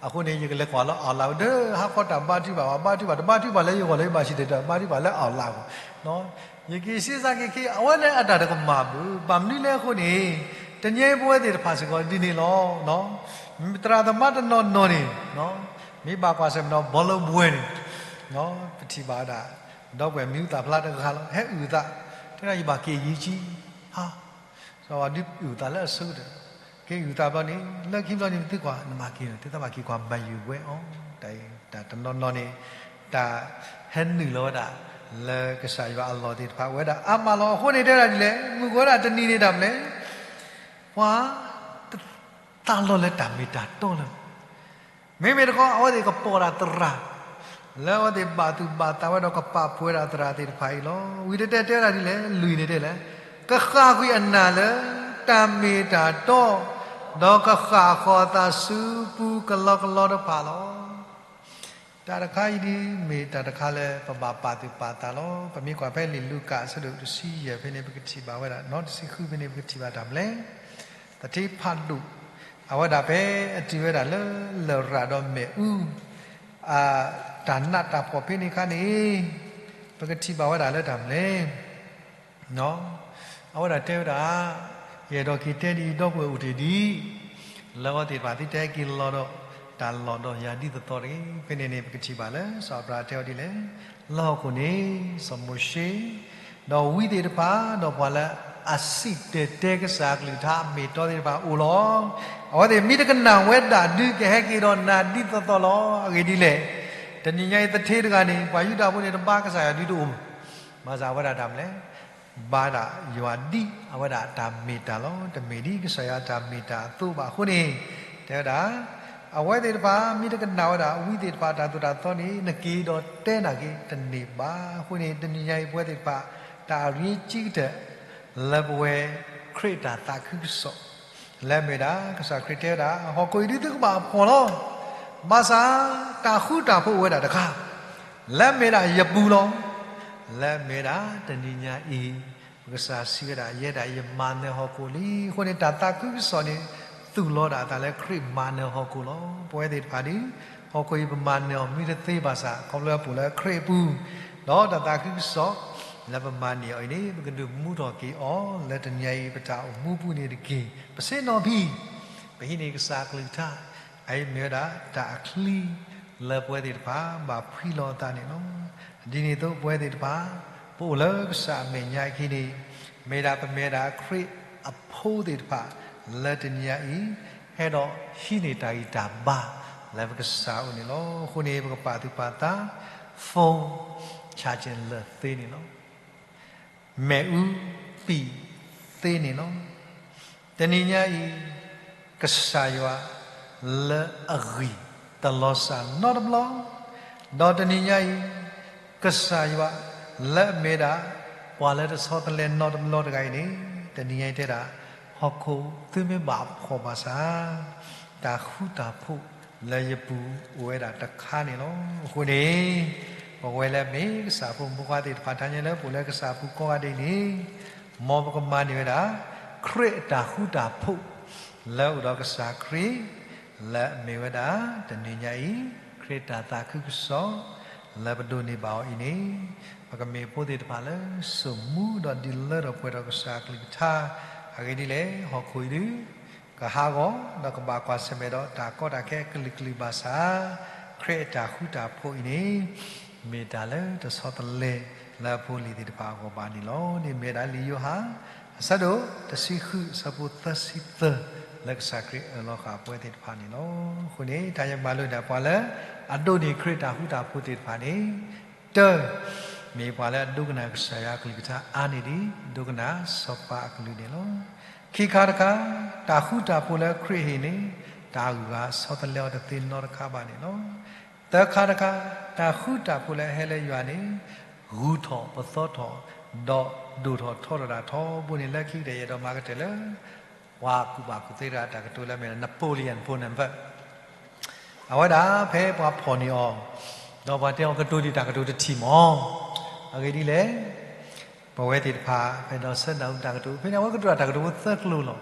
အဃိန့ၣ် ယကလဲၤကွၢ်လၢ online ဒီး ဟါခီတၢ်ဘါထုကဖၣ်ဘၣ်, ဘါထုကဖၣ်တဘါထုကဖၣ်လၢယဂီၢ်လၢယဘၣ်စံၣ်တဲၤတဲလီၤ, ဘါထုကဖၣ်လၢ online အဂီၢ်, ယက့ၤစ့စါက့ၤခ့ အဝဲလၢအတၢ်တကမၣ်ဘၣ်, ဘၣ်မနုၤလဲၣ်အဃိန့ၣ်, တနံၤအံၤပဝဲသ့ၣ်တဖၣ်စ့ၢ်ကီးဒ်န့ၣ်လီၤ. သရၣ်သမါတနီၤနီၤန့ၣ်, မ့ၢ်ဘၣ်ကွၢ်ဆၢၣ်မဲာ်ဒီး ဘီလၢဘှဲန့ၣ်, ပထံၣ်ဘၣ်ဝဲဒၣ်, ဒီပုၢ်ဝဲၢ်မံၤဟူသၣ်ဖျါတဂၤလီၤ, ဟဲအုၣ်သး, တဲဒၣ်ယဘၣ်က့ၤအယံၤကံ, ဟါ စီၤဝါဒုးအုၣ်သးလၢအဆိကတၢၢ်, က့ၤအုၣ်သးဘျီန့ၣ် လၢခံဘျီန့ၣ် ပသုကွၢ် နမၤက့ၤ, တဲသးဘၣ်က့ၤကွၢ်မၤယုၤဝဲအီၤ, တၢ်တနီၤနီၤန့ၣ်, တၢ်ဟဲနုာ်လီၤဝဲဒၣ်, လၢကစၢ်ယွၤအလီၢ်သ့ၣ်တဖၣ် အိၣ်ဝဲဒၣ်အါမးလီၤ. အဃိန့ၣ်တဲဝဲဒၣ်ဒ်လဲၣ်, မုၢ်ကဝဲဒၣ်တနံၤန့ၣ်တၢ်မနုၤလဲၣ်, ပှၤ တသးလီၤလၢတၢ်မ့ၢ်တၢ်တီလၢၤဘၣ်. မ့မ့ၢ်တခီ အဝဲသ့ၣ်ကပိာ်ဒၣ်သရၣ်, လၢအဝဲသ့ၣ်ဘၣ်သူၣ်ဘၣ်သးဝဲဒီးကပာ်ဖှိၣ်ဝဲဒၣ်သရၣ်သ့ၣ်တဖၣ်အံၤလီၤ. ဝံၤတတဲတဲဝဲဒၣ်ဒ်လဲၣ်, လွံၢ်န့ၣ်တဲလဲၣ်, ကဃၣ်ကွံာ်အနၢ်လၢတၢ်မ့ၢ်တၢ်တီ, ဒီးကဃၣ်ဃီၤသးဆူပူၤကလီကလီတဖၣ်လီၤ. တၢ်တခါအံၤဒ်မ့ၢ်တၢ်တခါလၢပဘၣ်ပာ်သူၣ်ပာ်သးလီၤ. ပမ့ၢ်ကွၢ်ဖဲလံာ်လူၤကၣ်အဆၢဒိၣ်တဆံယဲၢ်ဖဲန့ၣ် ပကထံၣ်ဘၣ်ဝဲဒၣ်, နီတဆံဃုဖဲန့ၣ် ပကထံၣ်ဘၣ်တၢ်မနုၤလဲၣ်, သထ့ဖးဒိၣ်, အဝဲဒၣ်ဖဲအတုၤဝဲဒၣ်လၢလရာ်ဒီးမ့ၣ်အူ အတၢ်နးတၢ်ဖှီၣ်ဖဲန့ၣ်အခါန့ၣ်, ပကထံၣ်ဘၣ်ဝဲဒၣ်လၢတၢ်မနုၤလဲၣ် အဝဲဒၣ်တဲဝဲဒၣ်, ယအဲၣ်ဒိးက့ၤတဲဒ်အံၤ, ဒီပုၢ်ဝဲၢ်အိၣ်တ့ၢ်ဒ်အံၤ, လၢအဝဲသ့ၣ်တဖၣ်သုတဟဲက့ၤလီၤဒီး တၢ်လီၢ်ဒီးယၤဒ်သိးသိးတဂ့ၤ. ဖဲန့ၣ်န့ၣ် ပကထံၣ်ဘၣ်လၢစီၤအၤဘြၤဟၣ်တဲဝဲဒ်လဲၣ်, လၢဟီၣ်ခိၣ်န့ၣ် စီၤမိၤၡ့ ဒီးဝံသ့ၣ်တဖၣ် ဒီးပှၤလၢအစံၣ်တဲၤတဲကစၢ်အကလုၢ်ကထါအမ့ၢ်တီသ့ၣ်တဖၣ်အိၣ်လီၤ. အဝဲသ့ၣ်မ့ၢ်တကနၣ်ဝဲဒၣ်ဒုးကဟဲက့ၤဒီးနၤဒ်သိးသိးလီၤ. အဂ့ၢ်ဒ်လဲၣ်, တနံၤညါအံၤသထ့တဂၤန့ၣ် ပှၤယူဒၤဖိန့ၣ်တဘါကစၢ်ယွၤဒုးတအိၣ်, ဘၣ်ဆၣ်အဝဲဒၣ်တၢ်မနုၤလဲၣ် ဘါဒၣ်ယွၤဒ်အဝဲဒၣ်အတၢ်မ့ၢ်တၢ်လီၤ. တမ့ၢ်ဒ်ကစၢ်ယွၤအတၢ်မ့ၢ်တၢ်အသိးဘၣ်အဃိန့ၣ်, တဲဝဲဒၣ်, အဝဲသ့ၣ်တဖၣ်မ့ၢ်တကနၣ်ဝဲဒၣ်ဝံသ့ၣ်တဖၣ်တၢ်သိၣ်တၢ်သီန့ၣ် နက့ၤဒီးတဲနၤက့ၤတန့ၢ်ဘၣ်. အဃိန့ၣ် တနံၤညါအံၤပဝဲသ့ၣ်တဖၣ် တၢ်အရ့ကံကတၢၢ် လၢပဝဲခရံာ်အတၢ်သးခုကစီၣ် လၢအမ့ၢ်ဝဲဒၣ် ကစၢ်ခရံာ်တဲဝဲဒၣ် ဟီၣ်ခိၣ်အံၤဒ်သုကဘၣ်ဖှီၣ်လီၤ. ဘၣ်ဆၣ်တၢ်ဃူတၢ်ဖိးအိၣ်ဝဲဒၣ်တခါ လၢအမ့ၢ်ဒၣ်ယပူၤလီၤ. လၢအမ့ၢ်ဝဲဒၣ်တနံၤညါအံၤ ပကစၢ်စံးဝဲဒၣ် ယဲဒၣ်အံၤယမၤနၢၤဟီၣ်ခိၣ်လံ. အဃိန့ၣ် တၢ်သးခုကစီၣ်န့ၣ် သူၣ်လီၤဒၣ်အသးလၢခရံာ်မၤနၢၤဟီၣ်ခိၣ်လီၤ. ပဝဲသ့ၣ်တဖၣ်န့ၣ် ဟီၣ်ခိၣ်အံၤပမၤနၢၤအီၤမ့ၢ်တသ့ဘၣ်ဆၣ် ခီဖျိပအိၣ်လၢခရံာ်အပူၤ ဒီးတၢ်သးခုကစီၣ် လၢပမၤန့ၢ်အီၤအံၤန့ၣ် ပကဒုးမူထီၣ်က့ၤအီၤ လၢတနံၤအံၤ ပတၢ်အိၣ်မူပူၤန့ၣ်တက့ၢ်. ပဆ့ၣ်နီၤဖံး ပဟံးန့ၢ်ကစၢ်အကလုၢ်ကထါ အအံၤမ့ၢ်ဝဲဒၣ်တၢ်အချံ လၢပဝဲသ့ၣ်တဖၣ် ဘၣ်ဖှံလီၤအသးန့ၣ်လီၤ. ဒ်န့ၣ်အသိး ပဝဲသ့ၣ်တဖၣ် ပအိၣ်လၢကစၢ်အမဲာ်ညါအခံန့ၣ် မ့ၢ်ဒၣ်ပမ့ၢ်ဒၣ်ခရံာ်အဖိသ့ၣ်တဖၣ် လၢတနံၤညါအံၤ ဟဲဒီးဟံးန့ၢ်တၢ်ဂံၢ်တၢ်ဘါ လၢပကစၢ်အအိၣ်န့ၣ်လီၤ. အဃိန့ၣ် ပကပာ်သူၣ်ပာ်သး phone charging လၢာ်သ့န့ၣ်လီၤ. မ့ၣ်အူပံာ်သ့န့ၣ်လီၤ. တနံၤညါအံၤ ကစၢ်ယွၤလၢအဂံၢ်တလီၤစၢ်နီတဘျီ, ဒီးတနံၤညါအံၤ ကစၢ်ယွၤလၢအမ့ၢ်ဒၣ် ပှၤလၢတဆီတလဲနီတဘျီတဂၤအံၤန့ၣ် တနံၤညါအံၤတဲဒၣ် ဟီၣ်ခိၣ်သုမ့ၢ်ဘၣ်ဖှီၣ်ဘၣ်ဆၣ် တၢ်ဃူတၢ်ဖိးလၢယပူၤအိၣ်ဝဲဒၣ်တခါန့ၣ်လီၤ. အဃိန့ၣ် ပဝဲလၢအမ့ၢ်ကစၢ်ဖိမုၣ်ဖိခွါသ့ၣ်တဖၣ် တၢ်ညါလၢပအိၣ်လၢကစၢ်အပူၤကိးဂၤဒဲးန့ၣ် မ်ပကမၤန့ၢ်ဝဲဒၣ် ခရံာ်အတၢ်ဃူတၢ်ဖိး လၢအအိၣ်ဒီးကစၢ်ခရံာ် လၢအမ့ၢ်ဝဲဒၣ် တနံၤညါအံၤ ခရံာ်တၢ်သးခုကစီၣ် လၢပဒိးန့ၢ်ဘၣ်အီၤအံၤန့ၣ် ပကမ့ၢ်ဖိသ့ၣ်တဖၣ်လၢစိာ်မူဒီးဒုးလၢထီၣ်ပှဲၤထီၣ်ကစၢ်အကလုၢ်ကထါ အဂ့ၢ်ဒ်လဲၣ် ဟီၣ်ခိၣ်အံၤဒုး ကဟးဂီၤ ဒီးကဘၣ်ကွၢ်ဆၢၣ်မဲာ်ဒီးတၢ်ကီတၢ်ခဲအကလုာ်ကလုာ်ဘၣ်ဆၣ် ခရံာ်အတၢ်ဃူတၢ်ဖိးအံၤန့ၣ် မ့ၢ်တၢ်လၢတဆီတလဲလၢအဖိအလံၤသ့ၣ်တဖၣ်အဂီၢ်ဘၣ်န့ၣ်လီၤ. န့ၣ်မ့ၢ်ဝဲဒၣ်လံာ်ယိၤဟၣ် အဆၢဒိၣ်တဆံဃု အဆၢဖိသၢဆံသၢ လၢကစၢ်ခရံာ်အၢၣ်လီၤဃာ်ပဝဲသ့ၣ်တဖၣ်န့ၣ်လီၤ. အဃိန့ၣ် တၢ်ယမၤလိန့ၣ် ပှၤလၢအဒိးန့ၢ်ခရံာ်တၢ်ဃူတၢ်ဖိးသ့ၣ်တဖၣ်န့ၣ် တၢ မ့ၢ်ပှၤလၢအဒိကနၣ်ကစၢ်ယွၤအကလုၢ်ကထါအါန့ၢ်ဒံး ဒိကနၣ်စီၤပၤအကလုၢ်န့ၣ်လီၤ. ခံခါတခါ တၢ်ဃူတၢ်ဖိးလၢခရံာ်ဟ့ၣ်န့ၣ် တၢ်ဂုၤအဂၤဆီတလဲအီၤတသ့နီတခါဘၣ်န့ၣ်လီၤ. သၢခါတခါ တၢ်ဃူတၢ်ဖိးလၢအဟဲလၢယွၤန့ၣ် ဂုၤထီၣ်ပသီထီၣ် ဒီးဒိၣ်ထီၣ်ထီထီၣ်ဒၣ်ထီဘိန့ၣ် လၢခံကတၢၢ်ယအဲၣ်ဒိးမၤကတၢၢ်လၢ ပှၤကူၣ်ဘၣ်ကူၣ်သ့တဂၤတၢ်ကတိၤလၢအမ့ၢ် Napoleon Bonaparte အဝဲဒၣ်ဖဲပှၤဖီၣ်န့ၢ်အီၤ ဒီးပှၤတဲအီၤကတိၤဒံးတၢ်ကတိၤတထံၣ်မး အဂ့ၢ်ဒ်လဲၣ် ပဝဲသ့ၣ်တဖၣ် ဖဲဒီးဆၢနၢ်ဟူတၢ်ကတိၤ ဖဲန့ၣ် အဝဲကတိၤတၢ်ကတိၤဖိသၢကျိၤလီၤ.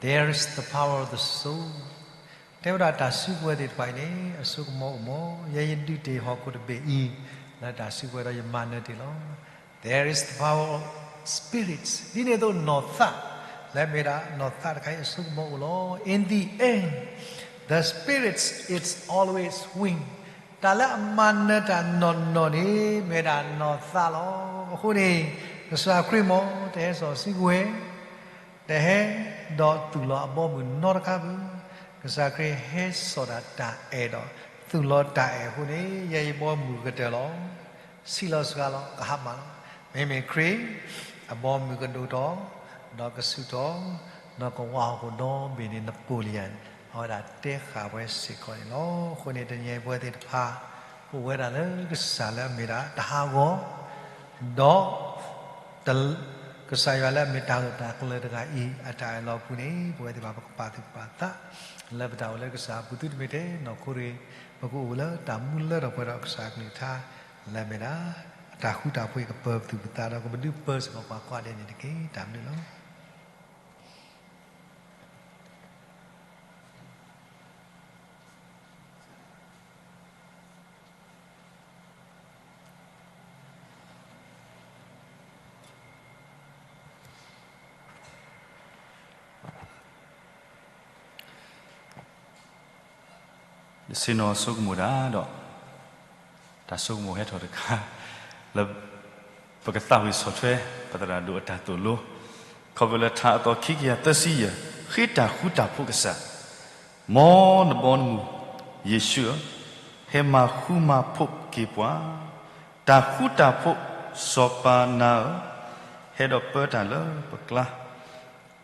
There is the power of the soul. တဲဝဲဒၣ်တၢ်စုကဝဲၤသ့ၣ်တဖၣ်အံၤန့ၣ် အစိကမီၤအိၣ်မး, ယဲယဒုးတ့ၢ်ဟီၣ်ခိၣ်တဘ့ၣ်အံၤ လၢတၢ်စုကဝဲၤဒီးယမၤနၢၤတ့ၢ်လီၤ. There is the power of spirits. ဒ်န့ၣ်အသိးနီၢ်သး လၢမ့ၢ်ဒၣ်နီၢ်သးတခါအံၤအစိကမီၤအိၣ်လီၤ. In the end, the spirits is always win. တၢ်လၢအမၤနၢၤတၢ်နီၢ်နီၢ်န့ၣ် မ့ၢ်ဒၣ်နီၢ်သးလီၤ. အဃိန့ၣ် ကစၢ်ခရံာ်မ့ၢ်တဟဲစိာ်စုကဝဲၤ တဟဲဒီးသူၣ်လီၤအဘီအမုၢ်နီတခါဘၣ်. ကစၢ်ခရံာ်ဟဲစိာ်ဒၣ်တၢ်အဲၣ်ဒီးသူၣ်လီၤတၢ်အဲၣ်အဃိန့ၣ် ယဲယဘီအမုၢ်ကတၢၢ်လီၤ. ဆံးလီၤစှၤလီၤ ကဟါမၢ်လီၤ. မ့မ့ၢ်ခရံာ် အဘီအမုၢ်ကဒိၣ်ထီၣ် ဒီးကဆူၣ်ထီၣ် ဒီးကဝးဟီၣ်ခိၣ်ဒီဘ့ၣ်န့ၣ် နပိာ်လံယၤန့ၣ် အဝဲဒၣ်တဲဃာ်ဝဲစ့ၢ်ကီးန့ၣ်လီၤ. အဃိန့ၣ် တနံၤအံၤပဝဲသ့ၣ်တဖၣ် အိၣ်ဝဲဒၣ်လၢကစၢ်လၢအမ့ၢ်ဒၣ်တၢ်ဟးဂီၤ ဒီး ကစၢ်ယွၤလၢအမ့ၢ်တၢ်ဂၢၢ်တၢ်ကျၢၤတဂၤအံၤ အတၢ်အၢၣ်လီၤအပူၤန့ၣ် ပဝဲသ့ၣ်တဖၣ်ပကပာ်သူၣ်ပာ်သး လၢပတၢ်အိၣ်လၢကစၢ်အပူၤ သုတမ့ၢ်ထဲနီၢ်ခိရ့ၣ် ပကအိၣ်လၢတၢ်မူလၢထီၣ်ပှဲၤဒီးကစၢ်အကလုၢ်ကထါ လၢအမ့ၢ်ဒၣ် အတၢ်ဃူတၢ်ဖိးအံၤကပၢၤပသူၣ်ပသးဒီးကပဒုးပၢၤစ့ၢ်ကီးပှၤကိးဂၤဒဲးန့ၣ်တက့ၢ်. တၢ်ဘျုးလီၤ. ယဆ့ၣ်နီၤဆိကမိၣ်တၢ်ဒီး တၢ်ဆိကမိၣ်ဟဲထီၣ်တခါ လၢ ပကသးဝံၣ်ဆီၣ်ထွဲ ပသရၣ်ဒိၣ်အတၢ်သိၣ်လိ ခီဖျိလၢထါအသီခံကယၤသၢဆံယဲၢ် ဃ့တၢ်ဃူတၢ်ဖိးကစၢ် မ်နဘီနမုၢ် ယ့ၣ်ၡူးဧၢ, ဟဲမၤဃူမၤဖိးက့ၤပှၤ, တၢ်ဃူတၢ်ဖိးစီၤပၤနၤဧၢ, ဟဲဒီးပၢတၢ်လၢပကျါ,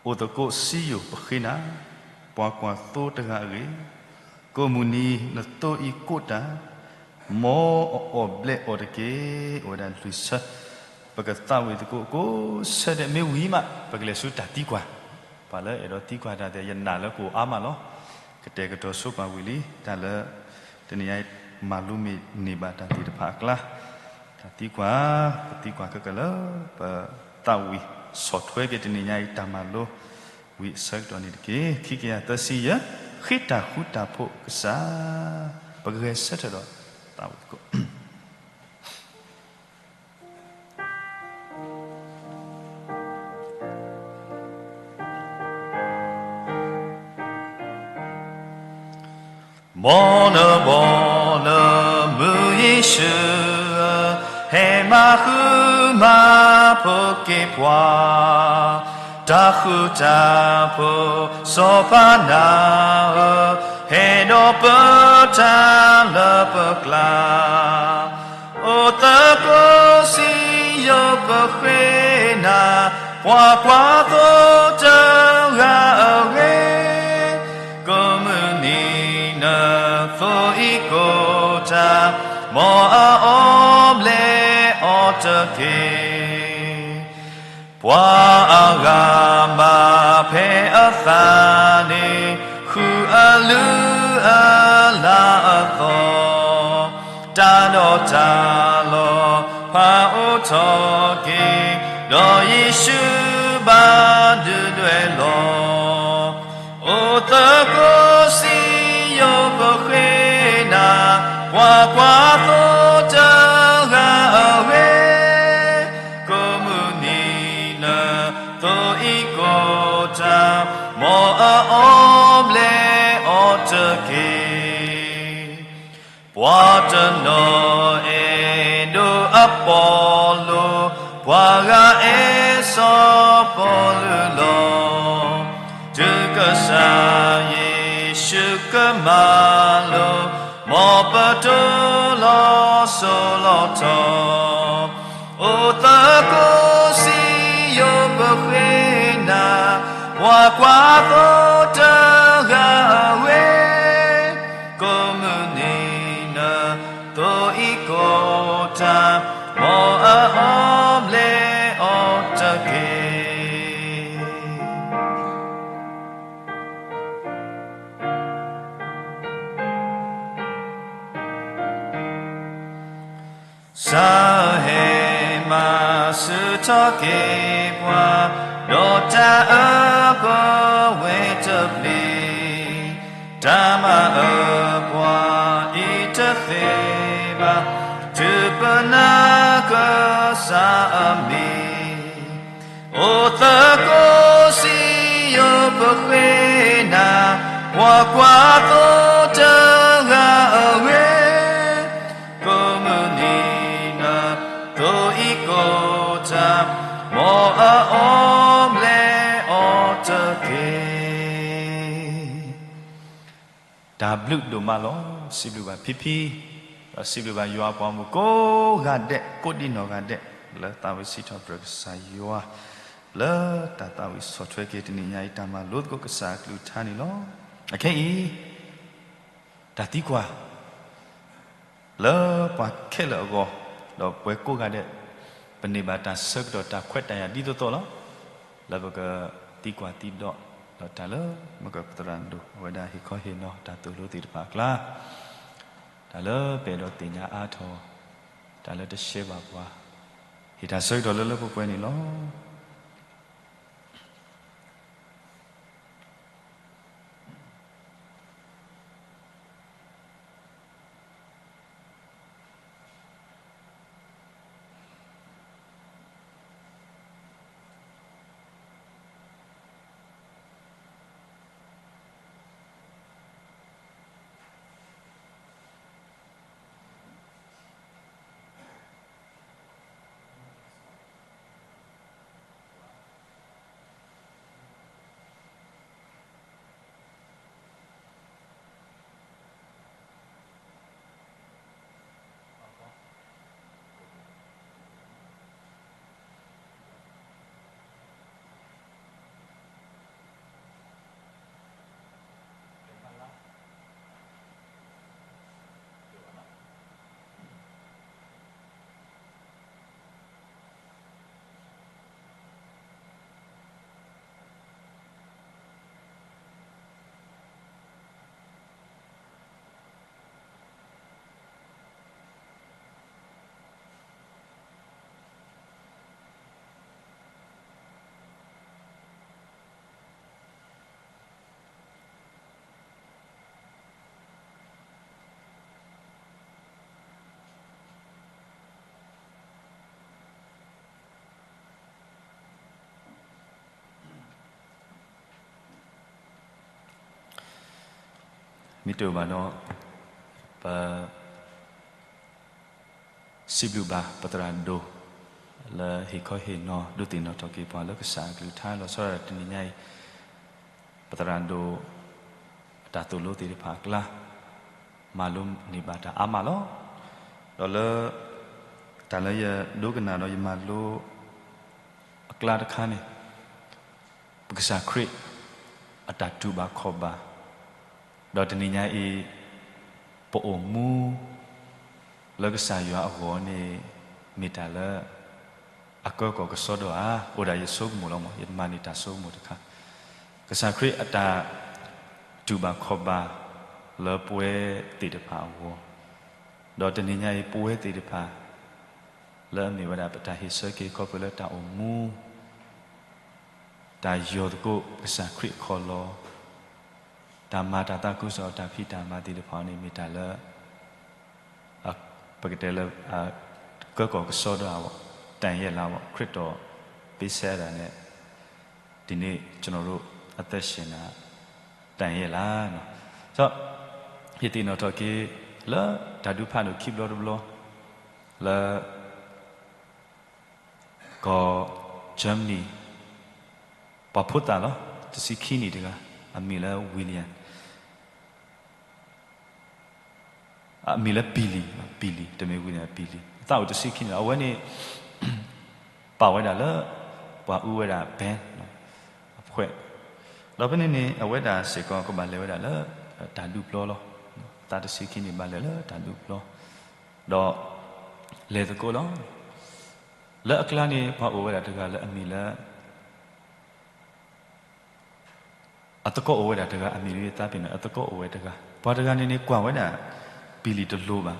အိၣ်သကိးစံယိၣ်ပဃ့နၤ, ပှၤကွၢ်သိတဂၤအဂ့ၢ်, ကိးမုၢ်နံၤနသိအံၤကိးတၢ်, မ်အအီၣ်ဘျဲးအီၣ်တက့ၢ်. အိၣ်ဝဲဒၣ်လွံၢ်ဆၢ, ပကသးဝံၣ်သကိးကိးဆၢဒဲး မ့ၢ်ဝံၤမး ပကလဲၤဆူတၢ်သံကွၢ်, ပှၤလၢအဲၣ်ဒိးသံကွၢ်တၢ်သ့ၣ် ယနာ်လၢကအိၣ်အါမးလီၤ. ကတဲာ်ကတီၤဆိပာ်ဝံၤလံ တၢ်လၢ တနံၤညါအံၤ မၤလိမ့ၢ်န့ၢ်ဘၣ်တၢ်သ့ၣ်တဖၣ်အကျါ, တၢ်သံကွၢ်, ပသံကွၢ်ခဲကလၢာ် ပသးဝံၣ်ဆီၣ်ထွဲက့ၤတနံၤညါအံၤ တၢ်မၤလိဝံၤအဆၢကတီၢ်န့ၣ်တက့ၢ်. ခံကယၤသၢဆံယဲၢ်, ဃ့တၢ်ဃူတၢ်ဖိးကစၢ်, ပဂဲၤဆၢထၢၣ်ဒီးသးဝံၣ်သကိး မ်နဘီနမုၢ်ယ့ၣ်ၡူးဧၢ, ဟဲမၤဃူမၤဖိးက့ၤပှၤ, တၢ်ဃူတၢ်ဖိးစီၤပၤနၤဧၢ, ဟဲဒီးပၢတၢ်လၢပကျါ အိၣ်သကိးစံယိၣ်ပဃ့နၤ, ပှၤကွၢ်သိတဂၤအဂ့ၢ်, ကိးမုၢ်နံၤနသိအံၤကိးတၢ်, မ်အအီၣ်ဘျဲးအီၣ်တက့ၢ်. ပှၤအဂၤမၤဖဲအသးန့ၣ်, ဃုအလုၢ်အလၢ်အသီ, တၢ်ဒီးတၢ်လီၤဖးအိၣ်ထီၣ်က့ၤ, ဒီးယ့ၣ်ၡူးဘၣ်ဒုးဒွဲၣ်လီၤ. အိၣ်သကိးစံယိၣ်ပဃ့နၤ, ပှၤကွၢ်သိတဂၤအဂ့ၢ်, ကိးမုၢ်နံၤနသိအံၤကိးတၢ်, မ်အအီၣ်ဘျဲးအီၣ်တက့ၢ်. ပှၤတနီၤအဲၣ်ဒိးအပီလိၤ, ပှၤဂၤအဲၣ်စီၤပီလူးလီၤ. တုၤကစၢ်ယ့ၣ်ၡူးကမၤလိာ်, မ်ပတိၢ်လီၤစိၤလီၤထီ, အိၣ်သကိးစံယိၣ်ပဃ့နၤ, ပှၤကွၢ်သိတဂၤအဂ့ၢ်, ကိးမုၢ်နံၤနသိအံၤကိးတၢ်, မ်အအီၣ်ဘျဲးအီၣ်တက့ၢ်. စးဟဲမၤဆူၣ်ထီၣ်က့ၤပှၤ, ဒီးတၢ်အၢပဝဲတပျ့ၤ တၢ်မၤအၢပှၤအံၤတသ့ဘၣ်, တုၤပနၢ်ကစၢ်အမံၤ, အိၣ်သကိးစံယိၤပဃ့နၤ, ပှၤကွၢ်သိတဂၤအဂ့ၢ်, ကိးမုၢ်နံၤနၤသိအံၤကိးတၢ်, မ်အအီၣ်ဘျဲးအီၤတက့ၢ်. တၢ်ဘျုးဒိၣ်မးလီၤ. စံးဘျုးဘၣ်ဖံဖံ, ဒီးစံးဘျုးဘၣ်ယွၤအပှၤမုၣ်ကိးဂၤဒဲး ကိးဒံနီၢ်ဂၤဒဲး လၢသးဝံၣ်စံးထီၣ်ပတြၢၤကစၢ်ယွၤ လၢတၢ်သးဝံၣ်ဆီၣ်ထွဲက့ၤတနံၤညါအံၤ တၢ်မၤလိသကိးကစၢ်အကလုၢ်ကထါန့ၣ်လီၤ. အခဲအံၤ တၢ်သံကွၢ် လၢပှၤခဲလၢာ်အဂီၢ်, ဒီးပဝဲကိးဂၤဒဲး ပန့ၢ်ဘၣ်တၢ်ဆၢကတီၢ်တၢ်ခွဲးတၢ်ယာ်ဒ်သိးသိးလီၤ. လၢပကသံကွၢ်သံဒိး ဒီးတၢ်လၢမကပသရၣ်ဒိၣ် အဝဲဒၣ်ဟ့ၣ်ခီဟ့ၣ်နီၤတၢ်သိၣ်လိသ့ၣ်တဖၣ်အကျါ, တၢ်လၢပအဲၣ်ဒိးသ့ၣ်ညါအါထီၣ်, တၢ်လၢတရှဲဘၣ်ပှၤ, ဟ့ၣ်တၢ်ဆၢကတီၢ်လၢလၢပှဲၤပှဲၤန့ၣ်လီၤ. မ့ၢ်တအိၣ်ဘၣ်ဒီး ပ စံးဘျုးဘၣ်ပသရၣ်ဒိၣ် လၢဟ့ၣ်ခီဟ့ၣ်နီၤဒုးသ့ၣ်နီၣ်ထီၣ်က့ၤပှၤလၢကစၢ်အကလုၢ်ကထါလီၤဆီဒၣ်တနံၤညါအံၤ, ပသရၣ်ဒိၣ် အတၢ်သိၣ်လိသ့ၣ်တဖၣ်အကျါ မၤလိန့ၢ်ဘၣ်တၢ်အါမးလီၤ. ဒီးလၢ တၢ်လၢယဒိကနၣ်ဒီးယမၤလိ အကျါတခါန့ၣ် ပကစၢ်ခရံာ် အတၢ်တူၢ်ဘၣ်ခီၣ်ဘၣ်, ဒီးတနံၤညါအံၤ ပအိၣ်မူ လၢကစၢ်ယွၤအဂီၢ်န့ၣ် မ့ၢ်တၢ်လၢ အကၢကီၢ်ကစီဒီဧါ, အိၣ်ဒၣ်ယဆိကမိၣ်လီၤမး, ယတမၤန့ၢ်တၢ်ဆိကမိၣ်တခါ, ကစၢ်ခရံာ်အတၢ် တူၢ်ဘၣ်ခီၣ်ဘၣ် လၢပဝဲသ့ၣ်တဖၣ်အဂီၢ်, ဒီးတနံၤညါအံၤ ပဝဲသ့ၣ်တဖၣ် လၢအမ့ၢ်ဝဲဒၣ်ပတၢ်ဟ့ၣ်ဆၢက့ၤခီဖျိလၢတၢ်အိၣ်မူ တၢ်ယီၤသကိးကစၢ်ခရံာ်အခီၣ်လီၤ, တၢ်မၤတၢ်သးခုကစီၣ်အတၢ်ဖံးတၢ်မၤသ့ၣ်တဖၣ်န့ၣ် မ့ၢ်တၢ်လၢ ပကတဲလၢ ကၢကီၢ်ကစီဒီဧါ, တၢ်ယဲၢ်လါဘၣ်, ခရံာ်တီပ့ဆဲအဒၣ်နဲၣ်, ဒ်န့ၣ် ကျွန်တော်တို့ အသက်ရှင်တာ တၢ်ယဲၢ်လါ, ယသ့ၣ်နီၣ်ထီၣ်က့ၤ လၢတၢ်ဒုးဖးဒိၣ်ခံဘျီတဘျီ လၢ ကီၢ် Germany ပှၤဖိသၣ်လီၤ, တဆံခံနံၣ်တဂၤ, အမံၤလၢ William, အမံၤလၢ Billy, Billy တမ့ၢ် William, Billy, အသးအိၣ်တဆံခံနံၣ်လီၤ. အဝဲန့ၣ် ပာ်ဝဲဒၣ်လၢ ပှၤအူဝဲဒၣ် band အဖှဲး, ဒီးဖဲန့ၣ်န့ၣ် အဝဲဒၣ်စ့ၢ်ကီးကဘၣ်လဲၤဝဲဒၣ်လၢ တၢ်ဒုးပျီလီၤ. သးတဆံခံနံၣ်ဘၣ်လဲၤလၢတၢ်ဒုးပျီ, ဒီး လဲၤသကိးလီၤ. လၢအကျါန့ၣ် ပှၤအိၣ်ဝဲဒၣ်တဂၤလၢအမံၤလၢ အသကိးအိၣ်ဝဲဒၣ်တဂၤ, အမံၤန့ၣ်သးပ့ၤနီၣ်, အသကိးအိၣ်ဝဲတဂၤ, ပှၤတဂၤန့ၣ်န့ၣ် ကွၢ်ဝဲဒၣ် Billy တလိၤဘၣ်.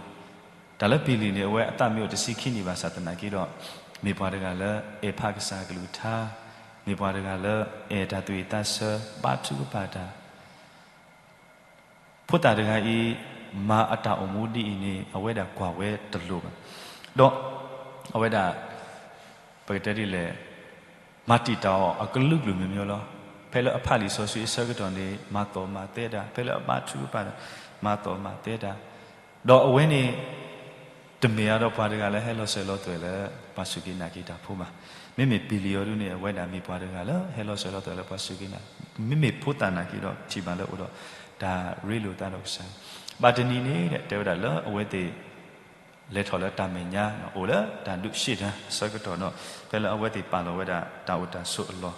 တၢ်လၢ Billy န့ၣ် အဝဲအသးမ့ၢ်အိၣ်တဆံခံနံၣ်ဘၣ်ဆၣ်သနာ်က့ဒီး မ့ၢ်ပှၤတဂၤလၢအဲၣ်ဖးကစၢ်အကလုၢ်ကထါ, မ့ၢ်ပှၤတဂၤလၢအဲၣ်တၢ်သူၣ်ဝံၣ်သးဆၢ, ဘါထုကဖၣ်တၢ် ဖိသၣ်တဂၤအံၤ မၤအတၢ်အိၣ်မူဒ်အံၤန့ၣ် အဝဲဒၣ်ကွၢ်ဝဲတလိၤဘၣ်. ဒီးအဝဲဒၣ် ပကတဲဒ်လဲၣ်, မၤတံာ်တာ်အီၤအကလုာ်ကလုာ်မ့ၢ်မ့ၢ်လီၤ. ဖဲလၢအဖးလံာ်စီဆှံအဆၢကတီၢ်န့ၣ် မၤသီၣ်မၤသဲတၢ်, ဖဲလၢအဘါထုကဖၣ်တၢ် မၤသီၣ်မၤသဲတၢ်, ဒီးအဝဲန့ၣ် တမ့ၢ်အါဒီးပှၤတဂၤလၢဟဲလီၤစၢၤလီၤသွဲၣ်လၢ ပှၤစူၢ်က့ၤနာ်က့ၤတၢ်ဖိဘၣ်. မ့မ့ၢ်ပံၤလံၤအီၤဒုန့ၣ် အဝဲဒၣ်မ့ၢ်ပှၤတဂၤလၢဟဲလီၤစၢၤလီၤသွဲၣ်လၢပှၤစူၢ်က့ၤနာ်, မ့မ့ၢ်ဖိသၣ်နာ်က့ၤဒီး ထံၣ်ဘၣ်လၢအိၣ်ဒီးတၢ်ရ့လိာ်သးဒီးကစၢ်. ဘၣ်တနံၤန့ၣ် တဲဝဲဒၣ်လၢအဝဲသ့ၣ် လဲၤထီၣ်လၢတၢ်မဲာ်ညါ အိၣ်လၢတၢ်ဒုးရှ့တၢ်အဆၢကတီၢ်ဒီး ဖဲလၢအဝဲသ့ၣ်ပာ်လီၤဝဲဒၣ်တၢ်အိၣ်တၢ်ဆိးအလီၢ်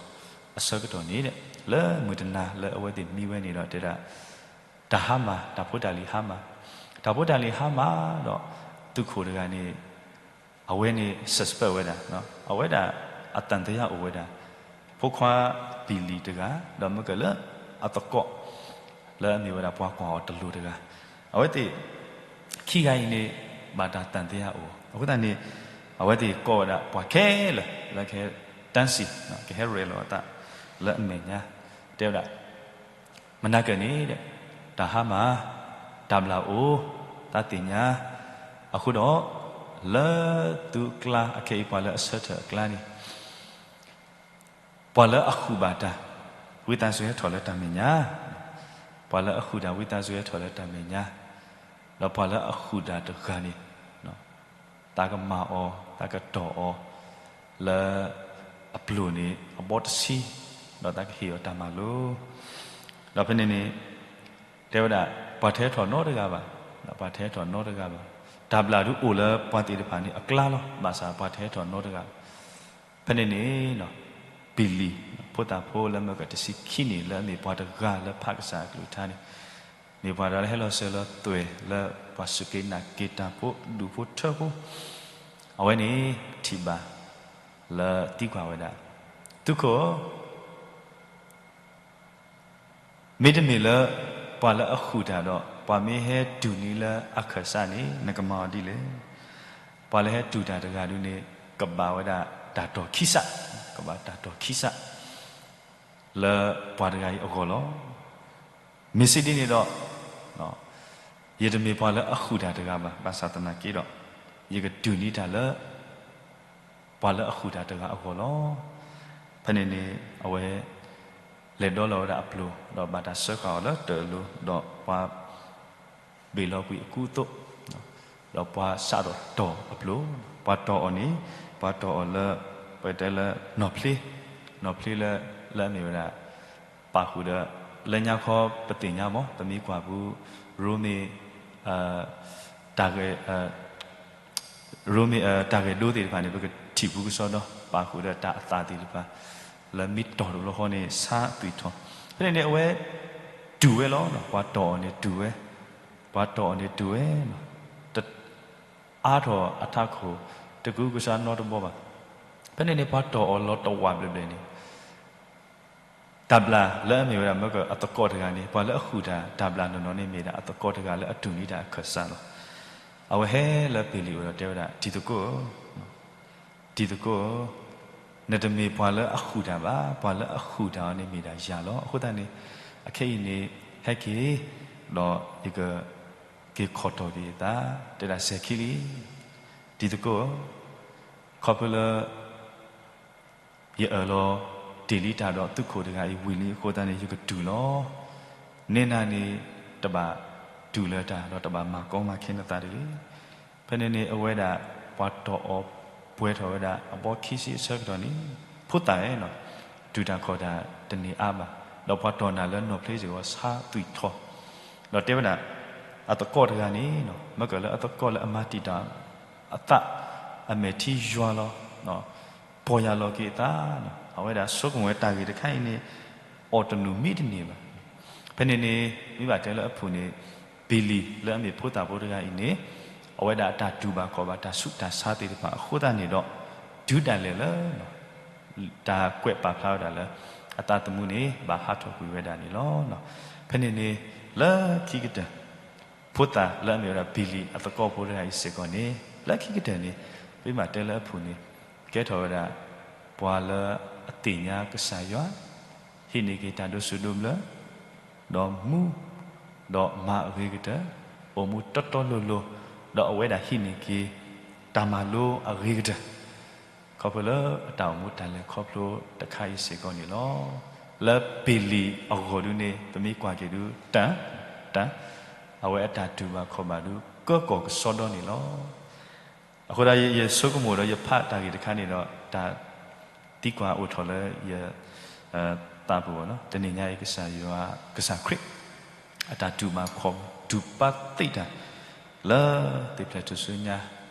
အဆၢကတီၢ်န့ၣ် လၢမုၢ်တနၤလၢအဝဲသ့ၣ်မံဝဲန့ၣ်ဒီးတဲဒၣ် တၢ်ဟါမၢ်, တၢ်ဖိတၢ်လံၤဟါမၢ်, တၢ်ဖိတၢ်လံၤဟါမၢ်ဒီး သုးခိၣ်တဂၤန့ၣ် အဝဲန့ၣ် suspect ဝဲဒၣ်, အဝဲဒၣ်အသံသယအိၣ်ဝဲဒၣ် ဖိခွါပံၤလံၤတဂၤ ဒီးမ့ၢ်ကလၢအသကိး လၢအမ့ၢ်ဝဲဒၣ်ပှၤကွၢ်အီၤတလိၤတဂၤ, အဝဲသ့ၣ်ခံဂၤအံၤန့ၣ် ဘၣ်တၢ်သံသယအိၣ်. အဃိသတးန့ၣ် အဝဲသ့ၣ်ကိးဝဲဒၣ်ပှၤခဲလၢာ်လၢကဟဲ တၢ်စံၣ် ကဟဲရဲၣ်လီၤအသးလၢအမဲာ်ညါ တဲဝဲဒၣ် မနၤကၢၢ်န့ၣ် တၢ်ဟါမၢ်, တၢ်ဘျၣ်အိၣ်, တၢ်သ့ၣ်ညါ, အဃိဒီး လၢသုကျါအခဲအံၤ ပှၤလၢအဆၢထၢၣ်အကျါန့ၣ် ပှၤလၢအဃုာ်ဘၣ်တၢ် ဝံသးစူၤဟဲထီၣ်လၢတၢ်မဲာ်ညါ, ပှၤလၢအဃုာ်တၢ် ဝံသးစူၤဟဲထီၣ်လၢတၢ်မဲာ်ညါ, ဒီးပှၤလၢအဃုာ်တၢ်တဂၤန့ၣ် သးကမၤအီၤ, သးကတီၢ်အီၤ လၢအပျိၢ်န့ၣ် အဘီတဆံ, ဒီးသးကဟ့ၣ်အီၤတၢ်မၤလိာ်. ဒီးဖဲန့ၣ်န့ၣ် တဲဝဲဒၣ် ပှၤတဟဲထီၣ်နီတဂၤဘၣ်, ပှၤတဟဲထီၣ်နီတဂၤဘၣ်. တၢ်ဘျၣ်ဒုးအိၣ်လၢပှၤသ့ၣ်တဖၣ်န့ၣ်အကျါလီၤ, ဘၣ်ဆၣ်ပှၤတဟဲထီၣ်နီတဂၤဘၣ်. ဖဲန့ၣ်န့ၣ် ပံၤလံၤ ဖိသၣ်ဖိလၢမ့ၢ်ကတဆံခံန့ၣ် လၢအမ့ၢ်ပှၤတဂၤလၢဖးကစၢ်အကလုၢ်ကထါန့ၣ် မ့ၢ်ပှၤတဂၤလၢဟဲလီၤစၢၤလီၤသွဲၣ်လၢပှၤစူၢ်က့ၤနာ်က့ၤတၢ်ဖိ ဒူၣ်ဖိထၢဖိ, အဝဲန့ၣ်ထံၣ်ဘၣ်လၢသံကွၢ်ဝဲဒၣ်, သုးခိၣ် မ့တမ့ၢ်လၢ ပှၤလၢအဃုာ်တၢ်ဒီး ပှၤမ့ၢ်ဟဲတူၢ်န့ၢ်လၢအခၢၣ်စးန့ၣ် နကမၤအီၤဒ်လဲၣ်. ပှၤလၢဟဲတူၢ်တၢ်တဂၤဒုန့ၣ် ကဘၣ်ဝဲဒၣ်တၢ်တီၢ်ခံစး, ကဘၣ်တၢ်တီၢ်ခံစး လၢပှၤတဂၤအံၤအဂီၢ်လီၤ. မ့ၢ်စံးဒ်န့ၣ်ဒီး ယတမ့ၢ်ပှၤလၢအဃုာ်တၢ်တဂၤဘၣ်, ဘၣ်ဆၣ်သနာ်က့ဒီး ယကတူၢ်န့ၢ်တၢ်လၢ ပှၤလၢအဃုာ်တၢ်တဂၤအဂီၢ်လီၤ. ဖဲန့ၣ်န့ၣ် အဝဲ လဲၤဒီလီၤဝဲဒၣ်အပျိၢ် ဒီးဘၣ်တၢ်စၢဃာ်အီၤလၢတၢ်အလိၤ ဒီးပှၤ ဘ့ၣ်လီၤကွံာ်အကူအသိး, ဒီးပှၤစးထီၣ်တီၢ်အပျိၢ်, ပှၤတီၢ်အီၤန့ၣ် ပှၤတီၢ်အီၤလၢ ပတဲလၢနီၢ်ဖျ့, နီၢ်ဖျ့လၢ လၢအမ့ၢ်ဝဲဒၣ် ပာ်ဃုာ်ဒီး လၢညါခီပသ့ၣ်ညါမး ပမ့ၢ်ကွၢ်ပူၤ ရိမ့ၤ တၢ်ဂဲၤ ရိမ့ၤ တၢ်ဂဲၤဒိသ့ၣ်တဖၣ်န့ၣ် ပကထံၣ်ပူၤကစီဒီ ပာ်ဃုာ်ဒီးတၢ်အသၣ်သ့ၣ်တဖၣ် လၢမ့ၢ်တီၢ်တဘျီဃီန့ၣ် ဆါသွံၣ်ထီၣ်. ဖဲန့ၣ်န့ၣ် အဝဲ တူၢ်ဝဲလီၤ. ပှၤတီၢ်အီၤန့ၣ်တူၢ်ဝဲ, ပှၤတီၢ်အီၤန့ၣ်တူၢ်ဝဲ, တအါထီၣ်အထးခိၣ် တကူကစါနီတဘီဘၣ်. ဖဲန့ၣ်န့ၣ် ပှၤတီၢ်အီၤလီၤတဝာ်ဘျဲၣ်ဘျဲၣ်န့ၣ် တၢ်ဘျၣ်လၢအမ့ၢ်ဝဲဒၣ်မ့ၢ်ကအသကိးတဂၤန့ၣ် ပှၤလၢအဃုာ်တၢ် တၢ်ဘျၣ်နီၢ်နီၢ်န့ၣ်မ့ၢ်ဒၣ်အသကိးတဂၤလၢအတူၢ်န့ၢ်တၢ်အခၢၣ်စးလီၤ. အဝဲဟဲလၢပ့ၤလံၤအိၣ်ဒီးတဲဝဲဒၣ် တံၤသကိးဧၢ, တံၤသကိးဧၢ, နတမ့ၢ်ပှၤလၢအဃုာ်တၢ်ဘၣ်, ပှၤလၢအဃုာ်တၢ်အီၤန့ၣ်မ့ၢ်ဒၣ်ယၤလီၤ. အဃိသတးန့ၣ် အခဲအံၤန့ၣ် ဟဲက့ၤ ဒီးယက က့ၤခီၣ်တီၢ်က့ၤအသး တဲဒၣ်စဲၤခံလံ. တံၤသကိးဧၢ, ခီဖျိလၢ ယအၢၣ်လီၤတ့ၢ်လံတၢ်ဒီးသုးခိၣ်တဂၤအံၤဝံၤလံအဃိသတးန့ၣ် ယကတူၢ်လီၤ. နဲနၤန့ၣ် တဘၣ်တူၢ်လၢၤတၢ်ဒီးတဘၣ်မၤကီမၤခဲနသးတဂ့ၤ. ဖဲန့ၣ်န့ၣ် အဝဲဒၣ်ပှၤတီၢ်အီၤပှဲၤထီၣ်ဝဲဒၣ်အဘီခံဆံအဆၢကတီၢ်န့ၣ် ဖိသၣ်ဧၢနီၤ တူၢ်တၢ်ခီၣ်တၢ်တန့ၢ်အါဘၣ်. ဒီးပှၤတီၢ်နၤလၢနီၢ်ဖျ့စ့ၢ်ကီးဆါသွံၣ်ထီၣ် ဒီးတဲဝဲဒၣ် အသကိးတဂၤန့ၣ်နီၤ မ့ၢ်ကလၢအသကိးလၢအမၤတံာ်တာ် အသး အမဲာ်ထံယွၤလီၤ ပီၢ်ယၢ်လီၤက့ၤအသး အဝဲဒၣ်ဆိကမိၣ်ဝဲတၢ်ဂ့ၢ်တခါအံၤန့ၣ် အီၣ်တနူၤမံတန့ၢ်ဘၣ်. ဖဲန့ၣ်န့ၣ် မ့ၢ်ဘၣ်တဲလၢအဖုၣ်န့ၣ် ဘ့လံၤလၢအမ့ၢ်ဖိသၣ်ဖိတဂၤအံၤန့ၣ် အဝဲဒၣ်အတၢ်တူၢ်ဘၣ်ခီၣ်ဘၣ်တၢ်ဆူးတၢ်ဆါသ့ၣ်တဖၣ်အဃိသတးန့ၣ်ဒီး တုၤဒၣ်လဲာ်လၢ တၢ်ကွဲးပာ်ဖျါဝဲဒၣ်လၢ အသးသမူန့ၣ် ဘၣ်ဟးထီၣ်ကွံာ်ဝဲဒၣ်န့ၣ်လီၤ. ဖဲန့ၣ်န့ၣ် လၢခံကတၢၢ် ဖိသၣ်လၢအမ့ၢ်ဝဲဒၣ်ဘ့လံၤအသကိးဖိတဂၤအံၤစ့ၢ်ကီးန့ၣ် လၢခံကတၢၢ်န့ၣ် မ့ၢ်ဘၣ်တဲလၢအဖုၣ်န့ၣ် ကဲထီၣ်ဝဲဒၣ် ပှၤလၢအသ့ၣ်ညါကစၢ်ယွၤ ဟံးန့ၢ်က့ၤတၢ်ဒိးစူးဒိးဘျၢ ဒီးမူ ဒီးမၤအဂ့ၤကတၢၢ်, အိၣ်မူတီတီလိၤလိၤ, ဒီးအဝဲဒၣ်ဟံးန့ၢ်က့ၤ တၢ်မၤလိအဂ့ၤကတၢၢ်, ခီဖျိလၢအတၢ်အိၣ်မူတၢ်လဲၤခီဖျိတခါအံၤစ့ၢ်ကီးန့ၣ်လီၤ. လၢပ့ၤလံၣ်အဂီၢ်ဒုန့ၣ် ပမ့ၢ်ကွၢ်က့ၤဒု တၢ်, တၢ်, အဝဲအတၢ်တူၢ်ဘၣ်ခီၣ်ဘၣ်ဒု ကၢကီၢ်ကစီဒီန့ၣ်လီၤ. အဃိဒီးယဆိကမိၣ်ဒီးယဖးတၢ်ဂ့ၢ်တခါန့ၣ်ဒီး တၢ်သံကွၢ်အိၣ်ထီၣ်လၢယ သးပူၤဘၣ်လီၤ. တနံၤညါအံၤ ကစၢ်ယွၤ, ကစၢ်ခရံာ် အတၢ်တူၢ်ဘၣ်ခီၣ်ဘၣ် တူၢ်ပာ်သ့တၢ် လၢသ့ၣ်ဖျဲၣ်ထူၣ်စုညါ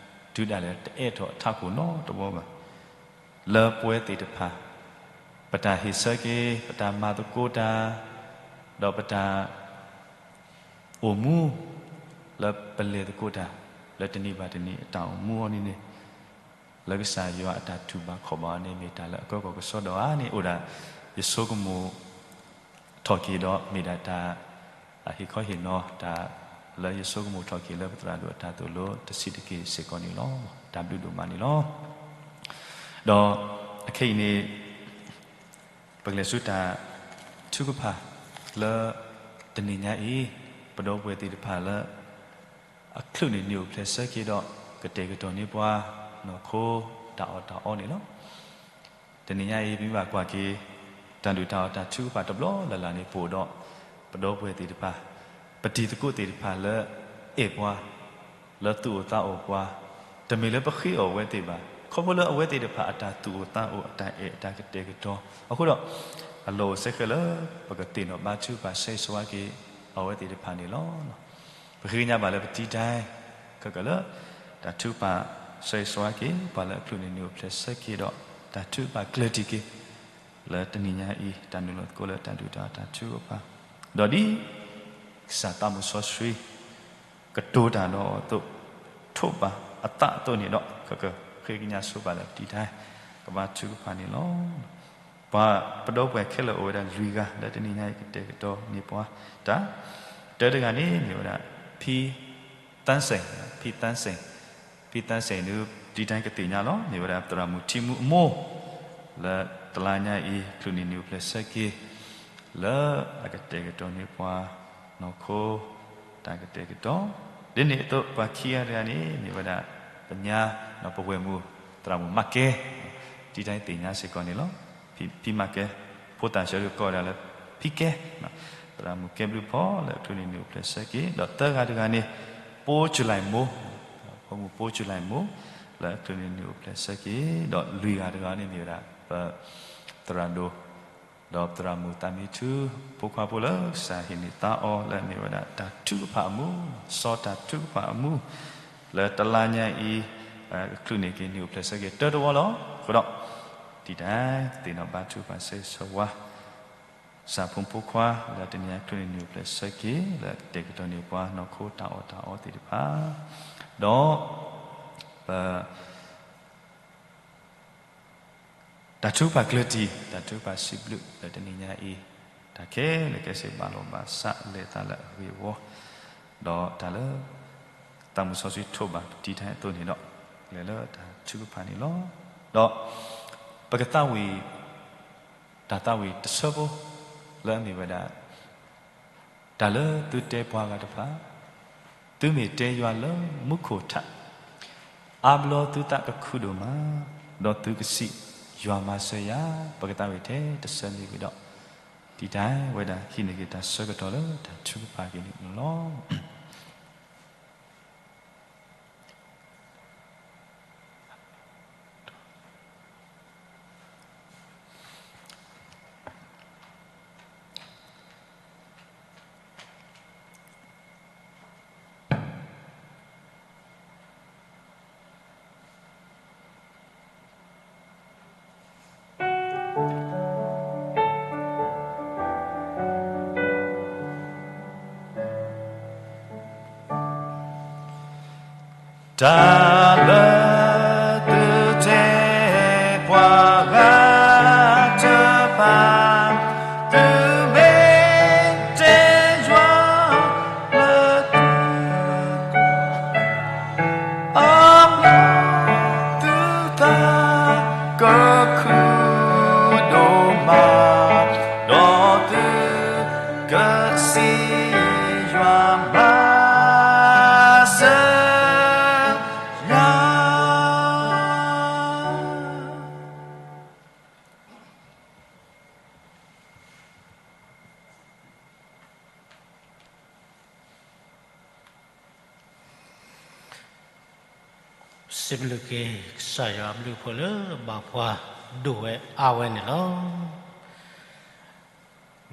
တုၤဒၣ်လဲာ်တအဲၣ်ထီၣ်အထးခိၣ်နီတဝီဘၣ်. လၢပဝဲသ့ၣ်တဖၣ် ပတၢ်ဟ့ၣ်ဆၢက့ၤ, ပတၢ်မၤသကိးတၢ်, ဒီးပတၢ် အိၣ်မူ လၢပလဲၤသကိးတၢ် လၢတနံၤဘၣ်တနံၤအတၢ်အိၣ်မူအီၤန့ၣ်န့ၣ် လၢကစၢ်ယွၤအတၢ်တူၢ်ဘၣ်ခီၣ်ဘၣ်အီၤန့ၣ် မ့ၢ်တၢ်လၢအကၢကီၢ်ကစီဒီဧါန့ၣ် အိၣ်ဒၣ်ယဆိကမိၣ်ထီၣ်က့ၤဒီး မ့ၢ်ဒၣ်တၢ်ဟ့ၣ်ခီဟ့ၣ်နီၤတၢ် လၢယဆိကမိၣ်ထီၣ်က့ၤလၢပသရၣ်ဒိၣ်အတၢ်သိၣ်လိတဆံးတက့ၢ်စ့ၢ်ကီးန့ၣ်လီၤ. တၢ်ဘျုးဒိၣ်မးန့ၣ်လီၤ. ဒီးအခဲအံၤန့ၣ် ပကလဲၤဆူတၢ်ထုကဖၣ်လၢတနံၤညါအံၤ, ပဒီပုၢ်ဝဲၢ်သ့ၣ်တဖၣ်လၢ အချုးန့ၢ်နံၣ်အိၣ်ဖျဲၣ်ဆၢက့ၤဒီး ကတဲာ်ကတီၤန့ၢ်ပှၤ နီၢ်ခိတၢ်အီၣ်တၢ်အီန့ၣ်လီၤ. တနံၤညါအံၤ ပမ့ၢ်ဘၣ်ကွၢ်က့ၤ တၢ်လုၢ်တၢ်အီၣ်တၢ်ထုကဖၣ်တဘျီလၢ်လၢ်န့ၣ် ပအိၣ်ဒီး ပဒီပုၢ်ဝဲၢ်သ့ၣ်တဖၣ် ပတံၤသကိးသ့ၣ်တဖၣ်လၢ အဲၣ်ပှၤ လၢသူၣ်အိၣ်သးအိၣ်ပှၤ, တမ့ၢ်လၢပဃ့အီၣ်အဝဲသ့ၣ်ဘၣ်, ခီဖျိလၢအဝဲသ့ၣ်တဖၣ်အတၢ်သူၣ်အိၣ်သးအိၣ်အတၢ်အဲၣ်အတၢ်ကတဲာ်ကတီၤ, အဃိဒီး အလီၢ်အိၣ်စ့ၢ်ကီးလၢ ပကသ့ၣ်နီၣ်ဘါထုကဖၣ်ဆၢဂ့ၤဆၢဝါက့ၤ အဝဲသ့ၣ်တဖၣ်န့ၣ်လီၤ. ပဃ့ကညးဘၣ်လၢပတံၤတၢ် ခဲကလၢ တၢ်ထုကဖၣ်ဆၢဂ့ၤဆၢဝါက့ၤ ပှၤလၢအချုးန့ၢ်နံၣ်အိၣ်ဖျဲၣ်ဆၢက့ၤဒီး တၢ်ထုကဖၣ်ကျၢၢ်တံၢ်က့ၤ လၢတနံၤညါအံၤ တၢ်နုာ်လီၤသကိးလၢတၢ်လုၢ်တၢ်အီၣ်တၢ်ထုကဖၣ်, ဒီးဒ် ကစၢ်သးမုၣ်စီဆှံ ကတိၤတၢ်ဒီးအီၤအသိး ထိးဘၣ်အသးအသိးန့ၣ်ဒီး ကကဃ့ကညးဆိပာ်လၢပတံၤတၢ် ကဘါထုကဖၣ်န့ၣ်လီၤ. ပှၤပဒီပုၢ်ဝဲၢ်ခဲလၢာ်အိၣ်ဝဲဒၣ်လွံၢ်ဂၤ လၢတနံၤညါအံၤကတဲာ်ကတီၤန့ၢ်ပှၤတၢ်, တၢတဂၤန့ၣ်မ့ၢ်ဝဲဒၣ် ဖံ သန်းစိန်, ဖံ သန်းစိန်, ဖံ သန်းစိန် ဒုး တံၤတၢ်ကသ့ၣ်ညါလီၤ မ့ၢ်ဝဲဒၣ်သရၣ်မုၣ်ထံမူအမိၢ်, လၢတလါညါအံၤ ချုးန့ၢ်နံၣ်အိၣ်ဖျဲၣ်ဆၢက့ၤ လၢအကတဲာ်ကတီၤန့ၢ်ပှၤ နီၢ်ခိ တၢ်ကတဲာ်ကတီၤ, ဒ်န့ၣ်အသိး ပှၤခံဂၤတဂၤန့ၣ် မ့ၢ်ဝဲဒၣ် ပညါ ဒီးပဝဲၢ်မုၣ် သရၣ်မုၣ်မၤကဲ, တံၤတၢ်သ့ၣ်ညါစ့ၢ်ကီးန့ၣ်လီၤ. ဖံ ဖံမၤကဲ, ဖိသၣ်ဆၢဒုးကိးဝဲဒၣ်လၢ ဖံကဲ, သရၣ်မုၣ်ကဲဘျုးဖီ လၢအချုးန့ၢ်နံၣ်အိၣ်ဖျဲၣ်ဆၢက့ၤ, ဒီးသၢဂၤတဂၤန့ၣ် ပိကၠူလၢ်မိၢ်, ဖိမုၣ်ပိကၠူလၢ်မိၢ် လၢအချုးန့ၢ်နံၣ်အိၣ်ဖျဲၣ်ဆၢက့ၤ, ဒီးလွံၢ်ဂၤတဂၤန့ၣ်မ့ၢ်ဝဲဒၣ် ပ သရၣ်ဒိၣ် ဒီးသရၣ်မုၣ်သးမံထူ ဖိခွါဖိလၢကစၢ်ဟ့ၣ်န့ၢ်သါအီၤ လၢအမ့ၢ်ဝဲဒၣ်တၢ်ထုကဖၣ်အမူ, စီၤတၢ်ထုကဖၣ်အမူ, လၢတလါညါအံၤ ကချုးန့ၢ်က့ၤနံၣ်အိၣ်ဖျဲၣ်ဆၢက့ၤတၢတဝီလီၤ. အဃိဒီး တံၤတၢ်သ့ၣ်နီၣ်ဘါထုကဖၣ်ဆၢဂ့ၤဆၢဝါ ကစၢ်ဖိမုၣ်ဖိခွါ လၢတနံၤအံၤချုးန့ၢ်နံၣ်အိၣ်ဖျဲၣ်ဆၢက့ၤ လၢကတဲာ်ကတီၤန့ၢ်ပှၤနီၢ်ခိတၢ်အီၣ်တၢ်အီသ့ၣ်တဖၣ်, ဒီး ပ တၢ်ထုကဖၣ်ကျၢၢ်တံၢ် တၢ်ထုကဖၣ်စံးဘျုးလၢတနံၤညါအံၤ, တၢ်ခဲလၢာ်ခဲဆ့ဘၣ်လိာ်ဘၣ်စးလဲၤသးလၢအဂ့ၢ်အဝီ, ဒီးတၢ်လၢ သးမုၣ်စီဆှံထိးဘၣ်ပတံၤတၢ်အသိးန့ၣ်ဒီး လဲၤလၢတၢ်ထုကဖၣ်န့ၣ်လီၤ. ဒီး ပကသးဝံၣ် တၢ်သးဝံၣ်တဆၢဖိ လၢအမ့ၢ်ဝဲဒၣ် တၢ်လၢသုတဲပှၤဂၤတဖၣ်, သုမ့ၢ်တဲယွၤလၢမူခိၣ်ထး, အါဘျီသုသးကခုဒိၣ်မး, ဒီးသုကစံး, ယွၤမၤစၢၤယၤ, ပကသးဝံၣ်ထဲတဆၢမ့ၢ်ဝံၤဒီး, တံၤတၢ်ဝဲဒၣ်ဟံးန့ၢ်က့ၤတၢ်ဆၢကတီၢ်လၢတၢ်ထုကဖၣ်က့ၤန့ၣ်လီၤ. တၢ်လၢသုတဲပှၤဂၤတဖၣ်, သုမ့ၢ်တဲယွၤလၢ အါဘျီသုသးကခုဒိၣ်မး, ဒီးသုကစံးယွၤ စံးဘျုးက့ၤကစၢ်ယွၤအဘျုးအဖှိၣ်လၢဘၣ်ပှၤဒိၣ်ဝဲအါဝဲန့ၣ်လီၤ.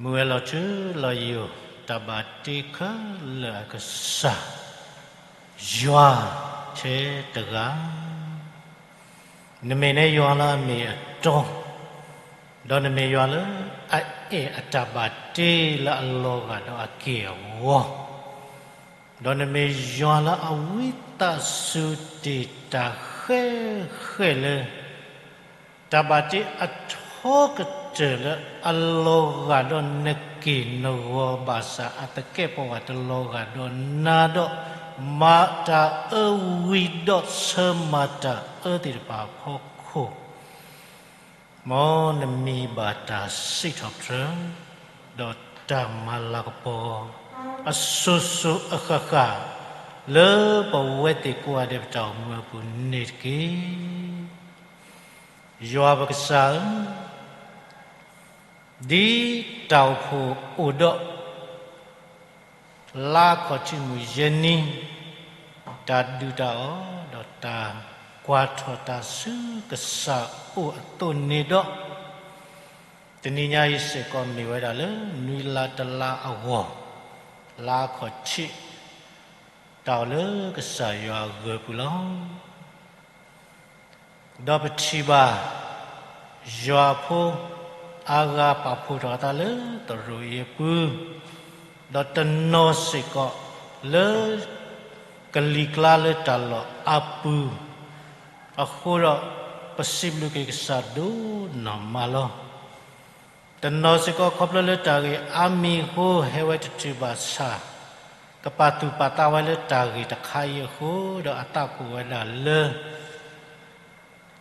မုၢ်ဝဲလီၤထူလီၤယိာ် တၢ်ဘၣ်တ့ခဲလၢာ်အကစၢ် ယွၤထဲတဂၤ နမ့ၢ်န့ၣ်ယွၤလၢအမ့ၢ်အတီ, ဒီးနမ့ၢ်ယွၤလၢအအဲၣ်အတၢ်ဘၣ်တ့လၢအလီၤဂာ်ဒီးအက့ၢ်အဂီၤ, ဒီးနမ့ၢ်ယွၤလၢအဝံသးစူၤတ့ၢ်တၢ်ဃဲးဃဲးလၢ တၢ်ဘၣ်တ့အထီကတၢၢ်လၢအလီၤဂာ်ဒီးနက့ၢ်နဂီၤ ဘၣ်ဆၣ်အသကဲးပဝးတလီၤဂာ်ဒီးနၤဒီး မၤတၢ်အၢဝံၤဒီးဆၢမၤတၢ်အၢသ့ၣ်တဖၣ်အဖီခိၣ်, မ်နမံၤဘၣ်တၢ်စံးထီၣ်ပတြၢၤ ဒီးတၢ်မၤလၤကပီၤ အစိၤစိၤအဃၣ်ဃၣ် လၢပဝဲသ့ၣ်ကိးဂၤဒဲးပတၢ်အိၣ်မူအပူၤန့ၣ်တက့ၢ်. ယွၤပကစၢ်ဧၢ, ဒ်တၢ်အိၣ်ဖှိၣ်အိၣ်ဒီး လါခီၣ်ထံးမုၢ်ယဲၢ်နံၤ တၢ်ဒုၣ်တၢ်အီၣ် ဒီးတၢ်ကွၢ်ထီၣ်တၢ်ဆူကစၢ်အအိၣ်အသိးန့ၣ်ဒီး, တနံၤညါအံၤစ့ၢ်ကီးမ့ၢ်ဝဲဒၣ်လၢနွံလါတလါအဂီၢ်, လါခီၣ်ထံး တၢ်အိၣ်လၢကစၢ်ယွၤအဂၢၤပူၤလီၤ. ဒီးပထံၣ်ဘၣ် ယွၤအဖိအါဂၤပာ်ဖှိၣ်ထီၣ်အသးလၢသရိာ်အံၤအပူၤ, ဒီးတနီၤစ့ၢ်ကီးလၢကလံၤကျါလၢတၢ်လီၢ်အါပူၤ, အဃိဒီး ပစံးဘျုးက့ၤကစၢ်ဒိၣ်နီၢ်မးလီၤ. တနီၤစ့ၢ်ကီးခီဖျိလၢတၢ်ဂ့ၢ်အါမံၤအဃိ ဟဲဝဲတတုၤဘၣ်ဆၣ်, ကပာ်သူၣ်ပာ်သးဝဲလၢတၢ်ဂ့ၢ်တခါအံၤအဃိ, ဒီးအသးကွၢ်ဝဲဒၣ်လၢ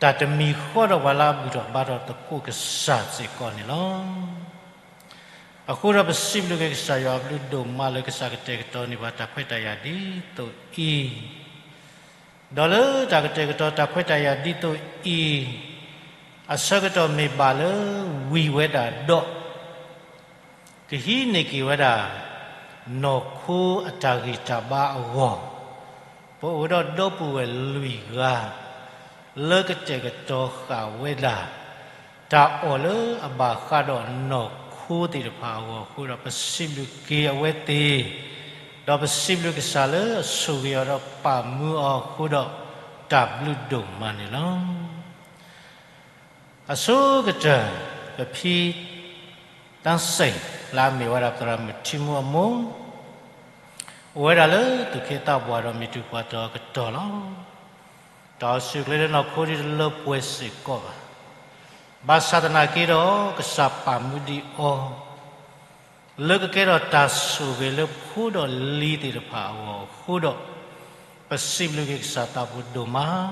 တၢ်တမံၤဃီဒီးပှၤလၢအဘူၣ်ထီၣ်ဘါထီၣ်သကိးကစၢ်စ့ၢ်ကီးန့ၣ်လီၤ. အဃိဒီးပစံးဘျုးက့ၤကစၢ်ယွၤအဘျုးဒိၣ်မးလၢကစၢ်ကတဲာ်ကတီၤန့ၢ်ပှၤတၢ်ခွဲးတၢ်ယာ်ဒ်သိးအံၤ, ဒီးလၢတၢ်ကတဲာ်ကတီၤတၢ်ခွဲးတၢ်ယာ်ဒ်သိးအံၤ အဆၢကတီၢ်မ့ၢ်ဘၣ်လၢဝံၤဝဲဒၣ်ဒီး ကဟံးန့ၢ်က့ၤဝဲဒၣ် နီၢ်ခိအတၢ်ဂံၢ်တၢ်ဘါအဂီၢ်, ပအိၣ်ဒီးဒီပုၢ်ဝဲၢ်လွံၢ်ဂၤ လၢကတဲာ်ကတီၤဃာ်ဝဲဒၣ် တၢ်အီၣ်လၢအဘၣ်ဃးဒီးနီၢ်ခိသ့ၣ်တဖၣ်အဂီၢ်အဃိဒီး ပစံးဘျုးက့ၤအဝဲသ့ၣ်, ဒီးပစံးဘျုးကစၢ်လၢအဆိၣ်ဂ့ၤအီၤဒီးပာ်မူအီၤအဃိဒီး တၢ်ဘျုးဒိၣ်မးန့ၣ်လီၤ. အဆိကတၢၢ် ပဖံ တၢ်စ့ၣ် လၢအမ့ၢ်ဝဲဒၣ်သရၣ်မုၣ်ထံမူအမိၢ် အိၣ်ဝဲဒၣ်လၢသူၣ်က့သးပှၢ်ဒီးမုၢ်တူၢ်ပှၤတီၤအကတီၢ်လီၤ. တၢ်အိၣ်ဆူၣ်အိၣ်ချ့လၢနီၢ်ခိဒ်တလၢပှဲၤစ့ၢ်ကီးဘၣ်. ဘၣ်ဆၣ်သနာ်က့ဒီး ကစၢ်ပာ်မူဒံးအီၤ လၢကကဲထီၣ်တၢ်ဆိၣ်ဂ့ၤလၢဖိဒီးလံၤသ့ၣ်တဖၣ်အဂီၢ်အဃိဒီး ပစံးဘျုးက့ၤကစၢ်သးဘိဒိၣ်မး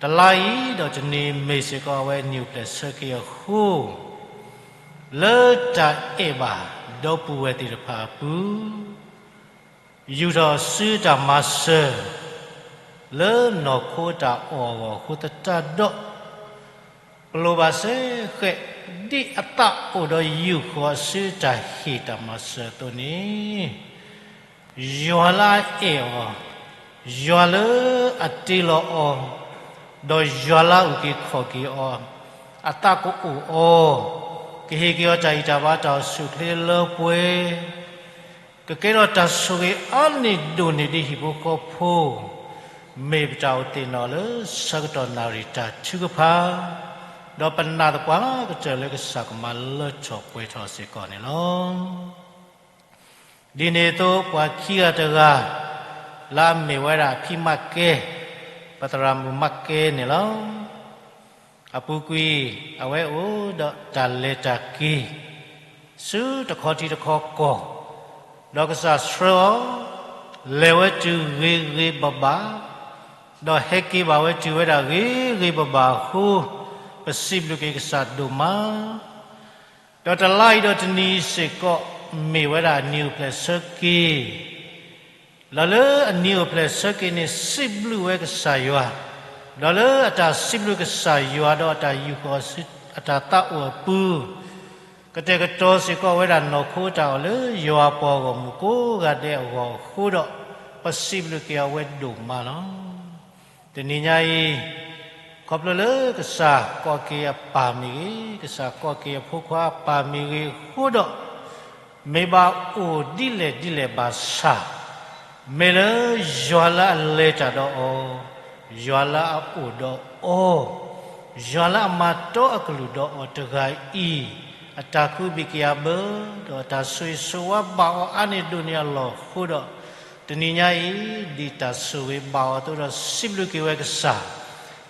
တလါအံၤဒီးတနံၤမ့ၢ်စ့ၢ်ကီးအဝဲနံၣ်အိၣ်ဖျဲၣ်ဆၢက့ၤအဃိ, လၢတၢ်အဲၣ်ဘၣ်ဒီပုၢ်ဝဲၢ်သ့ၣ်တဖၣ်အပူၤ, ယူာ်ထီၣ်စုတၢ်မၤစၢၤ လၢနီၢ်ခိတၢ်အီၣ်အဂီၢ်အဃိသတးဒီး ပလိၣ်ဘၣ်စ့ၢ်ကီး ဒ်အသးအိၣ်ဒီးယူာ်ဃီၤအစုတၢ်ဟ့ၣ်တၢ်မၤစၢၤအသိးန့ၣ် ယွၤလၢအအဲၣ်အီၤ, ယွၤလၢအတ့လီၤအီၤ, ဒီးယွၤလၢအအုၣ်က့ၤခီၣ်က့ၤအီၤ, အသးကအိၣ်အီၤ, ကဟ့ၣ်က့ၤအီၤတၢ်ဂံၢ်တၢ်ဘါတၢ်အိၣ်ဆူၣ်အိၣ်ချ့လၢပှဲၤ ကကဲထီၣ်တၢ်ဆိၣ်ဂ့ၤအါန့ၢ်ဒိၣ်န့ၢ်ဒ်ဟံၣ်ဖိဃီဖိ, မ့ၢ်ပတၢ်အိၣ်သ့ၣ်နီၣ်လၢဆၢကတီၢ်နၣ်ရံၣ်တၢ်ထုကဖၣ်, ဒီးပနာ်သပှၢ်ကတၢၢ်လၢကစၢ်ကမၤလၢထီၣ်ပှဲၤထီၣ်စ့ၢ်ကီးန့ၣ်လီၤ. ဒ်န့ၣ်အသိးပှၤခံဂၤတဂၤ လၢအမ့ၢ်ဝဲဒၣ်အဖံမးကဲ, ပသရၣ်မုၣ်မးကဲန့ၣ်လီၤ. အပူၤကွံာ် အဝဲအိၣ်ဒီးတၢ်လဲၤတၢ်က့ၤ ဆူတခီထံတခီကီၢ်, ဒီးကစၢ်ဆှၢအီၤ လဲၤဝဲတုၤဂ့ၤဂ့ၤဘၣ်ဘၣ်, ဒီးဟဲက့ၤဘၣ်ဝဲတုၤဝဲဒၣ်ဂ့ၤဂ့ၤဘၣ်ဘၣ်အဃိ, ပစံးဘျုးက့ၤကစၢ်ဒိၣ်မး ဒီးတလါအံၤဒီးတနံၤအံၤစ့ၢ်ကီး မ့ၢ်ဝဲဒၣ်အနံၤအိၣ်ဖျဲၣ်ဆၢက့ၤ, ဒီးလၢအနံၤအိၣ်ဖျဲၣ်ဆၢက့ၤန့ၣ် စံးဘျုးဝဲကစၢ်ယွၤ, ဒီးလၢအတၢ်စံးဘျုးကစၢ်ယွၤဒီးအတၢ်ယူာ်ဃီၤအတၢ်သးအိၣ်အပူၤ, ကတဲာ်ကတီၤစ့ၢ်ကီးဝဲဒၣ်နီၢ်ခိတၢ်အီၣ်လၢယွၤအပှၤဂီၢ်မုၢ်ကိးဂၤဒဲးအဂီၢ်အဃိဒီး, ပစံးဘျုးက့ၤအဝဲဒိၣ်မးလီၤ. တနံၤညါအံၤ, ခီဖျိလၢကစၢ်ကိးက့ၤအပၢ်မ့ၢ်ဂ့ၤ, ကစၢ်ကိးက့ၤအဖိခွါအပၢ်မ့ၢ်ဂ့ၤအဃိဒီး, မ့ၢ်ဘၣ်အိၣ်ဒ်လဲၣ်ဒ်လဲၣ်ဘၣ်ဆၣ်, မ့ၢ်လၢယွၤလၢအလဲၤတၢ်ဒီးအီၤ, ယွၤလၢအအိၣ်ဒီးအီၤ, ယွၤလၢအမၤတီအကလုၢ်ဒီးအီၤတဂၤအံၤ, အတၢ်ကူးဘၣ်က့ၤအဘၢ, ဒီးအတၢ်ဆိၣ်ဂ့ၤဆိၣ်ဝါဘၣ်အီၤအါန့ၢ်ဒိၣ်န့ၢ်အလီၢ်အဃိဒီး, တနံၤညါအံၤ, ဒ်တၢ်ဆိၣ်ဂ့ၤဘၣ်အီၤအသိးဒီး စံးဘျုးက့ၤဝဲကစၢ်,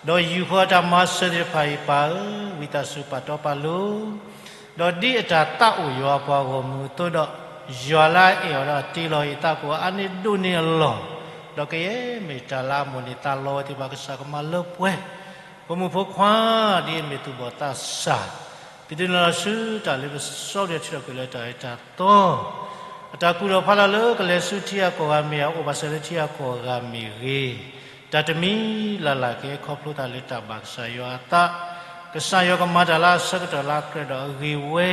ဒီးယူာ်ဃီတၢ်မၤစၢၤသ့ၣ်တဖၣ်အံၤ ပၢ်ဧၢ, ဝံသးစူၤပာ်တီပာ်လိၤ, ဒီးဒ်အတၢ်သးအိၣ်ယွၤအပှၤဂီၢ်မုၢ်အသိးဒီး, ယွၤလၢအအဲၣ်အီၤဒီးအတ့လီၤအသးကအိၣ်အါန့ၢ်ဒိၣ်န့ၢ်အလီၢ်, ဒီးကယဲၢ်မ့ၢ်တၢ်လၢအမိၣ်န့ၢ်သးလီဝဲသ့ၣ်တဖၣ် ကစၢ်ကမၤလၢပှဲၤ ဖိမုၣ်ဖိခွါ, ဒ်အမ့ၢ်သူၣ်ဘီၣ်သးစၢ်, သုဒုးနုာ်လီၤဆူတၢ်လ့ပစီပဒံး ထံထီၣ်ကွံာ်လၢတၢ်အၢတၢ်သီ, အတၢ်ကူၣ်ထီၣ်ဖးလီၤလၢကလဲၤဆူထံဂၤကီၢ်ဂၤမ့ၢ်ဂ့ၤ, အိၣ်ဘၣ်စၢၤလၢထံဂၤကီၢ်ဂၤမ့ၢ်ဂ့ၤ, တၢ်တမံၤလၢ်လၢ်ကဟဲခီဖျိသးလၢတၢ်ဘၣ်ကစၢ်ယွၤအသး, ကစၢ်ယွၤကမၤတၢ်လၢအဆၢကတီၢ်လၢအကြၢးဒီးအဂ့ၤဝဲ,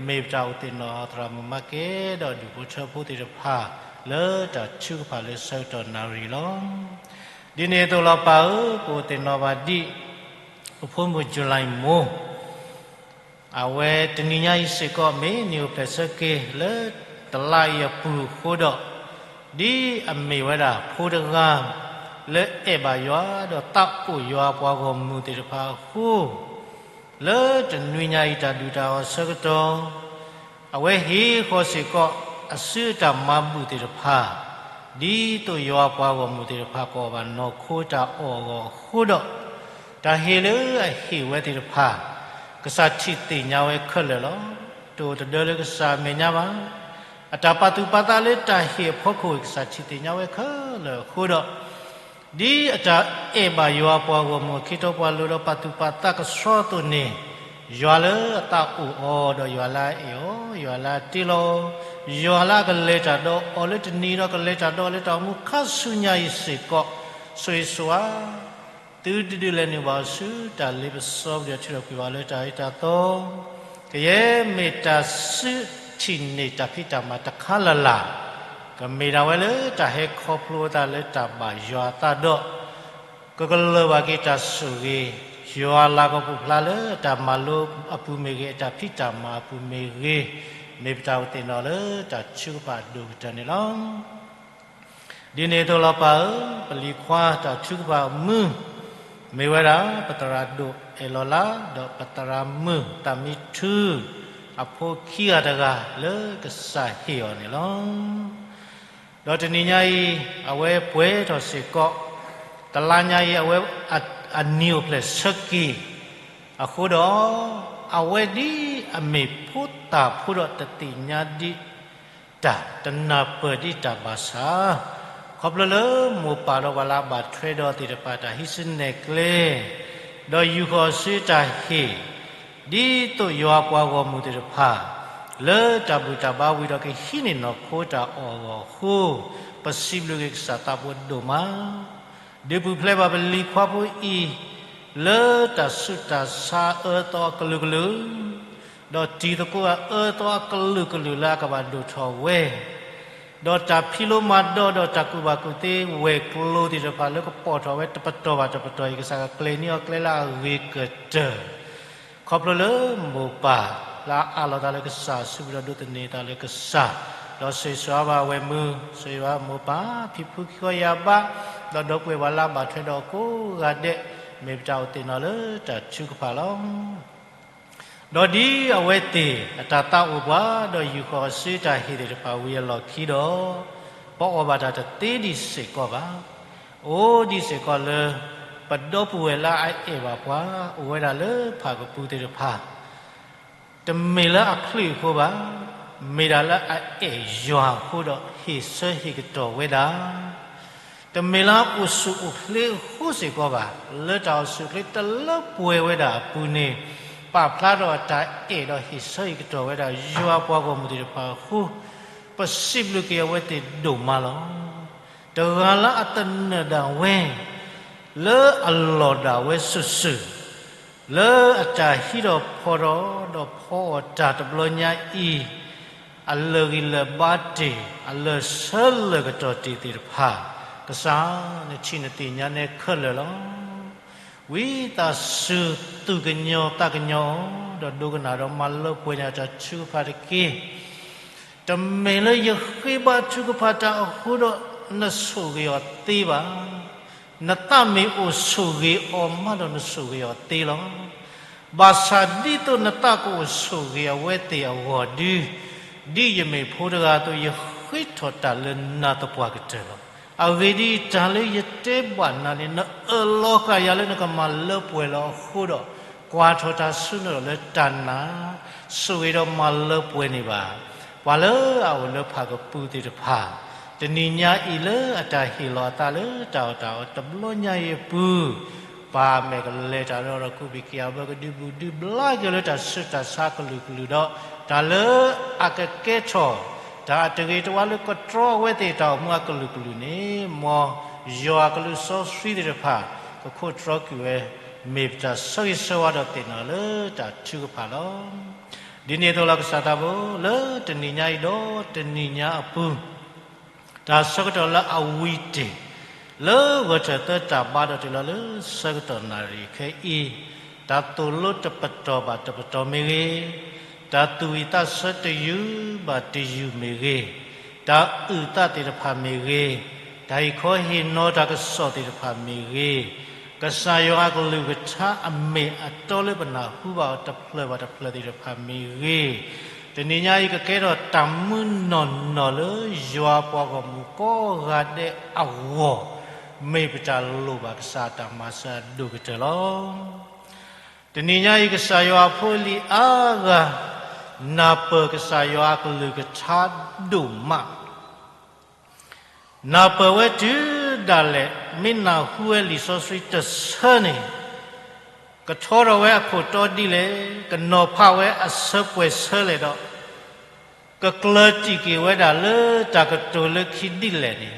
မ့ၢ်ပတၢ်အိၣ်သ့ၣ်နီၣ်သရၣ်မုၣ်မၤကဲဒီး ဒူၣ်ဖိထၢဖိသ့ၣ်တဖၣ် လၢတၢ်ထုကဖၣ်လၢဆၢကတီၢ်နၣ်ရံၣ်လီၤ. ဒ်န့ၣ်အသိးလီၤပၢ်ဧၢ, ပအိၣ်သ့ၣ်နီၣ်ဘၣ်ဒံး ပဖိမုၣ် July Moore, အဝဲတနံၤညါအံၤစ့ၢ်ကီး မ့ၢ်နံၣ်အိၣ်ဖျဲၣ်ဆၢက့ၤလၢတလါအံၤအပူၤအဃိဒီး, ဒ်အမ့ၢ်ဝဲဒၣ်ဖိတဂၤ လၢအဲၣ်ဘၣ်ယွၤဒီးသးအိၣ်ယွၤအပှၤဂီၢ်မုၢ်သ့ၣ်တဖၣ်အဃိ, လၢတနွံညါအံၤတၢ်ဒုၣ်တၢ်အီၣ်ဆၢကတီၢ်, အဝဲဟ့ၣ်ဃီၤစ့ၢ်ကီး အစုအတၢ်မၤဘူၣ်သ့ၣ်တဖၣ်, ဒ်သိးယွၤအပှၤဂီၢ်မုၢ်သ့ၣ်တဖၣ် ကအီၣ်ဘၣ်နီၢ်ခိတၢ်အီၣ်အဂီၢ်အဃိဒီး, တၢ်ဟ့ၣ်လၢအဟ့ၣ်ဝဲသ့ၣ်တဖၣ်, ကစၢ်ထံၣ်သ့ၣ်ညါဝဲခဲလၢာ်လီၤ. တအိၣ်တဒၢလၢကစၢ်အမဲာ်ညါဘၣ်. အတၢ်ပာ်သူၣ်ပာ်သးလၢတၢ်ဟ့ၣ်အဖီခိၣ် ကစၢ်ထံၣ်သ့ၣ်ညါဝဲခဲလၢာ်အဃိဒီး, ဒ်အတၢ်အဲၣ်ဘၣ်ယွၤအပှၤဂီၢ်မုၢ် အခ့ထီၣ်ပှၤလိၤဒီးပာ်သူၣ်ပာ်သးကဆှီအသိးန့ၣ်, ယွၤလၢအသးအိၣ်အီၤ ဒီးယွၤလၢအအဲၣ်အီၤ, ယွၤလၢအတ့လီၤအီၤ, ယွၤလၢအကလဲၤတၢ်ဒီးအီၤလၢတနံၤဒီးကလဲၤတၢ်ဒီးအီၤလၢတၢ်အိၣ်မူခါဆူညါအံၤစ့ၢ်ကီး, ဆိၣ်ဂ့ၤဆိၣ်ဝါ သုတဒုးလဲၤနုာ်ဘၣ်အီၤဆူတၢ်လ့ပစီပဒံး ထံထီၣ်ကွံာ်ဘၣ်လၢတၢ်အၢတၢ်သီ, ကယဲၢ်မ့ၢ်တၢ်စုထံၣ်န့ၢ်တၢ်ဖံးတၢ်မၤတခါလၢ်လၢ်, ကမ့ၢ်ဒၣ်ဝဲလၢတၢ်ဟဲခီဖျိသးလၢတၢ်ဘၣ်ယွၤအသးဒီး, ကကလၢၤဘၣ်က့ၤတၢ်ဆိၣ်ဂ့ၤ, ယွၤလၤကပီၤဖျါလၢတၢ်မၤလိအပူၤမ့ၢ်ဂ့ၤ, အတၢ်ဖံးတၢ်မၤအပူၤမ့ၢ်ဂ့ၤ, မ့ၢ်ပတၢ်အိၣ်သ့ၣ်နီၣ်လၢတၢ်ထုကဖၣ်အဒိၣ်ကတၢၢ်န့ၣ်လီၤ. ဒ်န့ၣ်အသိးလီၤပၢ်ဧၢ, ပလံၤခွါတၢ်ထုကဖၣ်အမုၢ်, မ့ၢ်ဝဲဒၣ် ပသရၣ်ဒိၣ်အဲၣ်လီၤလါ, ဒီးပသရၣ်မုၣ်သးမံထူ, အဖိခံဂၤတဂၤလၢကစၢ်ဟ့ၣ်အီၤန့ၣ်လီၤ. ဒီးတနံၤညါအံၤ, အဝဲပှဲၤထီၣ်စ့ၢ်ကီး, တလါညါအံၤ အဝဲအနံၣ်အိၣ်ဖျဲၣ်ဆၢက့ၤ, အဃိဒီး, အဝဲဒ်အမ့ၢ်ဖိသၣ်ဖိဒီးတသ့ၣ်ညါဒံးတၢ်တနၢ်ပၢၢ်ဒံးတၢ်ဘၣ်ဆၣ်, ခီဖျိလၢမိၢ်ပၢ်ဒီးပှၤလၢအဘၣ်ထွဲဒီးသ့ၣ်တဖၣ်တၢ်ဟံးစုနဲၣ်ကျဲ, ဒီးယူာ်ဃီၤဆူတၢ်ဟ့ၣ်, ဒ်သိးယွၤပှၤဂီၢ်မုၢ်သ့ၣ်တဖၣ်, လၢတၢ်ဘူၣ်တၢ်ဘါဝံၤဒီးကဟံးန့ၢ်နီၢ်ခိတၢ်အီၣ်အဂီၢ်အဃိ, ပစံးဘျုးက့ၤကစၢ်သးဘိဒိၣ်မး ဒုးပူၤဖျဲးဘၣ်ပလံၤခွါဖိအံၤ, လၢတၢ်ဆူးတၢ်ဆါအအၢအသီအကလုာ်ကလုာ်, ဒီးတံၤသကိးအအၢအသီအကလုာ်ကလုာ်လၢအကဘၣ်ဒိၣ်ထီၣ်ဝဲ, ဒီးတၢ်ဖံးလိမၤဒိးဒီးတၢ်ကူၣ်ဘၣ်ကူၣ်သ့ဝဲၤကျိၤသ့ၣ်တဖၣ်လၢကပိာ်ထီၣ်ဝဲတပတီၢ်ဘၣ်တပတီၢ်အံၤ ကစၢ်ကကျဲၤန့ၢ်အီၤကျဲလၢအဂ့ၤကတၢၢ် ခီဖျိလၢမိၢ်ပၢ်လၢအအးလီၤသးလၢကစၢ် စူးပူၤဒီးဒိးသန့ၤသးလၢကစၢ်, ဒီးဆိၣ်ဂ့ၤဆိၣ်ဝါဘၣ်ဝဲၢ်မုၣ်, ဆိၣ်ဂ့ၤဘၣ်မိၢ်ပၢ်, ဖံဖုခံဂၤယၤဘၣ်, ဒီးဒီပုၢ်ဝဲၢ်ပှၤလၢအဘၣ်ထွဲဒီးကိးဂၤဒဲး, မ့ၢ်ပတၢ်အိၣ်သ့ၣ်နီၣ်လၢတၢ်ထုကဖၣ်လီၤ. ဒီးဒ်အဝဲသ့ၣ်အတၢ်သးအိၣ်ပှၤ, ဒီးယူာ်ဃီၤအီၤဆူတၢ်ဟ့ၣ်သ့ၣ်တဖၣ်ဝံၤအလီၢ်ခံဒီး, ပအီၣ်ဘၣ်တၢ်တသ့ဒံးစ့ၢ်ကီးဘၣ်. အိၣ်ဒံးစ့ၢ်ကီးလၢ ပဒီပုၢ်ဝဲၢ်လၢအအဲၣ်ဘၣ်ပှၤ အိၣ်ဝဲဒၣ်လၢဖၣ်ကပူၤသ့ၣ်တဖၣ် တမ့ၢ်လၢအချုးအဃိဘၣ်, မ့ၢ်ဒၣ်လၢအအဲၣ်ယွၤအဃိဒီးဟ့ၣ်ဆၢဟ့ၣ်ကတီၢ်ဝဲဒၣ်, တမ့ၢ်လၢအအိၣ်ဆူၣ်အိၣ်ချ့အဃိစ့ၢ်ကီးဘၣ်, လၢတၢ်အိၣ်ဆူၣ်အိၣ်ချ့တလၢပှဲၤဝဲဒၣ်အပူၤန့ၣ်, ပာ်ဖျါထီၣ်အတၢ်အဲၣ်ဒီးဟ့ၣ်ဆၢဟ့ၣ်ကတီၢ်ဝဲဒၣ်ယွၤပှၤဂီၢ်မုၢ်သ့ၣ်တဖၣ်အဃိ, ပစံးဘျုးက့ၤအဝဲသ့ၣ်ဒိၣ်မးလီၤ. တဂၤလၢအသနၢၣ်ဒၣ်ဝဲ လၢအလီၢ်ဒၣ်ဝဲစုာ်စုာ်, လၢအတၢ်ဟံးထီၣ်ဖီထီၣ်ဒီးဖီအီၣ်တၢ်တဘျီညါအံၤ, အလၢာ်ဂံၢ်လၢာ်ဘါတ့ၢ်, အလၢာ်ဆၢလၢာ်ကတီၢ်တ့ၢ်သ့ၣ်တဖၣ်, ကစၢ်, နထံၣ်နသ့ၣ်ညါနဲခဲလၢာ်လီၤ. ဝံသးစူၤသူၣ်ကညီၤသးကညီၤအီၤ, ဒီးဒိကနၣ်ဒီးမၤလၢပှဲၤန့ၢ်အတၢ်ထုကဖၣ်တက့ၢ်. တမ့ၢ်လၢယဃ့ဘါထုကဖၣ်တၢ်အဃိဒီး နဆိၣ်ဂ့ၤအီၤသ့ဘၣ်. နသးမ့ၢ်အိၣ်ဆိၣ်ဂ့ၤအီၤမးဒီးနဆိၣ်ဂ့ၤအီၤသ့လီၤ. ဘၣ်ဆၣ်ဒ်သိးနသးကအိၣ်ဆိၣ်ဂ့ၤအဝဲသ့ၣ်အဂီၢ်ဒု, ဒ်ယမ့ၢ်ဖိတဂၤအသိး ယဃ့ထီၣ်တၢ်လၢနၤသပှၢ်ကတၢၢ်လီၤ. အဂ့ၢ်ဒ်အံၤ, တၢ်လၢယတဲဘၣ်နၤန့ၣ် နအၢၣ်လီၤဃာ်ယၤလၢနကမၤလၢပှဲၤလီၤအဃိဒီး, ကွၢ်ထီၣ်တၢ်ဆၢနုာ်လီၤလၢတၢ်နာ်, ဆိၣ်ဂ့ၤဒီးမၤလၢပှဲၤန့ၢ်ဘၣ် ပှၤလၢအအိၣ်လၢဖၣ်ကပူၤသ့ၣ်တဖၣ်, တနံၤညါအံၤလၢအတၢ်ဟ့ၣ်လီၤအသးလၢတၢ်အီၣ်တၢ်အီတဘျီညါအံၤအပူၤ, ပၢ်မဲာ်ကလဲၤတၢ်ဒီး ကူးဘံၣ်က့ၤအဘၢကဒုးဘူးဒုးဘျါက့ၤလၢတၢ်ဆူးတၢ်ဆါအကလုာ်ကလုာ်ဒီး, တၢ်လၢအကကဲထီၣ် တၢ်အတဂ့ၤတဝါလၢကတြီအဝဲသ့ၣ်တၢ်အိၣ်မူအကလုာ်ကလုာ်န့ၣ်, မ်ယွၤအကလုၢ်စီဆှံသ့ၣ်တဖၣ် ကခိးတြီကွံာ်ဝဲ, မ့ၢ်ပတၢ်ဆၢဂ့ၤဆၢဝါဒီးသ့ၣ်နီၣ်လၢတၢ်ထုကဖၣ်လီၤ. ဒ်န့ၣ်အသိးလီၤကစၢ်သးဘိ, လၢတနံၤညါအံၤဒီးတနံၤညါအပူၤ, တၢ်ဆၢကတီၢ်လၢအဝံၤတ့ၢ်, လၢဂီၤထၢၣ်သၢတၢ်ဘါဒီးတုၤလီၤလၢဆၢကတီၢ်နၣ်ရံၣ်ခဲအံၤ, တၢ်သိၣ်လိတပတီၢ်ဘၣ်တပတီၢ်မ့ၢ်ဂ့ၤ, တၢ်သူၣ်ဝံၣ်သးဆၢတယုၢ်ဘၣ်တယုၢ်မ့ၢ်ဂ့ၤ, တၢ်အုၣ်သးသ့ၣ်တဖၣ်မ့ၢ်ဂ့ၤ, တၢ်ဟ့ၣ်ခီဟ့ၣ်နီၤတၢ်ကစီၣ်သ့ၣ်တဖၣ်မ့ၢ်ဂ့ၤ, ကစၢ်ယွၤအကလုၢ်ကထါအမ့ၢ်အတီလၢပနၢ်ဟူဘၣ်အီၤတဖျၢၣ်ဘၣ်တဖျၢၣ်သ့ၣ်တဖၣ်မ့ၢ်ဂ့ၤ, တနံၤညါအံၤကကဲထီၣ်တၢ်မုၢ်နီၢ်နီၢ်လၢယွၤပှၤဂီၢ်မုၢ်ကိးဂၤဒဲးအဂီၢ်, မ့ၢ်ပတၢ်လိၣ်ဘၣ်ကစၢ်အတၢ်မၤစၢၤအဒိၣ်ကတၢၢ်လီၤ. တနံၤညါအံၤကစၢ်ယွၤအဖိအလံၤအါဂၤ, နၢ်ပၢၢ်ကစၢ်ယွၤအကလုၢ်ကထါဒိၣ်မး နၢ်ပၢၢ်ဝဲတုၤဒၣ်လဲာ်, မ့ၢ်နၢ်ဟူဝဲလံာ်စီဆှံတဆၢန့ၣ်, ကထီထီၣ်ဝဲအခိၣ်တီဒ်လဲၣ်, ကနီၤဖးဝဲအဆၢပှဲၤဆၢလဲၣ်ဒီး, ကကျၢၤတံၢ်က့ၤဝဲဒၣ်လၢတၢ်ကတိၤလၢခံဒ်လဲၣ်န့ၣ်,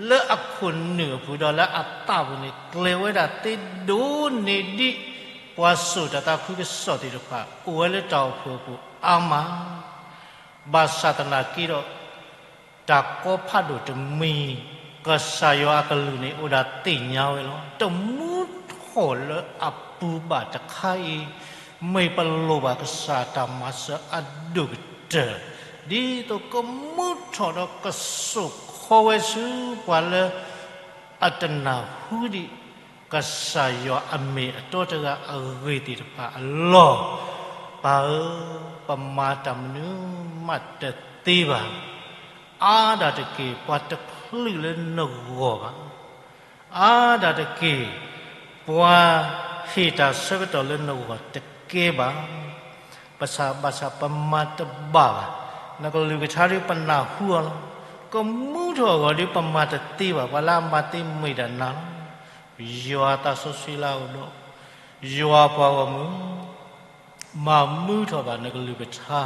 လၢအခိၣ်နူာ်အပူၤဒီးလၢအသးပူၤန့ၣ် ကျဲၤဝဲဒၣ်သ့ဒိၣ်န့ၢ်ဒ်ပှၤစိာ်တၢ်သးခုကစီၣ်သ့ၣ်တဖၣ် အိၣ်ဝဲလၢတၢ်အိၣ်ဖှိၣ်အပူၤအါမး ဘၣ်ဆၣ်သနာ်က့ဒီး, တၢ်ကီဖးဒိၣ်တမံၤ, ကစၢ်ယွၤအကလုၢ်န့ၣ် အိၣ်ဒၣ်သ့ၣ်ညါဝဲလီၤ. တမူထီၣ်လၢအပူၤဘၣ်တခါအံၤ, မ့ၢ်ပလိၣ်ဘၣ်ကစၢ်တၢ်မၤစၢၤအဒိၣ်ကတၢၢ်, ဒ်သိးကမူထီၣ်ဒီးကစိာ်ခီဝဲဆူပှၤလၢ အတနၢ်ဟူဒံး ကစၢ်ယွၤအမ့ၢ်အတီတဂၤအဂ့ၢ်သ့ၣ်တဖၣ်အလီၢ်, ပၢ်ဧၢ, ပမၤတၢ်မနုၤမးတသ့ဘၣ်. အါဒၣ်တက့ၢ် ပှၤတချုးလၢနဂီၢ်ဘၣ်. အါဒၣ်တက့ၢ် ပှၤဟ့ၣ်တၢ်ဆၢကတီၢ်လၢနဂီၢ်တကဲဘၣ်. ဘၣ်ဆၣ် ဘၣ်ဆၣ်ပမၤတဘၣ်ဘၣ်. နကလုၢ်ကထါဒုးပနၢ်ဟူအီၤလီၤ. ကမူထီၣ်အဂီၢ်ဒုးပမၤတသ့ဘၣ်. ပှၤလၢအမၤသ့မ့ၢ်ဒၣ်နၤလီၤ. ယွၤအသးစီဆှံလၢအအိၣ်ဒီး ယွၤပှၤဂီၢ်မုၢ် မၤမူထီၣ်ဘၣ်နကလုၢ်ကထါ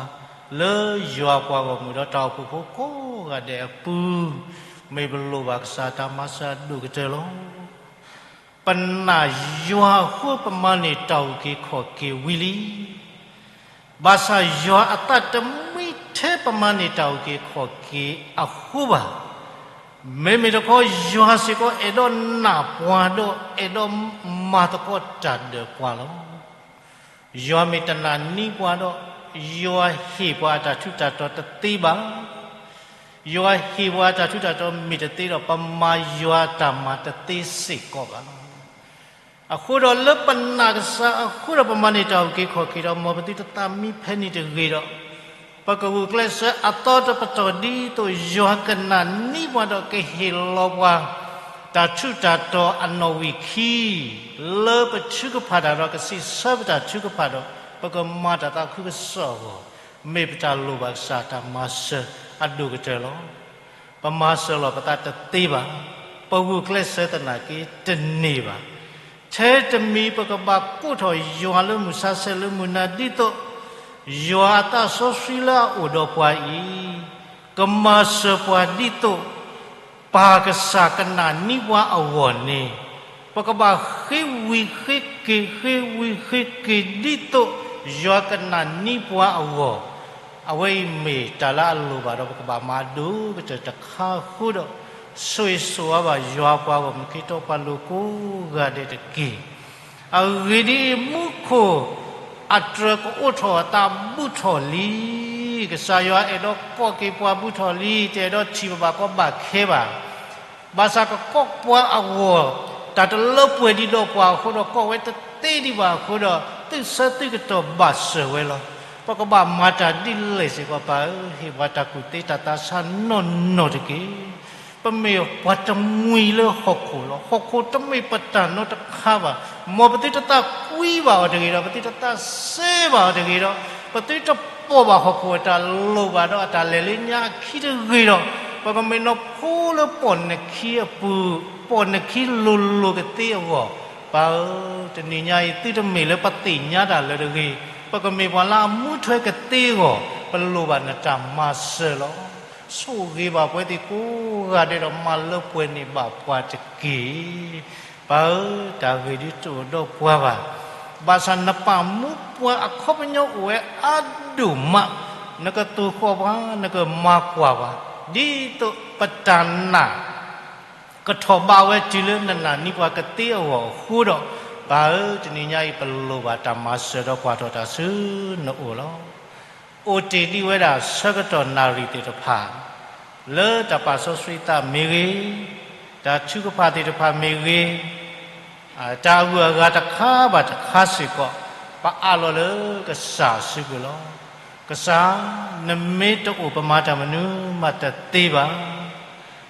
လၢယွၤပှၤဂီၢ်မုၢ်ဒီးတၢ်အိၣ်ဖှိၣ်ဖိကိးဂၤဒဲးအပူၤ, မ့ၢ်ပလိၣ်ဘၣ်ကစၢ်တၢ်မၤစၢၤအဒိၣ်ကတၢၢ်လီၤ. ပနာ်ယွၤအဃိပမၤန့ၢ်တၢ်အုၣ်က့ၤခီၣ်က့ၤဝံၤလံ. ဘၣ်ဆၣ်ယွၤအသးတမှံထဲပမၤန့ၢ်တၢ်အုၣ်က့ၤခီၣ်က့ၤအဃိဘၣ်. မ့မ့ၢ်တခီ ယွၤစ့ၢ်ကီးအဲၣ်ဒိးနာ်ပှၤဒီးအဲၣ်ဒိးမၤသကိးတၢ်ဒၢးပှၤလီၤ. ယွၤမ့ၢ်တနာ်န့ၢ်ပှၤဒီး ယွၤဟ့ၣ်ပှၤအတၢ်ထူးတၢ်တီၤတသ့ဘၣ်. ယွၤဟ့ၣ်ပှၤအတၢ်ထူးတၢ်တီၤမ့ၢ်တသ့ဒီး ပမၤယွၤအတၢ်မၤတသ့စ့ၢ်ကီးဘၣ်. အဃိဒီးလၢပနာ်ကစၢ်အဃိဒီး ပမၤန့ၢ်တၢ်အုၣ်က့ၤခီၣ်က့ၤဒီး မ်ပသုတသးမံဖဲန့ၣ်တဂ့ၤဒီး, ပကဂုာ်ကျဲးစၢးအသီတပတီၢ်ဒ်သိးယွၤကနာ်န့ၢ်ပှၤဒီးကဟ့ၣ်လီၤပှၤ တၢ်ထူးတၢ်တီၤအနီၣ်ဝံာ်ခံ လၢပထုကဖၣ်တၢ်ဒီးကစံးဆၢပတၢ်ထုကဖၣ်ဒီး ပကမၤတၢ်သးခုကစီၣ်အဂီၢ်, မ့ၢ်ပတၢ်လိၣ်ဘၣ်ကစၢ်တၢ်မၤစၢၤအဒိၣ်ကတၢၢ်လီၤ. ပမၤစၢၤလီၤပသးတသ့ဘၣ်. ပဂုာ်ကျဲးစၢးသနာ်က့တန့ၢ်ဘၣ်. ထဲတမံၤပကဘၣ်ကိးထီၣ်ယွၤလၢမုၢ်ဆါဆဲးလၢမုၢ်နၤဒ်သိး ယွၤအသးစီဆှံလၢအအိၣ်ဒီးပှၤအံၤ ကမၤစၢၤပှၤဒ်သိး ပၢ်ကစၢ်ကနာ်န့ၢ်ပှၤအဂီၢ်န့ၣ်, ပကဘၣ်ဃ့ဝံၤဃ့က့ၤ ဃ့ဝံၤဃ့က့ၤဒ်သိး ယွၤကနာ်န့ၢ်ပှၤအဂီၢ်, အဝဲအံၤမ့ၢ်တၢ်လၢအလိၣ်ဘၣ်ဒီး ပကဘၣ်မၤအဒိၣ်ကတၢၢ်တခါအဃိဒီး, ဆိၣ်ဂ့ၤဆိၣ်ဝါဘၣ်ယွၤပှၤဂီၢ်မုၢ်ခ့တီပှၤလိၤကိးဂၤဒဲးတက့ၢ်. အဂ့ၢ်ဒ်အံၤ, မူခိၣ်အတြၢၤကအိၣ်ထီၣ်အသးဘူးထီၣ်လံ. ကစၢ်ယွၤအဲၣ်ဒိးကိးက့ၤပှၤဘူးထီၣ်လံ, တအဲၣ်ဒိးထံၣ်ဘၣ်ကီဘၣ်ခဲဘၣ်. ဘၣ်ဆၣ်ကကိးပှၤအဂီၢ်, တၢ်တလၢပှဲၤဒံးဒီးပှၤအဃိဒီး ကိးဝဲတသ့ဒံးဘၣ်အဃိဒီး သုးဆၢသုးကတီၢ်ဘၣ်စၢၤဝဲလီၤ. ပကဘၣ်မၤတၢ်ဒ်လဲၣ်စ့ၢ်ကီး ပၢ်ဧၢ, ဟ့ၣ်ပှၤတၢ်ကူၣ်သ့တၢ်သးဆးနီၢ်နီၢ်တက့ၢ်. ပမ့ၢ်ပှၤတမှံၤလၢဟီၣ်ခိၣ်လီၤ. ဟီၣ်ခိၣ်တမ့ၢ်ပတၢ်နီတခါဘၣ်. မ်ပသုတသးကွံဘၣ်အီၤတဂ့ၤဒီး, ပသုတသးစဲဘၣ်အီၤတဂ့ၤဒီး, ပသုတပိာ်ဘၣ်ဟီၣ်ခိၣ်အတၢ်လိၣ်ဘၣ်ဒီးအတၢ်လဲၤလၢညါအခံတဂ့ၤဒီး, ပကမ့ၢ်နီၢ်ဖိလၢပိာ်နခံအပူၤ, ပိာ်နခံလိၤလိၤကသ့အဂီၢ်, ပၢ်ဧၢ, တနံၤညါအံၤ သုတမ့ၢ်လၢပသ့ၣ်ညါတၢ်လၢတဂ့ၤ, ပကမ့ၢ်ပှၤလၢအမူထွဲကသ့အဂီၢ်, ပလိၣ်ဘၣ်နတၢ်မၤစၢၤလီၤ. ဆိၣ်ဂ့ၤဘၣ်ပှၤသ့ၣ်ကိးဂၤဒဲးဒီး မၤလၢပှဲၤန့ၢ်ဘၣ်ပှၤတက့ၢ်. ပၢ်ဧၢ, တၢ်ဂ့ၢ်ဒ်တအိၣ်ဒီးပှၤဘၣ်. ဘၣ်ဆၣ်နပာ်မူပှၤအခီပညီအိၣ်ဝဲအါဒိၣ်မး, နကသိၣ်ဃီၣ်ပှၤ, နကမၤကွၢ်ပှၤ, ဒ်သိးပတၢ်နာ် ကထီၣ်ဘးဝဲတုၤလၢနနာ်န့ၢ်ပှၤကသ့အဂီၢ်အဃိဒီး, ပၢ်ဧၢ, တနံၤညါအံၤ ပလိၣ်ဘၣ်တၢ်မၤစၢၤဒီးကွၢ်ထီၣ်တၢ်ဆူနအိၣ်လီၤ. အိၣ်တ့ၢ်ဒံးဝဲဒၣ်ဆၢကတီၢ်နၣ်ရံၣ်သ့ၣ်တဖၣ်, လၢတၢ်ပာ်စီဆှံသးမ့ၢ်ဂ့ၤ, တၢ်ထုကဖၣ်သ့ၣ်တဖၣ်မ့ၢ်ဂ့ၤ, တၢ်အဂုၤအဂၤတခါဘၣ်တခါစ့ၢ်ကီး, ပအးလီၤလၢကစၢ်စုပူၤလီၤ. ကစၢ်, နမ့ၢ်တအိၣ်ပမၤတၢ်မနုၤမးတသ့ဘၣ်.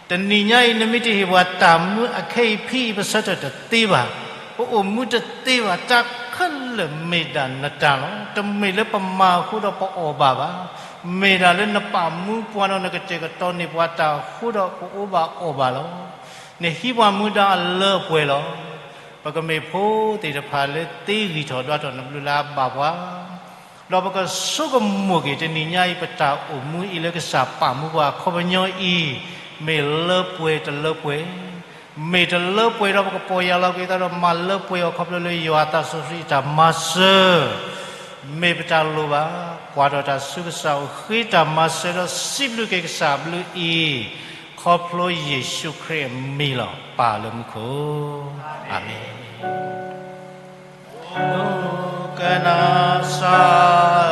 တနံၤညါအံၤ နမ့ၢ်တဟ့ၣ်ပှၤတၢ်မူအခဲအံၤဖဲအံၤ ပဆၢထၢၣ်တသ့ဘၣ်, ပအိၣ်မူတသ့ဘၣ်, တၢ်ခဲလၢာ်မ့ၢ်ဒၣ်နတၢ်လီၤ. တမ့ၢ်လၢပမၤအဃိဒီးပအီၣ်ဘၣ်ဘၣ်, မ့ၢ်ဒၣ်လၢနပာ်မူပှၤဒီး နကတဲာ်ကတီၤန့ၢ်ပှၤတၢ်အဃိဒီးပအိၣ်ဘၣ်အီၣ်ဘၣ်လီၤ. နဟံးပှၤမူဒါအလၢအပှဲၤလီၤ. ပကမ့ၢ်ဖိသ့ၣ်တဖၣ်လၢသ့ဂံၢ်ထီၣ်ဒွးထီၣ်နဘျုးလၢအဘၣ်ပှၤ ဒီးပကဆိကမိၣ်က့ၤတနံၤညါအံၤ ပတၢ်အိၣ်မူအံၤလၢကစၢ်ပာ်မူပှၤအခီပညီအံၤ, မ့ၢ်လၢပှဲၤတလၢပှဲၤ, မ့ၢ်တလၢပှဲၤဒီး ပကပီၢ်ယၢ်လီၤက့ၤသးဒီးမၤလၢပှဲၤအီၤခီဖျိလၢယွၤအသးစီဆှံအတၢ်မၤစၢၤ, မ့ၢ်ပတၢ်လိၣ်ဘၣ်, ကွၢ်ထီၣ်တၢ်ဆူကစၢ်အိၣ်, ဃ့တၢ်မၤစၢၤဒီးစံးဘျုးက့ၤကစၢ်အဘျုးအံၤ, ခီဖျိယ့ၣ်ၡူးခရံာ်အမံၤလီၤ. ပၢ်လၢမူခိၣ်, အၤမ့ၣ်. ဒိကနၣ်စၢ်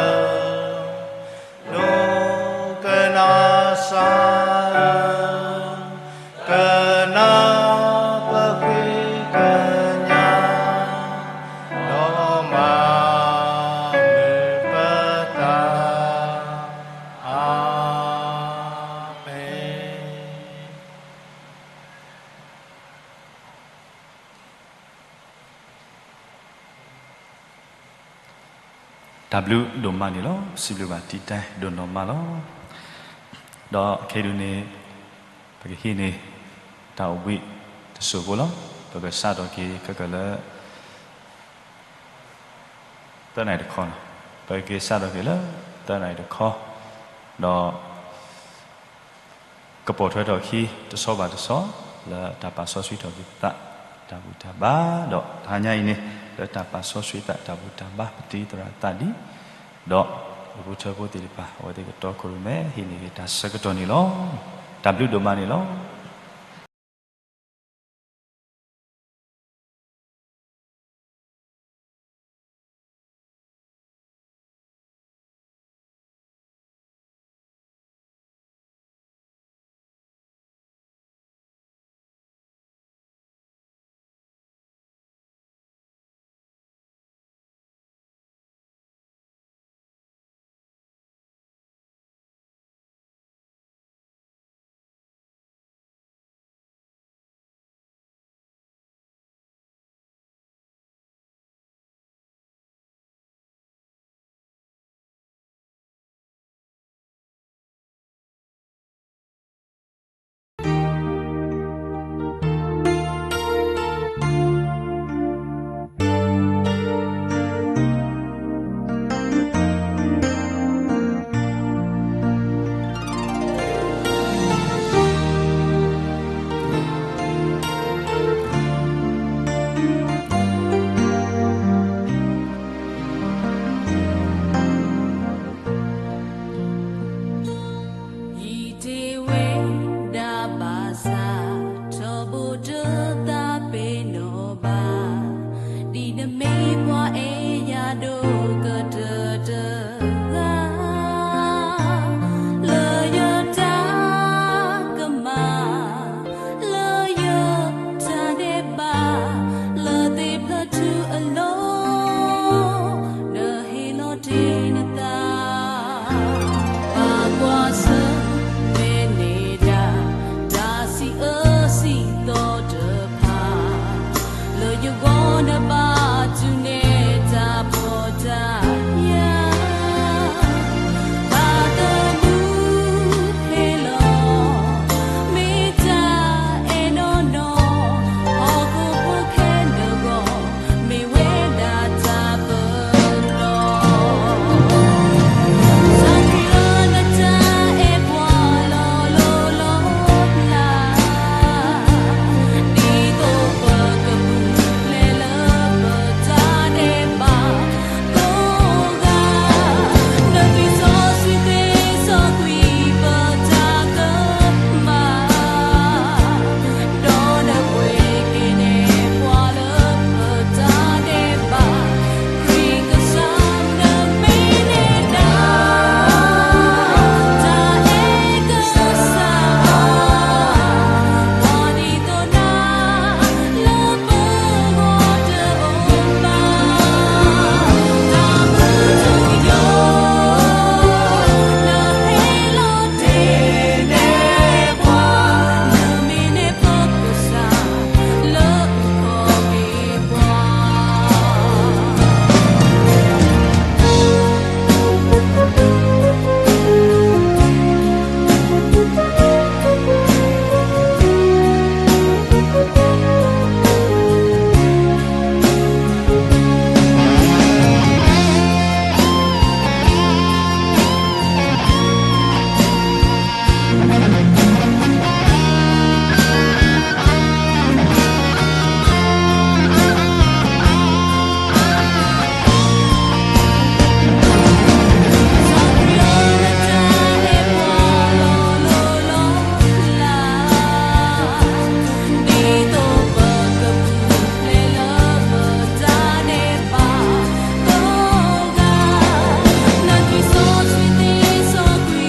ဧၢ, ဒိကနၣ်စၢ်ဧၢ, ကနၣ်ပဃ့ကညး, ဒီးမၤမုာ်ပသး, အၤမ့ၣ်. တၢ်ဘျုးဒိၣ်မးန့ၣ်လီၤ. စံးဘျုးဘၣ်တံၤတၢ်ဒိၣ်နီၢ်မးလီၤ. ဒီးခဲအံၤဒုန့ၣ် ပကဟံးန့ၢ်တၢ်အိၣ်ဘှံးတစိၢ်ဖိလီၤ. ပကစးထီၣ်က့ၤခဲကလၢာ် သၢနၣ်ရံၣ်တခီ, ပကစးထီၣ်က့ၤလၢ သၢနၣ်ရံၣ်တခီ, ဒီး ကပိာ်ထွဲထီၣ်အခံ တဆီဘၣ်တဆီ လၢတၢ်ပာ်စီဆှံထီၣ်က့ၤပသး တၢ်ဘူၣ်တၢ်ဘါ, ဒီးတဟါညါအံၤန့ၣ် လၢတၢ်ပာ်စီဆှံသးတၢ်ဘူၣ်တၢ်ဘါ ပတံၤသရၣ်သးဒံး, ဒီးပဘူၣ်ထၢဖိသ့ၣ်တဖၣ် အဝဲသ့ၣ်ကတီခိၣ်ရိၣ်မဲ ဟံးန့ၢ်က့ၤတၢ်ဆၢကတီၢ်န့ၣ်လီၤ. တၢ်ဘျုးဒိၣ်မးန့ၣ်လီၤ. တသးပ့ၤနီၣ်ဘၣ်, ဒ်နမ့ၢ်ပှၤအဲၣ်ယၤဒိၣ်ကတၢၢ်တဂၤ, လၢယတၢ်ကမၣ်, လၢယတၢ်ဒဲးဘး, လၢသ့ၣ်ဖျၢၣ်ထူအလိၤ, နဟ့ၣ်လီၤတ့ၢ်နသး ပာ်ကွၢ်ဆၢၣ်မဲာ်န့ၢ်ဒၣ် တၢ်စံးအၢစံးသီတဖၣ်, လၢယဂီၢ်နဘၣ်တူၢ်န့ၢ်တၢ်ဖှီၣ်တၢ်ယာ်, ဘၣ်သမူဟ့ၣ်လီၤ မ့ၢ်တၢ်အဲၣ်နီၢ်နီၢ်, ဟီၣ်ခိၣ်ဖိခဲလၢာ်အဂီၢ် မ့ၢ်ဝဲဒၣ်တၢ်ပနီၣ်, စၢ်ခရံာ်ဧၢ နတၢ်အဲၣ်ပှၤလီၤလိၤလီၤဖျး, ဒ်သိးပကပူၤဖျဲးလၢပတၢ်ဒဲးဘး ကိးဂၤ, နသွံၣ်စီဆှံသ့စီကွံာ်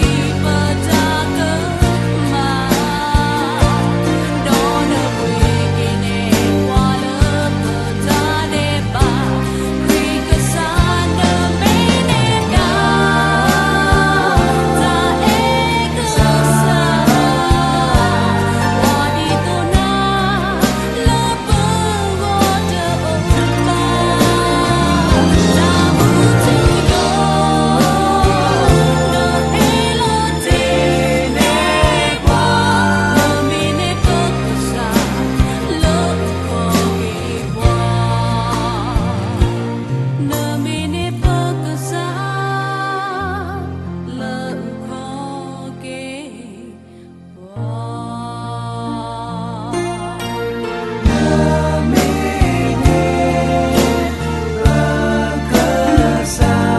ပတၢ်ကမၣ်, ဒီးနပှ့ၤက့ၤန့ၢ်ပှၤလၢပတၢ်ဒဲးဘး, ခရံာ်ကစၢ်နမ့ၢ်န့ၢ်ဒၣ် တၢ်အဲၣ်ကစၢ်, ပှၤဒ်သိးနၤ လၢပဂီၢ်တအိၣ်ဘၣ်, တၢ်မူထူယိာ် နဟ့ၣ်လီၤတ့ၢ်န့ၢ်ပှၤ, နမ့ၢ်န့ၢ်ပကစၢ် လၢအုၣ်က့ၤခီၣ်က့ၤပှၤ.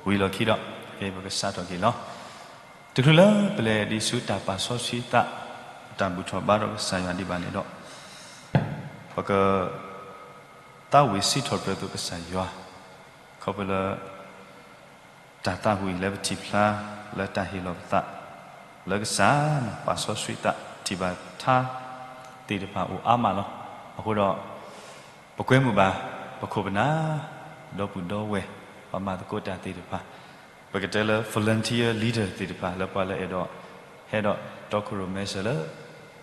ဝံၤလီၢ်ခံဒီး ပကစးထီၣ်က့ၤလီၤ. တချုးလၢပလဲၤဒံးဆူတၢ်ပာ်စီဆှံသး, တၢ်ဘူၣ်ထီၣ်ဘါထီၣ်ကစၢ်ယွၤဒံးဘၣ်န့ၣ်ဒီး, ပက သးဝံၣ်စံးထီၣ်ပတြၢၤအသိးကစၢ်ယွၤ, ခီဖျိလၢ တၢ်သးဝံၣ်လၢပထံၣ်ဖျါ လၢတၢ်ဟ့ၣ်လီၤပသး လၢကစၢ် ပာ်စီဆှံသး ထံၣ်ဘၣ်ထါသ့ၣ်တဖၣ်အိၣ်အါမးလီၤ. အဃိဒီး ပကွဲမုာ်ဘၣ် ပခိၣ်ပနၢ် ဒီပုၢ်ဒီဝဲၢ် ပှၤမၤသကိးတၢ်သ့ၣ်တဖၣ်, ပကတဲလၢ volunteer leader သ့ၣ်တဖၣ် လၢပှၤလၢအဲၣ်ဒိး ဟဲဒီးတီခိၣ်ရိၣ်မဲစၢၤလၢ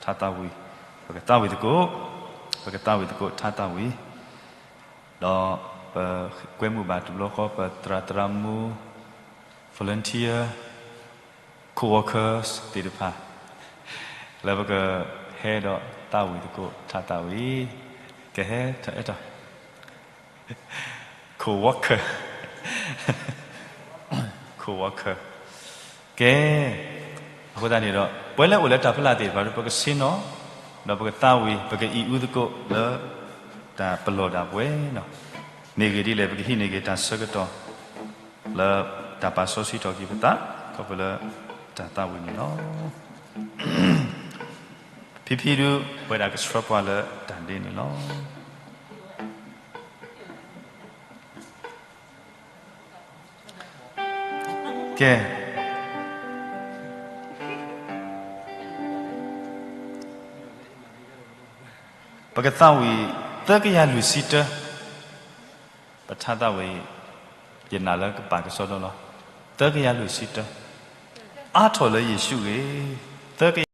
ထါသးဝံၣ်, ပကသးဝံၣ်သကိး, ပကသးဝံၣ်သကိးထါသးဝံၣ် ဒီးပကွဲမုာ်ဘၣ်တဘျီဃီ ပသရၣ်သရၣ်မုၣ် volunteer, co-workers သ့ၣ်တဖၣ် လၢပကဟဲဒီးသးဝံၣ်သကိးထါသးဝံၣ်, ကဟဲထီၣ်အဲၣ်တီ co-worker, co-worker, ကဲ, အဃိသတးန့ၣ်ဒီး ပှၤလၢအိၣ်လၢတၢ်ဖီလာ်သ့ၣ်တဖၣ်ဒီး ပကဆ့ၣ်နီၤ, ဒီးပကသးဝံၣ် ပကအံၣ်အူသကိးလၢ တၢ်ပလီၢ်ဒၣ်ပဝဲန့ၣ်, မ့ၢ်ဂ့ၤဒ်လဲၣ် ပကဟံးန့ၢ်က့ၤတၢ်ဆၢကတီၢ် လၢတၢ်ပာ်စီဆှံထီၣ်က့ၤပသး ခီဖျိလၢတၢ်သးဝံၣ်န့ၣ်လီၤ. ဖံဖံဒုး ပဝဲဒၣ်ကဆှၢပှၤလၢတၢ်ဒ့န့ၣ်လီၤ. ကဲ, ပကသးဝံၣ် သၢကယၤလွံၢ်ဆံတၢ, ပထါသးဝံၣ် ယနာ်လၢကပာ်ကစီဒီလီၤ. သၢကယၤလွံၢ်ဆံတၢ, အါထီၣ်လၢယ့ၣ်ၡူးဂ့ၤ, သၢကယၤ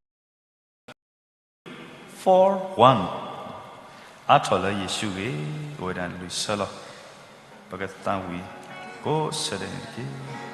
four one, အါထီၣ်လၢယ့ၣ်ၡူးဂ့ၤ, အိၣ်ဝဲဒၣ်လွံၢ်ဆၢလီၤ. ပကသးဝံၣ်ကိးဆၢဒဲးန့ၣ်တက့ၢ်.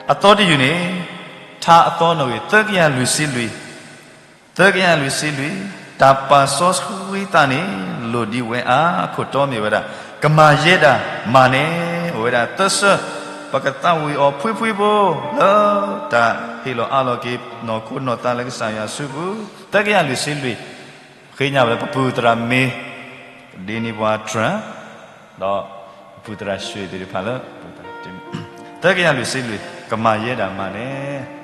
အသီတယုၢ်န့ၣ်, ထါအသီနီၣ်ဂံၢ် သၢကယၤလွံၢ်ဆံလွံၢ်, သၢကယၤလွံၢ်ဆံလွံၢ်, တၢ်ပာ်စီဆှံသးန့ၣ် လိၣ်ဒံးဝဲအါ, အခိၣ်တီမ့ၢ်ဝဲဒၣ် ကမၤယဲဒၣ်မၤန့ၣ်, အိၣ်ဝဲဒၣ်သၢဆၢ, ပကသးဝံၣ်အီၤဖှံဖှံဖိ လၢတၢ်ဟ့ၣ်လီၤအးလီၤက့ၤ နီၢ်ခိနီၢ်သးလၢကစၢ်ယွၤအစုပူၤ, သၢကယၤလွံၢ်ဆံလွံၢ်, ဃ့ညါဘၣ်လၢပပုၢ်သရၣ်မ့ၢ် ဒ်န့ၣ်ပှၤတြၢၢ်, ဒီးပပုၢ်သရၣ်ရွှ့ၣ်သ့ၣ်တဖၣ်လၢ သၢကယၤလွံၢ်ဆံလွံၢ် ကမၤယဲဒၣ်မးန့ၣ်.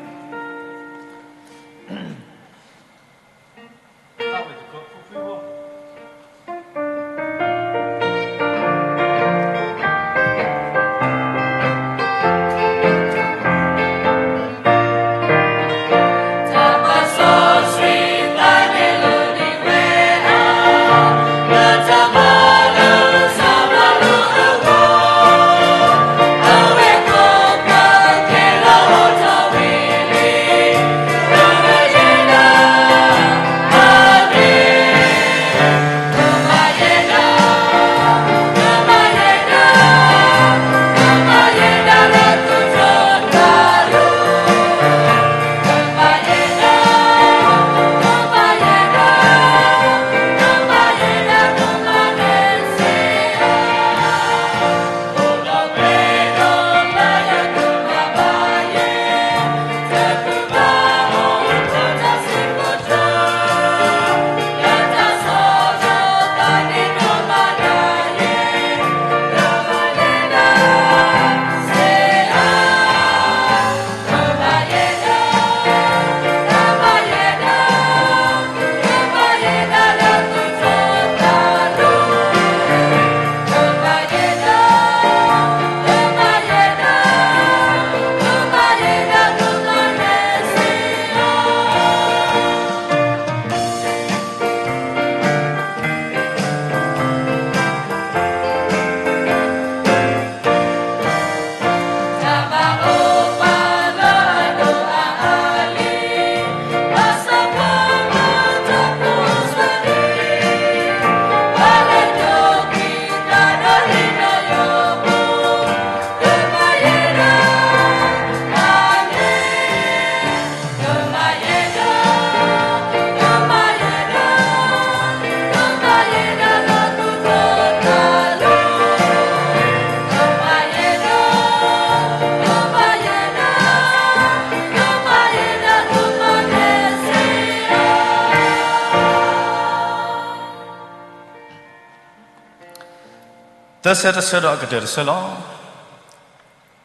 Third service ဒီးအကတၢၢ်တဆၢလီၤ.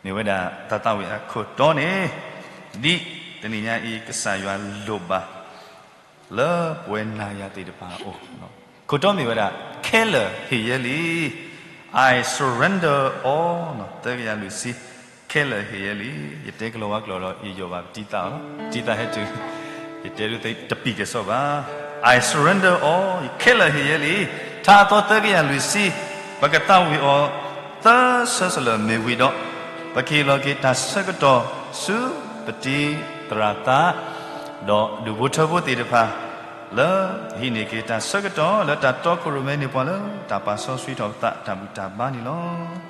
မ့ၢ်ဝဲဒၣ်တၢ်သးဝံၣ်အခိၣ်တီန့ၣ်, ဒ်တနံၤညါအံၤ ကစၢ်ယွၤလိၣ်ဘၣ် လၢပဝဲနၤယၤသ့ၣ်တဖၣ်အအိၣ်, ခိၣ်တီမ့ၢ်ဝဲဒၣ် ခဲလၢာ်ဟ့ၣ်ယဲလံ. I surrender all, သၢကယၤလွံၢ်ဆံ, ခဲလၢာ်ဟ့ၣ်ယဲလံ. ယတဲကလီၤဝါကျိာ်ဒီး ယယီၢ်ဘၣ်ပတံသးအီၤ, ပတံသးဟဲတုၤ, ယတဲဒုးတပံာ်ကဲၣ်ဆိးဘၣ်. I surrender all, ခဲလၢာ်ဟ့ၣ်ယဲလံ. ထါအသီသၢကယၤလွံၢ်ဆံ, ပကသးဝံၣ်အီၤ သၢဆၢစလၢၢ်မ့ၢ်ဝံၤဒီး, ပကဟ့ၣ်လီၤက့ၤတၢ်ဆၢကတီၢ်ဆူပတံၤသရၣ်သး, ဒီးဒူၣ်ဖိထၢဖိသ့ၣ်တဖၣ်, လၢဟံးန့ၢ်က့ၤတၢ်ဆၢကတီၢ်လၢတၢ်တီခိၣ်ရိၣ်မဲန့ၢ်ပှၤလၢ တၢ်ပာ်စီဆှံထီၣ်ပသးတၢ်ဘူၣ်တၢ်ဘါန့ၣ်လီၤ.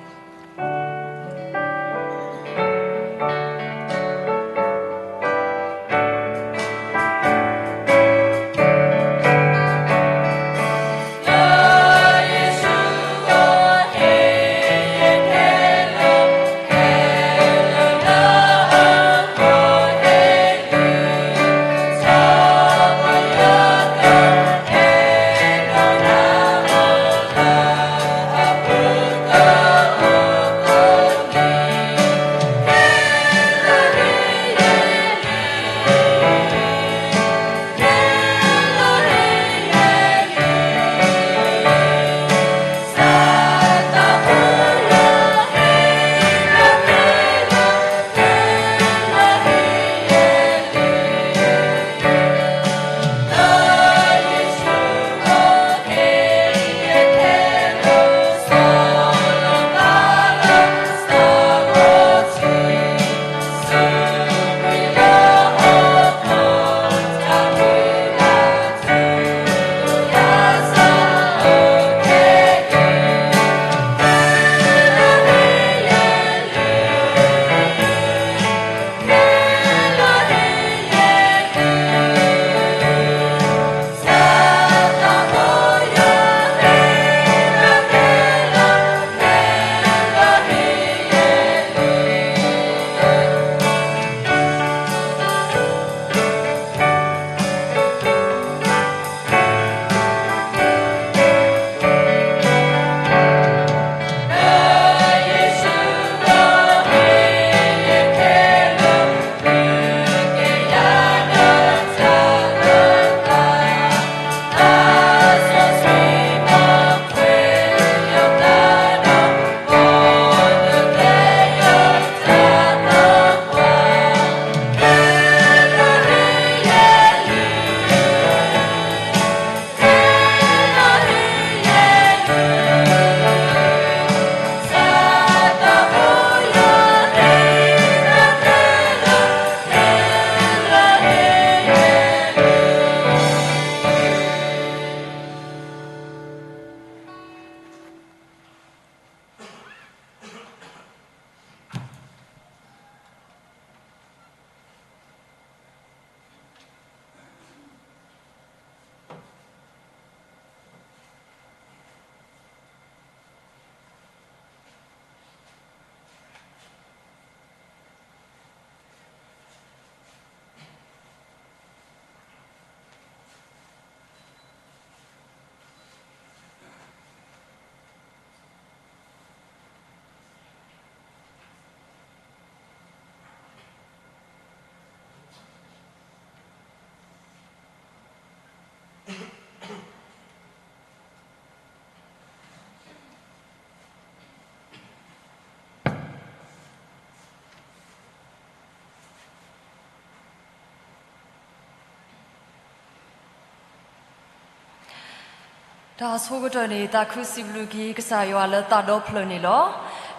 တၢ်ဆိကတၢၢ်န့ၣ် သးခုစံးဘျုးက့ၤကစၢ်ယွၤလၢသးဒီဖျၢၣ်န့ၣ်လီၤ.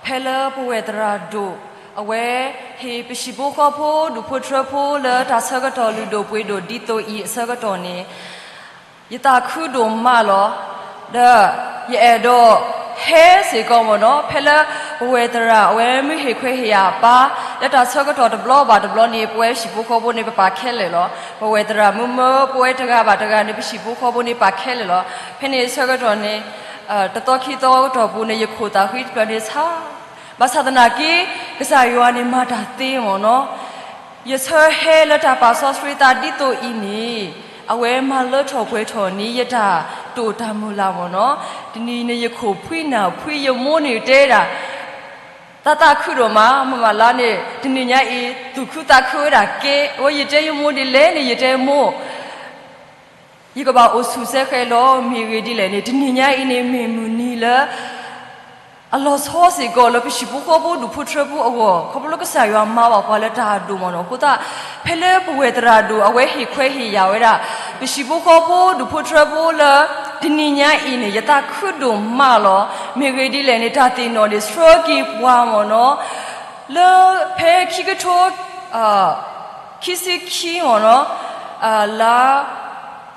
ဖဲလၢပဝဲၢ်သရၣ်ဒိၣ် အဝဲဟ့ၣ်ပဟံၣ်ဖိဃီဖိ ဒူၣ်ဖိထၢဖိလၢတၢ်ဆၢကတီၢ်လုၢ်ဒိၣ်ပှ့ၤဒိၣ်ဒ်သိးအံၤအဆၢကတီၢ်န့ၣ် ယသးခုဒိၣ်မးလီၤ. ဒီးယအဲၣ်ဒိးဟဲစ့ၢ်ကီးမ့ၢ်နီၤ, ဖဲလၢပဝဲၢ်သရၣ် အဝဲမ့ၢ်ဟ့ၣ်ခွဲးဟ့ၣ်ယာ်အပၢ် လၢတၢ်ဆၢကတီၢ်တဘျီဘၣ်တဘျီန့ၣ် ပဝဲပဟံၣ်ဖိဃီဖိန့ၣ် ပပာ်ခဲလၢာ်လီၤ. ပဝဲၢ်သရၣ်မုၣ်မၢ ပဝဲတဂၤဘၣ်တဂၤန့ၣ် ပဟံၣ်ဖိဃီဖိန့ၣ် ပာ်ခဲလၢာ်လီၤ. ဖဲန့ၣ်ဆၢကတီၢ်န့ၣ် တသီခံသီကတီၢ်ပူၤန့ၣ် ယခိၣ်သးဃံတဖျၢၣ်န့ၣ်ဆါ, ဘၣ်ဆၣ်သနာ်က့ ကစၢ်ယွၤန့ၣ်မၤတၢ်သ့မ့ၢ်နီၤ ယဆၢဟဲလၢတၢ်ပာ်စီဆှံသးဒ်သိးအံၤန့ၣ် အဝဲမၤလၢထီၣ်ပှဲၤထီၣ်န့ၢ်ယတၢ်တိာ်တၢ်မုၢ်လၢ်မ့ၢ်နီၤ. တနံၤန့ၣ်ယခိၣ်ဖှံနၢ်ဖှံ ယမိၢ်န့ၣ်တဲဒၣ် သးသးခုဒိၣ်မး မမၤလါန့ၣ် တနံၤညါအံၤ သူၣ်ခုသးခုဝဲဒၣ်ကဲ, အဝဲယတဲယမိၢ်ဒ်လဲၣ်န့ၣ် ယတဲမိၢ် ယကဘၣ်အိၣ်ဆူၣ်စဲဃဲးလီၤ. မ့ၢ်ဂ့ၢ်ဒ်လဲၣ်န့ၣ် တနံၤညါအံၤန့ၣ် မ့ၢ်မုၢ်နံၤလၢ အလီၤဆီစ့ၢ်ကီးလၢပဟံၣ်ဖိဃီဖိဒူၣ်ဖိထၢဖိအဂီၢ် ခီဖျိလၢကစၢ်ယွၤမၤဘၣ်ပှၤလၢတၢ်အဒိၣ်မ့ၢ်နီၤ. အဃိသတး ဖဲလၢပဝဲၢ်သရၣ်ဒိၣ် အဝဲဟ့ၣ်ခွဲးဟ့ၣ်ယာ်ဝဲဒၣ် ပဟံၣ်ဖိဃီဖိဒူၣ်ဖိထၢဖိလၢ တနံၤညါအံၤန့ၣ် ယသးခုဒိၣ်မးလီၤ. မ့ၢ်ဂ့ၢ်ဒ်လဲၣ်န့ၣ် တၢ်သ့ၣ်နီၣ်န့ၣ် ဆှၢက့ၤပှၤမ့ၢ်နီၤ လၢဖဲခံကထိ ခံဆံခံမ့ၢ်နီၤ လါ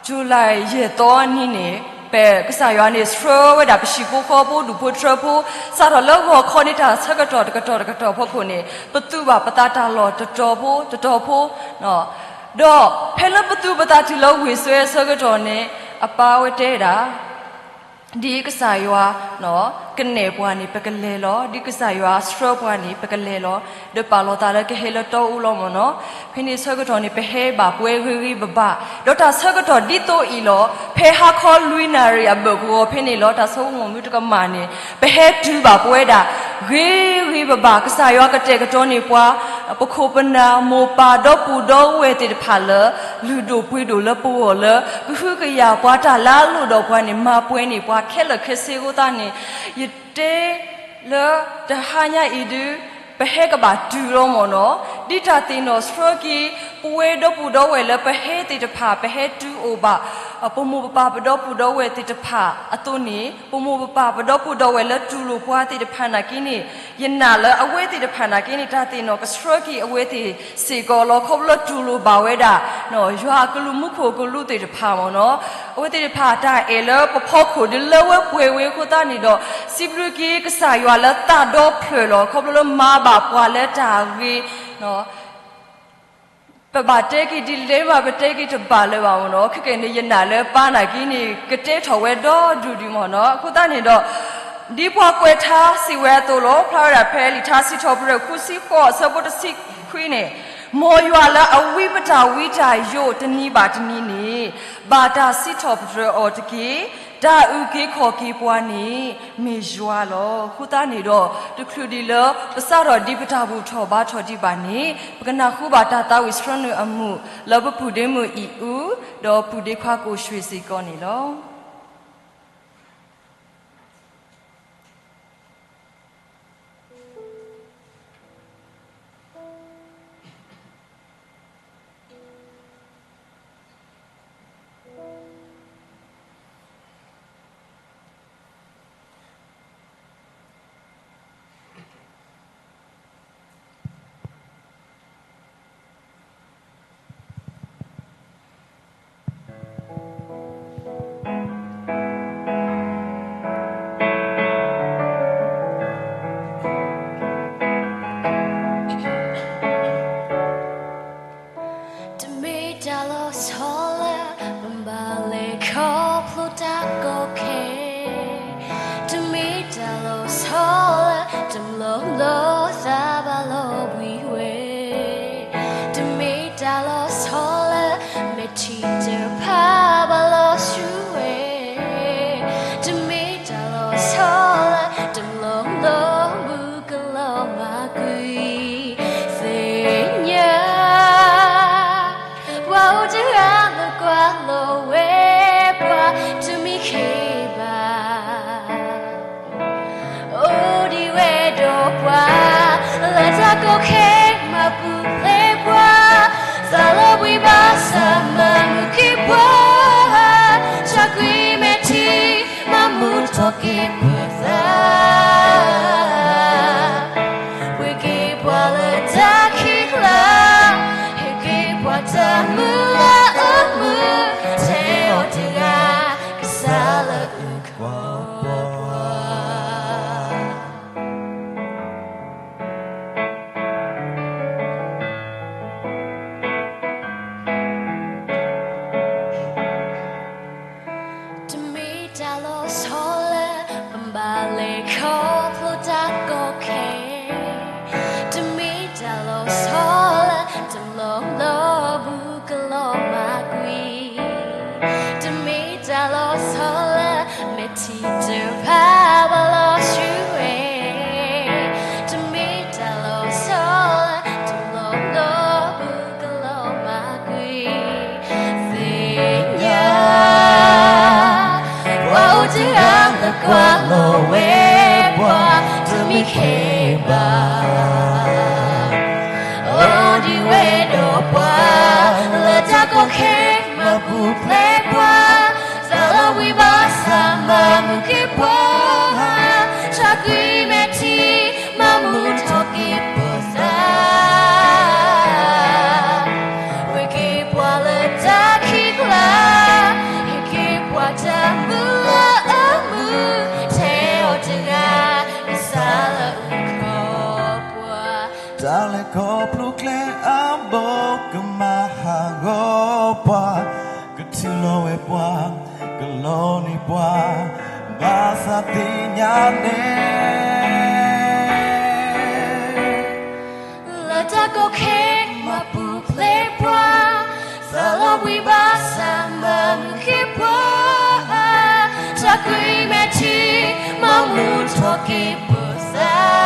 July ယဲၢ်သီအနံၤန့ၣ် ပကစၢ်ယွၤန့ၣ် ဆှၢဝဲဒၣ်ပဟံၣ်ဖိဃီဖိဒူၣ်ဖိထၢဖိ စးထီၣ်လၢဂီၤခီန့ၣ် တၢ်ဆၢကတီၢ်တကတီၢ်တကတီၢ်ဖီခိၣ်န့ၣ် ပသူၣ်ဘၣ်ပသးတၢ်လီၢ်တတီၤဖိတတီၤဖိ ဒီးဖဲလၢပသူၣ်ပသးတုၤလၢဝ့ၢ်စွဲအဆၢကတီၢ်န့ၣ် အပၢ်ဝဲတဲဒၣ် ဒ်ကစၢ်ယွၤ ကနဲၣ်ပှၤန့ၣ် ပကလဲၤလီၤ. ဒ်ကစၢ်ယွၤဆှၢပှၤန့ၣ် ပကလဲၤလီၤ. ဒီးပာ်လီၤသးလၢကဟဲလၢတီအူလီၤမ့ၢ်နီၤ. ဖဲန့ၣ်ဆၢကတီၢ်န့ၣ် ပဟဲဘၣ်ပှဲၤဂ့ၤဂ့ၤဘၣ်ဘၣ်. ဒီးတၢ်ဆၢကတီၢ်ဒ်သိးအံၤလီၤ. ဖဲဟါခီလွံၢ်နၣ်ရံၣ်အဘၢၣ်ကဝီၤဖဲန့ၣ်လီၤ. တၢ်ဆိကမိၣ်မုၢ်တကမၣ်န့ၣ် ပဟဲတုၤဘၣ်ပဝဲဒၣ် ဂ့ၤဂ့ၤဘၣ်ဘၣ်. ကစၢ်ယွၤကတဲာ်ကတီၤန့ၢ်ပှၤ ပခိၣ်ပနၢ် မိၢ်ပၢ်ဒီပုၢ်ဒီဝဲၢ်သ့ၣ်တဖၣ်လၢ လုၢ်ဒိၣ်ပှ့ၤဒိၣ်လၢပဂီၢ်လၢ ကဟုကယာ်ပှၤတၢ်လၢအလိၣ်ဒီးပှၤန့ၣ် မၤပှဲၤန့ၢ်ပှၤခဲလၢာ်ခဲဆ့အဃိသတးန့ၣ် ယတဲလၢတဟါညါအံၤဒု ပဟဲကဘၣ်တုၤလီၤမ့ၢ်နီၤ. ဒ်တၢ်သ့ၣ်နီၣ်ဆှၢက့ၤ ပဝဲဒီပုၢ်ဒီဝဲၢ်လၢပဟဲသ့ၣ်တဖၣ် ပဟဲတုၤအိၣ်ဘၣ် ပမိၢ်ပပၢ်ပဒီပုၢ်ဒီဝဲၢ်သ့ၣ်တဖၣ်အသိးန့ၣ် ပမိၢ်ပပၢ်ပဒီပုၢ်ဒီဝဲၢ်လၢတူၢ်လိာ်ပှၤသ့ၣ်တဖၣ်နာ်က့န့ၣ် ယနာ်လၢအဝဲသ့ၣ်တဖၣ်နာ်က့န့ၣ် တၢ်သ့ၣ်နီၣ်ကဆှၢက့ၤအဝဲသ့ၣ်စ့ၢ်ကီးလီၤ. ခီဖျိလၢတူၢ်လိာ်ဘၣ်ဝဲဒၣ် ယွၤအကလူးမူခိၣ်ကလူးသ့ၣ်တဖၣ်မ့ၢ်နီၤ. အဝဲသ့ၣ်တဖၣ်တၢ်အဲၣ်လၢပဖီခိၣ်ဒုးလၢဝဲပှဲၤဝဲအဃိသတးန့ၣ်ဒီး စံးဘျုးက့ၤကစၢ်ယွၤလၢသးဒီဖျၢၣ်လီၤ. ခီဖျိလၢမၤဘၣ်ပှၤလၢတၢ်ဂ့ၤ ပဘၣ်တဲက့ၤဒ်လဲၣ်ဘၣ် ပတဲက့ၤတဘၣ်လၢၤဘၣ်မ့ၢ်နီၤ. ခဲကနံၣ်န့ၣ် ယနာ်လၢပၢ်နာ်က့န့ၣ် ကတဲထီၣ်ဝဲဒီဒူၣ်ဒံးမ့ၢ်နီၤ. အဃိသတးန့ၣ်ဒီး ဒ်ပှၤကွဲးထါစံးဝဲအသိးလီၤ. ဖျါဝဲဒၣ်ဖဲလံာ်ထါစံးထီၣ်ပတြၢၤ ဃုဆံဃိး အဆၢဖိတဆံခွံန့ၣ် မ်ယွၤလၢအဝံပတၢ်ဝံတၢ်ယိးတနံၤဘၣ်တနံၤန့ၣ် ဘၣ်တၢ်စံးထီၣ်ပတြၢၤအီၤတက့ၢ်. တၢ်အုၣ်က့ၤခီၣ်က့ၤပှၤန့ၣ် မ့ၢ်ယွၤလီၤ. အဃိသတးန့ၣ်ဒီး တချုးဒံးလၢ ပစးထီၣ်ဒံးပတၢ်ဘူၣ်ထီၣ်ဘါထီၣ်ဒံးဘၣ်န့ၣ် ပကနၢ်ဟူဘၣ်တၢ်သးဝံၣ်ဆှၢနုာ်အမုာ် လၢပပုၢ်ဒ့မုၣ်အံၣ်အူ ဒီးပုၢ်ဒ့ခွါကိၣ်ရွှ့ၣ်စ့ၢ်ကီးန့ၣ်လီၤ. တမ့ၢ်တၢ်လီၤဆီလၢ ပဘၣ်လဲၤခီဖျိတၢ်ကီခဲ, တမ့ၢ်တၢ်လီၤဆီလၢ တမျီမျီသးဘၣ်လီၤဘှံးဝဲ, တမ့ၢ်တၢ်လီၤဆီလၢ မဲာ်ထံတဖၣ်ဘၣ်လီၤဆူဝဲ, တမ့ၢ်တၢ်လီၤဆီလၢ တမျီမျီမုၢ်ကလီၤမၢ်ကွံာ် သ့ၣ်ညါ ပှၤအိၣ်တဂၤလၢကွၢ်လီၤဝဲပှၤတမံၤဃီဘၣ်. အိၣ်ဒံးဝဲဒီးပှၤ လၢတၢ်ကီခဲမၤပူၤဖျဲးပှၤ, သး က့ၤပသး, ပှ့ၤက့ၤပှၤလၢတၢ်ခံးကျါ, ဟ့ၣ်က့ၤပှၤတၢ်မုၢ်လၢအမုာ်, ထဲအီၤတဂၤ, ကစၢ်လၢအုၣ်ကီၤပှၤ တမ့ၢ်တၢ်လီၤဆီလၢပဘၣ်လဲၤခီဖျိတၢ်ကီခဲ, တမ့ၢ်တၢ်လီၤဆီလၢ တလီၤလီၤဘူၣ်ကလီၤမၢ်ကွံာ်, တမ့ၢ်တၢ်လီၤဆီလၢ မဲာ်ထံတဖၣ်ဘၣ်လီၤဆှုဝဲ, တမ့ၢ်တၢ်လီၤဆီလၢ တလီၤလီၤဘူၣ်ကလီၤမၢ်ကွံာ်, သ့ၣ်ညါ ပှၤအိၣ်တဂၤလၢကွၢ်လီၤဝဲပှၤတမံၤဃီဘၣ်, အိၣ်ဒံးဝဲဒီးပှၤ လၢတၢ်ကီခဲမၤပူၤဖျဲးပှၤ, သးလီၤဘှံးဘၣ်ဆၣ်မၤမုာ်က့ၤပှၤ, တၢ်ကွံမဲာ်ထံ မၤမူထီၣ်က့ၤပသး ပှ့ၤက့ၤပှၤလၢတၢ်ခံးကျါ, ဟ့ၣ်က့ၤပှၤတၢ်မုၢ်လၢအမုာ်, ထဲအီၤတဂၤ, ကစၢ်လၢအုၣ်ကီၤပှၤ, တၢ်လဲၤခီဖျိကျဲအဘီကမၤဟးဂီၤပှၤ, ကထုးလီၤဝဲပှၤ, ကလီန့ၢ်ပှၤ, ဘၣ်ဆၣ်သ့ၣ်ညါန့ၣ် လၢတၢ်ကီခဲမၤပူၤဖျဲးပှၤ, သးလီၤဘှံးဘၣ်ဆၣ်မၤမုာ်က့ၤပှၤ, တၢ်ကွံမဲာ်ထံ မၤမူထီၣ်က့ၤပသး,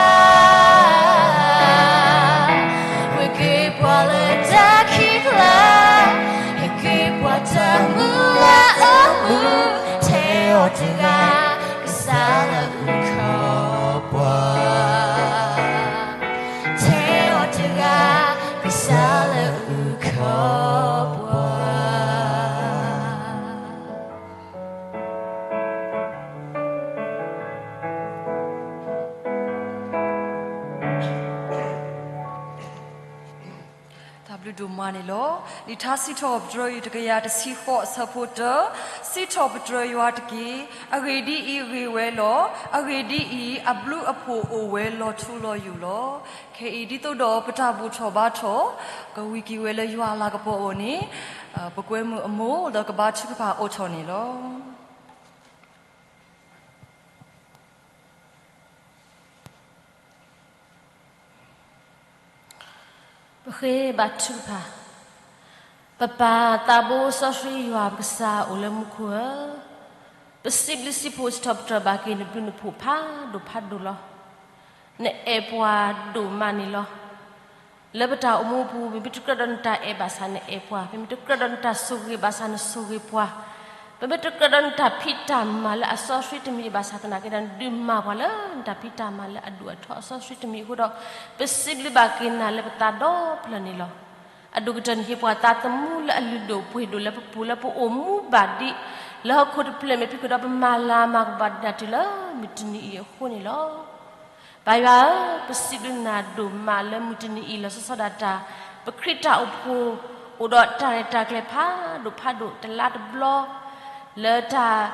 ပှ့ၤက့ၤပှၤလၢတၢ်ခံးကျါ, ဟ့ၣ်က့ၤပှၤတၢ်မုၢ်လၢအမုာ်, ထဲအီၤတဂၤ, ကစၢ်လၢအုၣ်ကီၤပှၤ, ထဲအီၤတဂၤ, ကစၢ်လၢအုၣ်ကီၤပှၤ. တၢ်ဘျုးဒိၣ်မးန့ၣ်လီၤ. လံာ်ထါစံးထီၣ်ပတြၢၤအံၤ တကယၤတဆံဃိး အဆၢဖိတၢ, စံးထီၣ်ပတြၢၤယွၤတက့ၢ်. အဂ့ၢ်ဒ်အံၤ, ဂ့ၤဝဲလီၤ. အဂ့ၢ်ဒ်အံၤ, အဘျုးအဖှိၣ်အိၣ်ဝဲလီၤထူလီၤယိာ်လီၤ. ခဲအံၤဒ်သိးဒီးပတၢ်ဘူၣ်ထီၣ်ဘါထီၣ် ကဝံၤက့ၤဝဲလၢယွၤအလၤကပီၤအအိၣ်န့ၣ်, ပကွဲမုာ်အမိၢ် ဒီးကဘါထုကဖၣ်အိးထီၣ်န့ၣ်လီၤ. ပဃ့ဘါထုကဖၣ်. ပပၢ်သးဘိစီဆှံယွၤပကစၢ်အိၣ်လၢမူခိၣ်ဧၢ, ပစံးဘျုးစံးဖှိၣ်စံးထီၣ်ပတြၢၤဘၣ်က့ၤနဘျုးနဖှိၣ်ဖးဒိၣ်ဖးဒိၣ်လီၤ. နအဲၣ်ပှၤဒိၣ်မးန့ၣ်လီၤ. လၢပတၢ်အိၣ်မူအပူၤ ပမ့ၢ်တကြၢးဒီးနတၢ်အဲၣ်ဘၣ်ဆၣ်နအဲၣ်ပှၤ, ပမ့ၢ်တကြၢးဒီးနတၢ်ဆိၣ်ဂ့ၤဘၣ်ဆၣ်နဆိၣ်ဂ့ၤပှၤ, ပမ့ၢ်တကြၢးဒီးနတၢ်ဖံးတၢ်မၤလၢအစီဆှံတမံၤဘၣ်ဆၣ်သနာ်က့ဒီး နဒုးမၤပှၤလၢနတၢ်ဖံးတၢ်မၤလၢအဒိၣ်အထီအစီဆှံတမံၤအဃိဒီး, ပစံးဘျုးဘၣ်က့ၤနၤလၢပသးဒီဖျၢၣ်န့ၣ်လီၤ. အဒိၣ်ကတၢၢ်နဟ့ၣ်ပှၤသးသမူလၢအလုၢ်ဒိၣ်ပှ့ၤဒိၣ်လၢပပူၤလၢပအိၣ်မူဘၣ်ဒံး လၢဟီၣ်ခိၣ်တဖျၢၣ်မ့ၢ်ဖံးဃုာ်ဒီးပမၤလၤမၤကပီၤဒၣ်တုၤလၢမုၢ်တနံၤအံၤအဃိန့ၣ်လီၤ. ပၢ်ယွၤဧၢ, ပစံးဘျုးနၤဒိၣ်မးလၢမုၢ်တနံၤအံၤ လီၤဆီဒၣ်တၢ် ပခရံာ်တၢ်အိၣ်ဖှိၣ် အိၣ်ဒီးတၢ်ရဲၣ်တၢ်ကျဲၤဖးဒိၣ်ဖးဒိၣ်တလါတဘျီ လၢတၢ်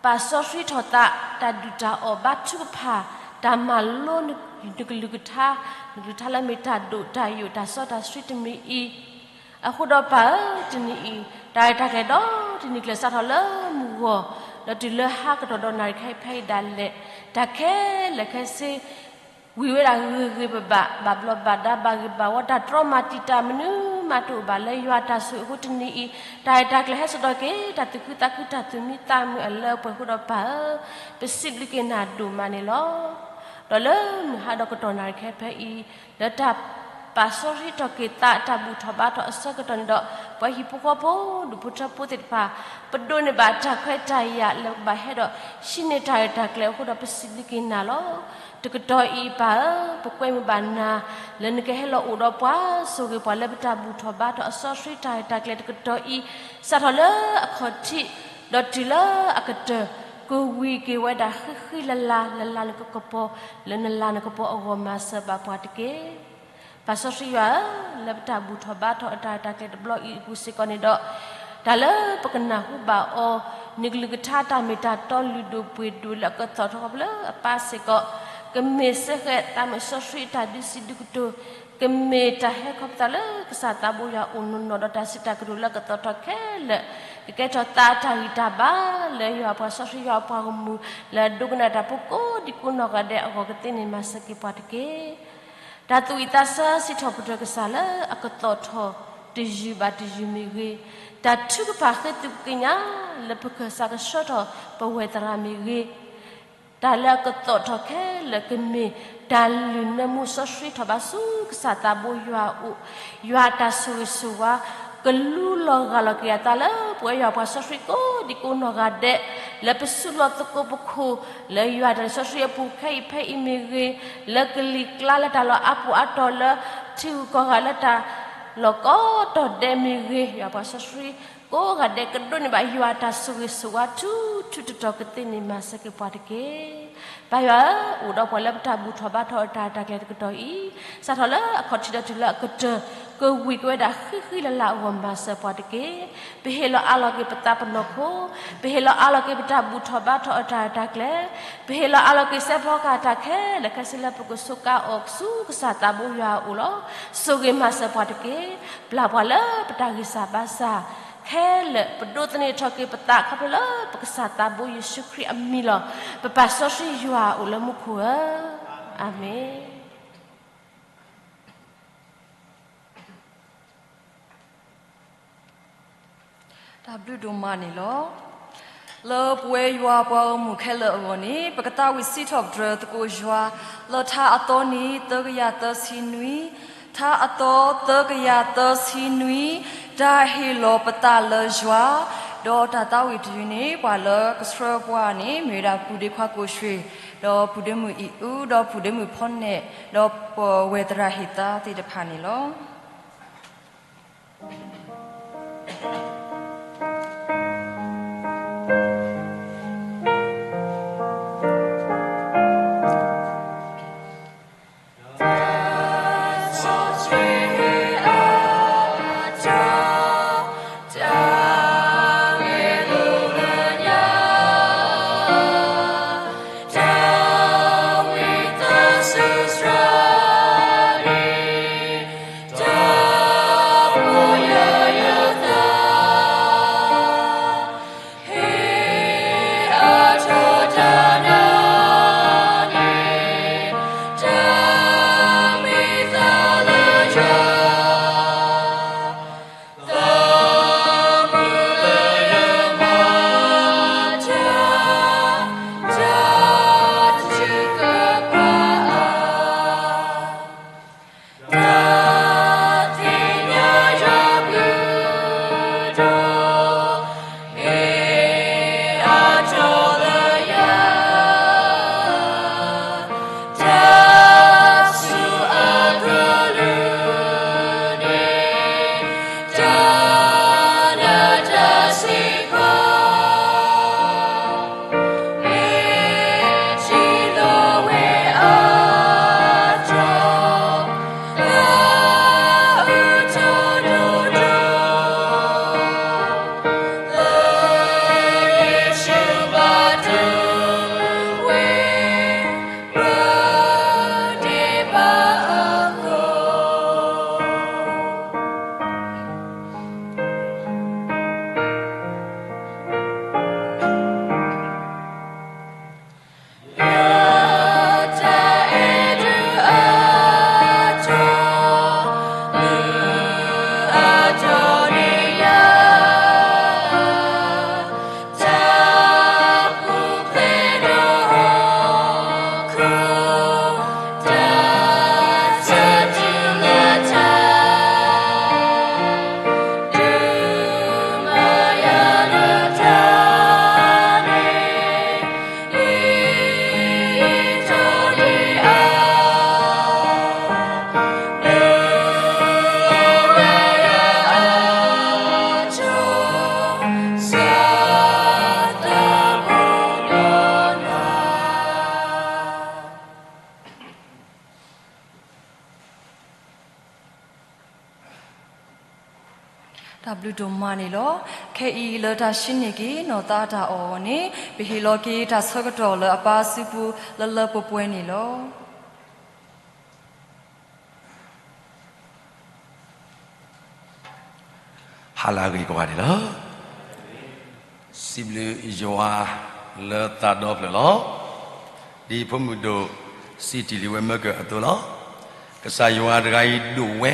ပာ်စီဆှံထီၣ်သး တၢ်ဒုၣ်တၢ်အီၣ်ဘါထုကဖၣ် တၢ်မၤလိ နကလုၢ်ကထါ, နကလုၢ်ကထါလၢမ့ၢ်တၢ်ဒိၣ်တၢ်ယိာ်တၢ်စီတၢ်ဆှံတမံၤအံၤ, အဃိဒီးပၢ်ဧၢ, တနံၤအံၤ တၢ်ရဲၣ်တၢ်ကျဲၤဒီတနံၤကျဲၤစးထီၣ်လၢမုၢ်ဂီၤ ဒီးတုၤလၢဟါကတီၢ်ဒီးနၣ်ရံၣ်ခဲအံၤဖဲအံၤဒၣ်လဲာ်, တၢ်ခဲလၢာ်ခဲဆ့ ဝံၤဝဲဒၣ်ဂ့ၤဂ့ၤဘၣ်ဘၣ် ဘၣ်ဘျီးဘၣ်ဒါ ဘၣ်ဂ့ၤဘၣ်ဝီ တၢ်တြီမၤတံာ်တာ်မနုၤမးတအိၣ်ဘၣ် လၢယွၤတၢ်ဆိၣ်ဂ့ၤအဃိတနံၤအံၤ တၢ်ရဲၣ်တၢ်ကျဲၤဟဲစိာ်ထီၣ်က့ၤ တၢ်သူၣ်ခုသးခု တၢ်သူၣ်မံသးမုာ်အလၢအပှဲၤအဃိဒီးပၢ်ဧၢ, ပစံးဘျုးက့ၤနၤဒိၣ်မးန့ၣ်လီၤ. ဒီးလၢမုၢ်ဟါဒီးကတီၢ်နၣ်ရံၣ်ခဲဖဲအံၤ လၢတၢ်ပာ်စီဆှံထီၣ်က့ၤသး တၢ်ဘူၣ်ထီၣ်ဘါထီၣ်အဆၢကတီၢ်န့ၣ်ဒီး ပှၤဟံၣ်ဖိဃီဖိ ဒူၣ်ဖိထၢဖိသ့ၣ်တဖၣ် ပဒိးန့ၢ်ဘၣ်တၢ်ခွဲးတၢ်ယာ်လၢပကဘၣ်ဟဲဒီး ဟံးန့ၢ်တၢ်ရဲၣ်တၢ်ကျဲၤအဃိဒီး ပစံးဘျုးက့ၤနၤလီၤ. တကတီၢ်အံၤပၢ်ဧၢ, ပကွဲမုာ်ဘၣ်နၤ လၢနကဟဲလီၤအိၣ်ဒီးပှၤ ဆိၣ်ဂ့ၤပှၤလၢပတၢ်ဘူၣ်ထီၣ်ဘါထီၣ်အစီဆှံတၢ်ရဲၣ်တၢ်ကျဲၤတကတီၢ်အံၤ စးထီၣ်လၢအခီၣ်ထံး ဒီးတုၤလၢအကတၢၢ် ကဝံၤက့ၤဝဲဒၣ်ဃံဃံလၤလၤ, လၤလၤနကကပီၤ, လၢနလၤနကပီၤအဂီၢ်မၤစၢၤဘၣ်ပှၤတက့ၢ်. ပၢ်စီဆှံယွၤဧၢ, လၢပတၢ်ဘူၣ်ထီၣ်ဘါထီၣ်အတၢ်ရဲၣ်တၢ်ကျဲၤတဘျီအံၤအပူၤစ့ၢ်ကီးန့ၣ်ဒီး, တၢ်လၢပကနၢ်ဟူဘၣ်အီၤ, နကလုၢ်ကထါတၢ်မ့ၢ်တၢ်တီလုၢ်ဒိၣ်ပှ့ၤဒိၣ်လၢအကသီၣ်ထီၣ်ခီဖျိလၢအပၢ်စ့ၢ်ကီး, ကမ့ၢ်စ့ၢ်ကီးတၢ်မုၢ်စီဆှံအတၢ်ဒုးစံးဒုးကတိၤ, ကမ့ၢ်တၢ်ဟဲခီဖျိလၢကစၢ်သးဘိယွၤအအိၣ်နီၢ်နီၢ်ဒီးတၢ်စံးတၢ်ကတိၤလၢအကသီၣ်ထီၣ်ခဲလၢာ်, ကကဲထီၣ်သးအတၢ်ဂံၢ်တၢ်ဘါလၢယွၤပှၤစီဆှံယွၤပှၤဂီၢ်မုၢ်, လၢအဒိကနၣ်တၢ်ဖိကိးဒံကိးနီၢ်ဂၤဒဲးအဂီၢ်ကသ့န့ၢ်မၤစၢၤက့ၤပှၤတက့ၢ်. တၢ်သူၣ်ဝံၣ်သးဆၢစံးထီၣ်ပတြၢၤကစၢ်လၢအကသီၣ်ထီၣ်တယုၢ်ဘၣ်တယုၢ်မ့ၢ်ဂ့ၤ, တၢ်ထုကဖၣ်ဃ့သုးကညးလၢပကစၢ်ကဆှၢထီၣ်ပဝဲၢ်သရၣ်မ့ၢ်ဂ့ၤ, တၢ်လၢအကသီၣ်ထီၣ်ခဲလၢာ်ကမ့ၢ်တၢ်လုၢ်နၢမူစီဆှံထီၣ်ဘၣ်ဆူကစၢ်သးဘိယွၤအအိၣ်, ယွၤအတၢ်ဆိၣ်ဂ့ၤဆိၣ်ဝါ, ကလူလီၤဂၢ်လီၤက့ၤအသးလၢပဝဲယွၤပှၤစီဆှံကိးဒံကိးနီၢ်ဂၤဒဲး, လၢပစုလီၢ်သကိးပခိၣ်, လၢယွၤတၢ်စီဆှံအပူၤခဲအံၤဖဲအံၤမ့ၢ်ဂ့ၤ, လၢကလံၤကျါလၢတၢ်လီၢ်အါပူၤအါတီၤလၢထံဂုၤကီၢ်ဂၤလၢတၢ်လီၢ်ကိးတီၤဒဲးမ့ၢ်ဂ့ၤ, ယွၤပှၤစီဆှံကိးဂၤဒဲးကဒိးန့ၢ်ဘၣ်ယွၤအတၢ်ဆိၣ်ဂ့ၤဆိၣ်ဝါထူထူတီၤတီၤကသ့န့ၢ်မၤစၢၤက့ၤပှၤတက့ၢ်. ပၢ်ယွၤဧၢ, အိၣ်ဒီးပှၤလၢပတၢ်ဘူၣ်ထီၣ်ဘါထီၣ်အတၢ်ရဲၣ်တၢ်ကျဲၤတကတီၢ်အံၤ, စးထီၣ်လၢအခီၣ်ထံးဒီးတုၤလၢအကတၢၢ်, ကဝံၤက့ၤဝဲဒၣ်ဃံဃံလၤလၤအဂီၢ်မၤစၢၤပှၤတက့ၢ်. ပဟ့ၣ်လီၤအးလီၤက့ၤပသးပနီၢ်ခိ, ပဟ့ၣ်လီၤအးလီၤက့ၤပတၢ်ဘူၣ်ထီၣ်ဘါထီၣ်အတၢ်ရဲၣ်တၢ်ကျဲၤ, ပဟ့ၣ်လီၤအးလီၤက့ၤစဲးဖီကဟၣ်တၢ်ခဲလၢာ်ခဲဆ့လၢပကစူးကါအီၤဆူကစၢ်သးဘိယွၤအအိၣ်လီၤ. ဆိၣ်ဂ့ၤမၤစၢၤပှၤတက့ၢ်. ပျၢ်ပှၤလၢပတၢ်ဂံၢ်စၢ်ဘါစၢ်ခဲလၢာ်, ပဒိးသန့ၤထီၣ်က့ၤပသးခီဖျိလၢပကစၢ်သးဘိယ့ၣ်ၡူးခရံာ်အမံၤလီၤ. ပပၢ်စီဆှံယွၤအအိၣ်လၢမူခိၣ်ဧၢ, အၤမ့ၣ်. တၢ်ဘျုးဒိၣ်မးန့ၣ်လီၤ. လၢပဝဲယွၤပှၤဂီၢ်မုၢ်ခဲလၢာ်အဂီၢ်န့ၣ်, ပကသးဝံၣ်စံးထီၣ်ပတြၢၤသကိးယွၤ, လၢထါအသီနံၤသၢကယၤသၢဆံနွံ, ထါအသီသၢကယၤသၢဆံနွံ, တၢ်ဟ့ၣ်လီၤပသးလၢယွၤ, ဒီးတၢ်သးဝံၣ်တယုၢ်န့ၣ် ပှၤလၢကဆှၢပှၤန့ၣ် မ့ၢ်ဝဲဒၣ်ပုၢ်ဒ့ခွါကိၣ်ရွှ့ၣ်, ဒီးပုၢ်ဒ့မုၣ်အံၣ်အူ, ဒီးပုၢ်ဒ့မုၣ်ဖီနဲၣ်, ဒီးပဝဲၢ်သရၣ်ဟ့ၣ်သါသ့ၣ်တဖၣ်န့ၣ်လီၤ. တၢ်ဘျုးဒိၣ်မးန့ၣ်လီၤ. ခဲအံၤလၢတၢ်ဆှၢန့ၢ်က့ၤနီၢ်သးအတၢ်အီၣ်အဂီၢ်န့ၣ် ပဟ့ၣ်လီၤက့ၤတၢ်ဆၢကတီၢ်လၢအပၢ်စုပူၤလၢလၢပှဲၤပှဲၤန့ၣ်လီၤ. ဟါလၢအဂ့ၤကိးဂၤဒဲးလီၤ. စံးဘျုးယွၤလၢသးဒီဖျၢၣ်လီၤ. ဒ်ဖိမုၣ်ဒိၣ်စံးတံၢ်လံဝဲမၢကၢၢ်အသိးလီၤ. ကစၢ်ယွၤတဂၤအံၤဒိၣ်ဝဲ,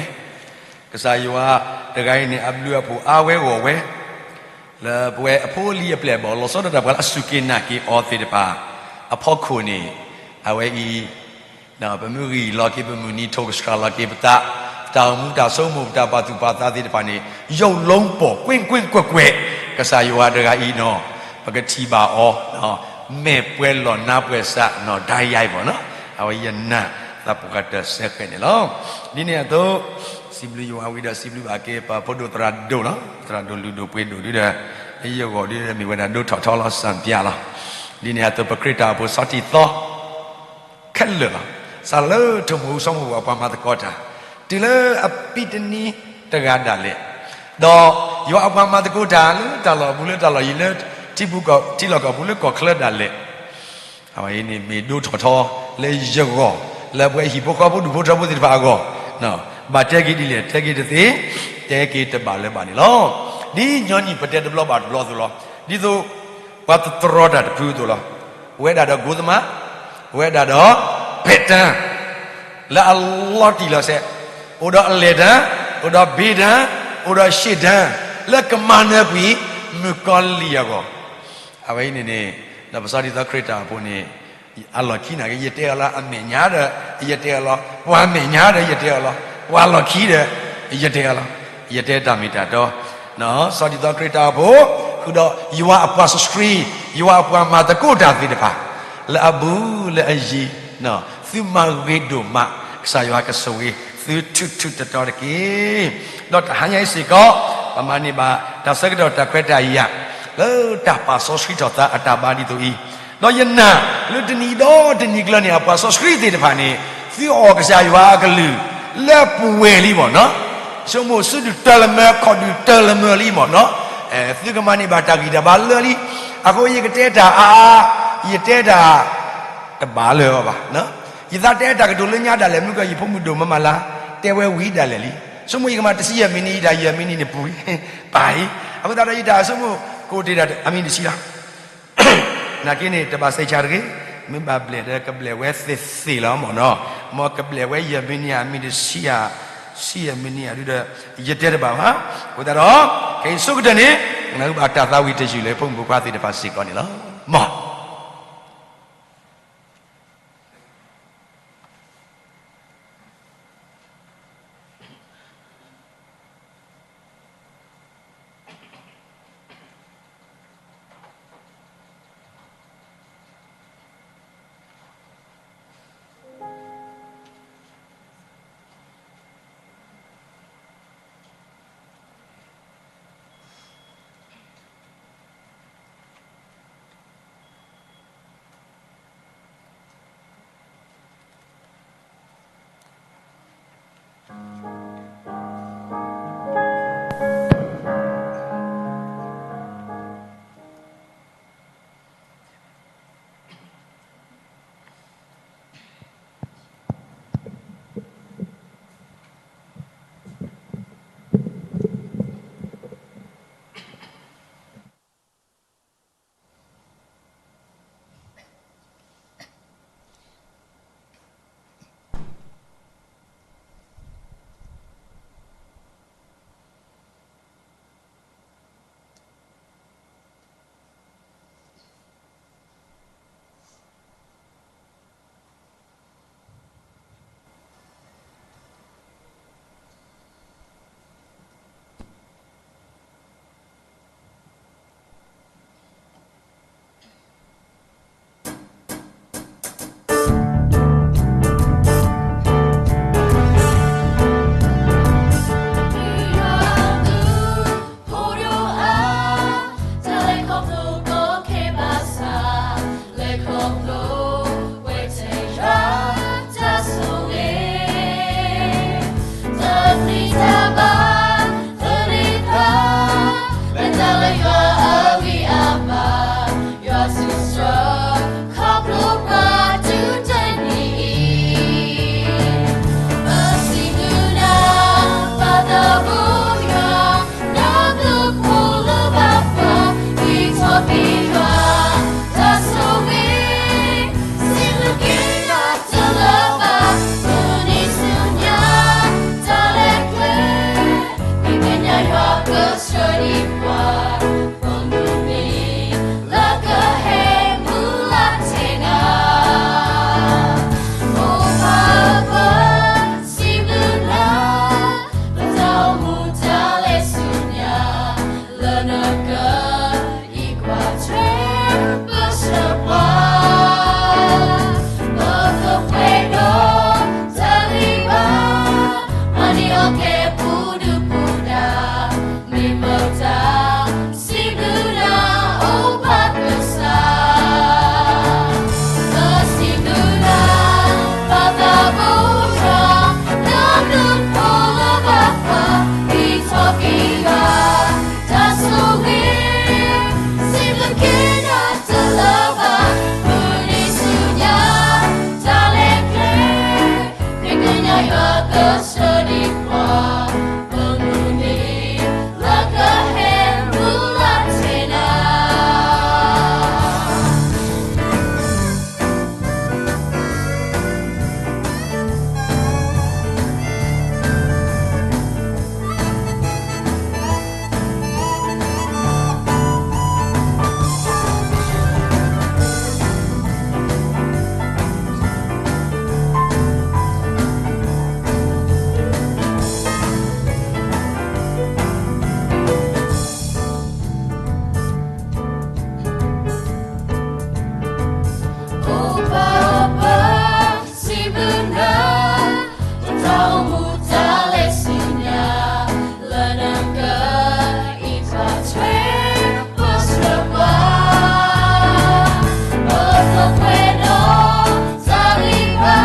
ကစၢ်ယွၤတဂၤအံၤန့ၣ် အဘျုးအဖှိၣ်အါဝဲဂီၢ်ဝဲ, လၢပဝဲအဖိအလံၤအပျဲၢ်အဘီၣ် လီၤဆီဒၣ်တၢ်ပှၤလၢအစူၢ်က့ၤနာ်က့ၤအီၤသ့ၣ်တဖၣ် အဖီခိၣ်န့ၣ် အဝဲအံၤ ပမ့ၢ်ဂံၢ်လီၤက့ၤပမုၢ်နံၤ ထိၣ်ကဆှီလီၤက့ၤပသး, ပတၢ်အိၣ်မူတၢ်ဆိကမိၣ် ပတၢ်ပာ်သူၣ်ပာ်သးသ့ၣ်တဖၣ်န့ၣ် ယိာ်လူၤပိာ်ကွ့ၢ်ကွ့ၢ်ကွဲးကွဲး, ကစၢ်ယွၤတဂၤအံၤနီၤ ပကထံၣ်ဘၣ်အီၤ မဲာ်ပှဲၤလီၢ်နါပှဲၤစးနီၤ ဒၣ်ယါအံၤမ့ၢ်နီၤ, အဝဲယနာ်သပှၢ်တၢၢ်စဲဃဲးန့ၣ်လီၤ. ဒ်န့ၣ်အသိး စံးဘျုးယွၤဝံၤဒီး စံးဘျုးဘၣ်က့ၤပှၤဖိဒိၣ်သရၣ်ဒိၣ်လီၤ. သရၣ်ဒိၣ်လုၢ်ဒိၣ်ပှ့ၤဒိၣ်ဒုဒီး လၢယဂီၢ်ဒုဒီး မ့ၢ်ဝဲဒၣ်ဒိထီၣ်ထီလီၤ စၣ်ပၠၣ်လီၤ. ဒ်န့ၣ်အသိး ပခရံာ်တၢ်အိၣ်ဖှိၣ်ဆီထံသီ ခဲလၢာ်လီၤ. စးလၢထိၣ်မူဆိကမိၣ်ပူၤ အပှၤမၤသကိးတၢ် တုၤလၢအပံတနံၤတဂၤဒၣ်လဲာ်, ဒီးယွၤအပှၤမၤသကိးတၢ်လၢတၢ်လီၢ်ဘူးလၢတၢ်လီၢ်ယံၤ လၢထံပူၤကီၢ်ထံလီၢ်ကီၢ်ပူၤလၢကီၢ်ချၢဒၣ်လဲာ် အဝဲအံၤန့ၣ်မ့ၢ်ဒိထီၣ်ထီလၢယဂီၢ်, လၢပဝဲဟံၣ်ဖိဃီဖိဒူၣ်ဖိထၢဖိသ့ၣ်တဖၣ်အဂီၢ်, ဘၣ်တဲက့ၤဒ်လဲၣ် တဲက့ၤတသ့, တဲက့ၤတဘၣ်လၢၤဘၣ်န့ၣ်လီၤ. ဒ်ညီနုၢ်ပတဲတဘျီဘၣ်တဘျီအသိးလီၤ. ဒ်သိး ပှၤတတြီတၢ်တဖုအသိးလီၤ. အိၣ်ဝဲဒၣ်ဒီးကိးသမး, အိၣ်ဝဲဒၣ်ဒီး ပဲတၢ် လၢအလီၤတံၢ်လီၤဆဲး, အိၣ်ဒီးအလဲၢ်တၢ်, အိၣ်ဒီးဘ့တၢ်, အိၣ်ဒီးရှ့ၣ်တၢ်, လၢကမၤနၢၤကွံာ် မုၣ်ကီၤလံၢ်အဂီၢ် အဝဲအံၤန့ၣ်န့ၣ် ဒီးပစီဒံသီခရံာ်တၢ်အိၣ်ဖှိၣ်န့ၣ် အလီၢ်ခံနာ်က့ ယတဲအီၤလၢအမဲာ်ညါဒီး ယတဲအီၤလီၤ, ပှၤမဲာ်ညါဒီး ယတဲအီၤလီၤ, ပှၤလီၢ်ခံဒီး ယတဲအီၤလီၤ, ယတဲတၢ်မ့ၢ်တၢ်တီ, စီဒံသီခရံာ်တၢ်အိၣ်ဖှိၣ် ဃုာ်ဒီးယွၤအပှၤစီဆှံ, ယွၤအပှၤမၤသကိးတၢ်သ့ၣ်တဖၣ် လၢအဘူးလၢအယံၤ, သုမၤဂ့ၤဒိၣ်မး, ကစၢ်ယွၤကဆိၣ်ဂ့ၤ သုထူးထူးတီၤတီၤတက့ၢ်. ဒီးတဟါညါအံၤစ့ၢ်ကီး ပမၤန့ၢ်ဘၣ်တၢ်ဆၢကတီၢ်တၢ်ခွဲးတၢ်ယာ် လၢတၢ်ပာ်စီဆှံထီၣ်သးအတၢ်ဘါဒ်သိးအံၤ, ဒီးယနာ်လၢတနံၤဒီးတနံၤကျၢၤန့ၣ် အပှၤစီဆှံသ့ၣ်တဖၣ်န့ၣ် သုအီၣ်ကစၢ်ယွၤအကလုၢ် လၢပှဲၤလံမ့ၢ်နီၤ, ဆိကမိၣ်စုဒုၣ်တၢလၢမၢ ခီၣ်ဒုၣ်တၢလၢမၢလံမ့ၢ်နီၤ, သုကမၤန့ၢ်ဘၣ်တၢ်ဂံၢ်တၢ်ဘါလၢလံ, အဃိယကတဲတၢ်အါအါ, ယတဲတၢ် တဘၣ်လၢၤဘၣ်, ယသးတဲတၢ်ကတိၤလၢညါဒၣ်လဲာ် မုၢ်ကီၢ်ယဖိမုၣ်ဒိၣ်မးမးလၢ တဲဝဲဝံၤဒၣ်လဲာ်လံ, ဆိကမိၣ်ယကမၤတဆံယဲၢ်မံးနံး ယတၢ်ယဲၢ်မံးနံးန့ၣ်ပူၤလံ, ပၢ်အံၤ, အဃိသတးဒီးယတၢ်ဆိကမိၣ် ကအိၣ်တ့ၢ်ဒၣ်အမံးနံးတဆံလီၤ နာ်က့န့ၣ် တဘၣ်စဲးဆါတဂ့ၤ, မ့ၢ်ဘၣ်ဘျဲၣ်ဒီးကဘျဲၣ်ဝဲသ့ၣ်သ့ၣ်လီၤမ့ၢ်နီၤ, မ်ကဘျဲၣ်ဝဲယဲၢ်မံးနံး အမံးနံးတဆံဧါ, ဆံယဲၢ်မံးနံးဧါဒုဒီး ယတဲတဘၣ်ဘၣ်, အဃိသတးဒီး ခဲအံၤဆိကတၢၢ်န့ၣ် ကနၢ်ဟူဘၣ်တၢ်သးဝံၣ်တယုၢ်လၢဖိမုၣ်ဖိခွါသ့ၣ်တဖၣ်စ့ၢ်ကီးန့ၣ်လီၤ, မ် ဒ်ပှၤပိာ်မုၣ်န့ၣ် လၢကဟဲမုၢ်လၢ်ထဲနၤ, အိၣ်ဘၣ်ပှၤ စံးဘျုးနၤ, ပတၢ်အိၣ်မူတၢ်လဲၤဆူညါ, လၢနက အံးကွၢ်ထွဲ ပဆှၢပှၤ, ပကပှဲၤဒီးတၢ်ဂံၢ်ဘါ, မၤန့ၢ်အီၣ်ကဲပူၤဒုၣ်ပူၤဒါ, မ့ၢ်ပတၢ်စံးဘျုးနၤ အိၣ်ဘၣ်ကစၢ်. ပစံးဘျုးနၤ ပသးဘိယွၤ, နဘျုးဖှိၣ်လၢဘၣ်ပှၤ ကံၢ်ထီၣ်ကံၢ်ဘါ တၢ်ဆိၣ်ဂ့ၤ, စံးဘျုးက့ၤနၤတလၢဘၣ်, မုၢ်နံၤဆူညါ တၢ်လဲၤကျဲ, ခရံာ်ကညီယွၤကဆှၢဒံးပှၤ, ပမုၢ်နံၤ လၢကဟဲမုၢ်လၢ်ထဲနၤ. အိၣ်ဘၣ်ပှၤ စံးဘျုးနၤ, ပတၢ်အိၣ်မူတၢ်လဲၤဆူညါ, လၢနကအံးထွဲ ပဆှၢပှၤ, ပကပှဲၤဒီးတၢ်ဂံၢ်ဘါ,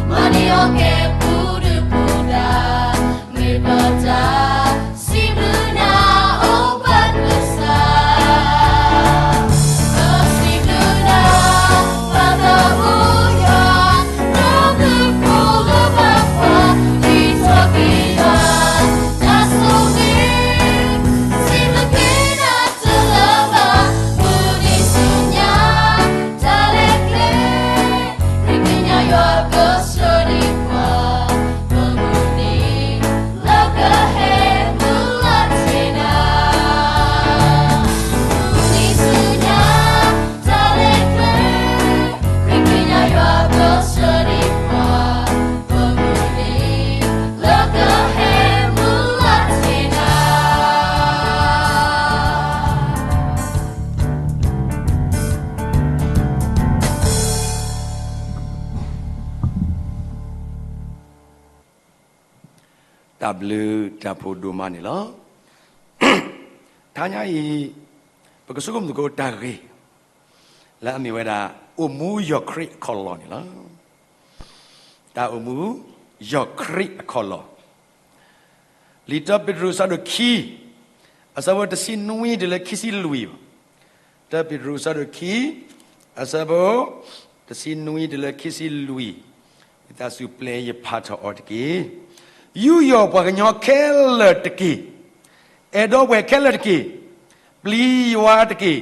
မၤန့ၢ်အီၣ်ကဲပူၤဒုၣ်ပူၤဒါ, မ့ၢ်ပတၢ်စံးဘျုးနၤ အိၣ်ဘၣ်ကစၢ်. ပစံးဘျုးနၤ ပသးဘိယွၤ, နဘျုးဖှိၣ်လၢဘၣ်ပှၤ ကံၢ်ထီၣ်ကံၢ်ဘါ တၢ်ဆိၣ်ဂ့ၤ, စံးဘျုးက့ၤနၤတလၢဘၣ်, မုၢ်နံၤဆူညါ တၢ်လဲၤကျဲ, ခရံာ်ကညီယွၤကဆှၢဒံးပှၤ, ပမုၢ်နံၤ လၢကဟဲမုၢ်လၢ်ထဲနၤ, မုၢ်နံၤဆူညါ တၢ်လဲၤကျဲ, ခရံာ်ကညီယွၤကဆှၢဒံးပှၤ, ပမုၢ်နံၤ လၢကဟဲမုၢ်လၢ်ထဲနၤ. တၢ်ဘျုးတၢ်ဖှိၣ်ဒိၣ်မးန့ၣ်လီၤ. တဟါညါအံၤ ပကဆိကမိၣ်သကိးတၢ်ဂ့ၢ် လၢအမ့ၢ်ဝဲဒၣ် အိၣ်မူယီၢ်ခရံာ်အခီၣ်လီၢ်န့ၣ်လီၤ. တၢ်အိၣ်မူ ယီၢ်ခရံာ်အခီၣ်လီၢ်, လံာ်တၢပ့းတရူး အဆၢဒိၣ်ခံ, အဆၢဖိတဆံနွံတုၤလၢခံဆံလွံၢ်ဘၣ်. တၢပ့းတရူး အဆၢဒိၣ်ခံ, အဆၢဖိ တဆံနွံတုၤလၢခံဆံလွံၢ်, ဝံသးစူၤပျဲယဖးထီၣ်အီၤတက့ၢ်. ယူးယီၣ်ပှၤကညီခဲလၢာ်တက့ၢ်. အဲၣ်ဒိးပှၤခဲလၢာ်တက့ၢ်. ပျံၤယွၤတက့ၢ်.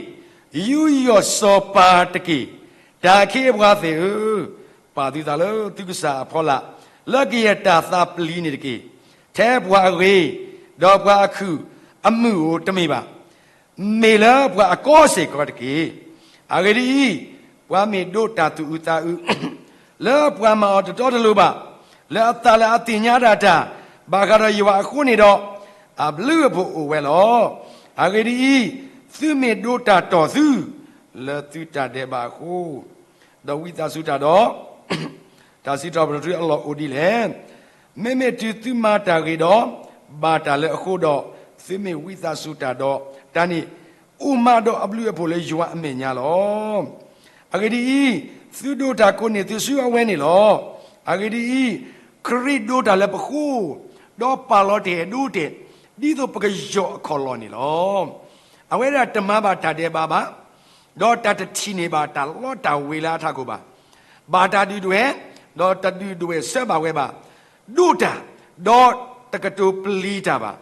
ယူးယီၣ်စီၤပၤတက့ၢ်. တၢ်အခ့အပှၤသ့ၣ်ဧၢ, ပာ်သုသးလၢသုကစၢ်အဖီလာ်, လၢကယဲၢ်တၢ်သးပျံၤန့ၣ်တက့ၢ်. ထဲပှၤအဂ့ၤ, ဒီးပှၤအခုၣ်အမုာ်ဧိၤတမ့ၢ်ဘၣ်. မ့ၢ်လၢပှၤအကီစ့ၢ်ကီးတက့ၢ်. အဂ့ၢ်ဒ်အံၤ, ပှၤမ့ၢ်ဒိးတၢ်သူၣ်အုးသးအုး လၢပှၤမၤအီၤတတီတလိၤဘၣ်, လၢအသးလၢအသ့ၣ်ညါဒၣ်တၢ် ဘၣ်ဃးဒီးယွၤအဃိန့ၣ်ဒီး, အဘျုးအဖှိၣ်အိၣ်ဝဲလီၤ. အဂ့ၢ်ဒ်အံၤ, သုမ့ၢ်ဒိးတၢ်တီၢ်သု လၢသုတၢ်ဒဲးဘးအဃိ, ဒီးဝံသးစူၤတၢ်ဒီး တၢ်စံးထီၣ်ပတြၢၤသုအလီၢ်အိၣ်ဒ်လဲၣ်. မ့မ့ၢ်တုၤသုမၤတၢ်ဂ့ၤဒီး ဘၣ်တၢ်လၢအဃိဒီး, သုမ့ၢ်ဝံသးစူၤတၢ်ဒီးတၢ်န့ၣ်, အိၣ်မးဒီးအဘျုးအဖှိၣ်လၢယွၤအမဲာ်ညါလီၤ. အဂ့ၢ်ဒ်အံၤ, သုဒိးတၢ်ကိးန့ၢ်သုဆူအဝဲန့ၣ်လီၤ. အဂ့ၢ်ဒ်အံၤ, ခရံာ်ဒိးတၢ်လၢပဃိ, ဒီးပာ်လီၤတၢ်အဲၣ်ဒိးတဲာ်, ဒ်သိးပကယီၢ်အခီၣ်လီၢ်န့ၣ်လီၤ. အဝဲဒၣ်တမၤဘၣ်တၢ်ဒဲးဘးဘၣ်, ဒီးတၢ်တထံၣ်န့ၢ်ဘၣ်တၢ်လီတၢ်ဝ့ၤလၢအထးခိၣ်ဘၣ်. ဘၣ်တၢ်ဒုၣ်ဒွဲၣ်, ဒီးတဒုၣ်ဒွဲၣ်ဆၢဘၣ်ဝဲဘၣ်. ဒိးတၢ်, ဒီးတကတိၤပျံၤတၢ်ဘၣ်.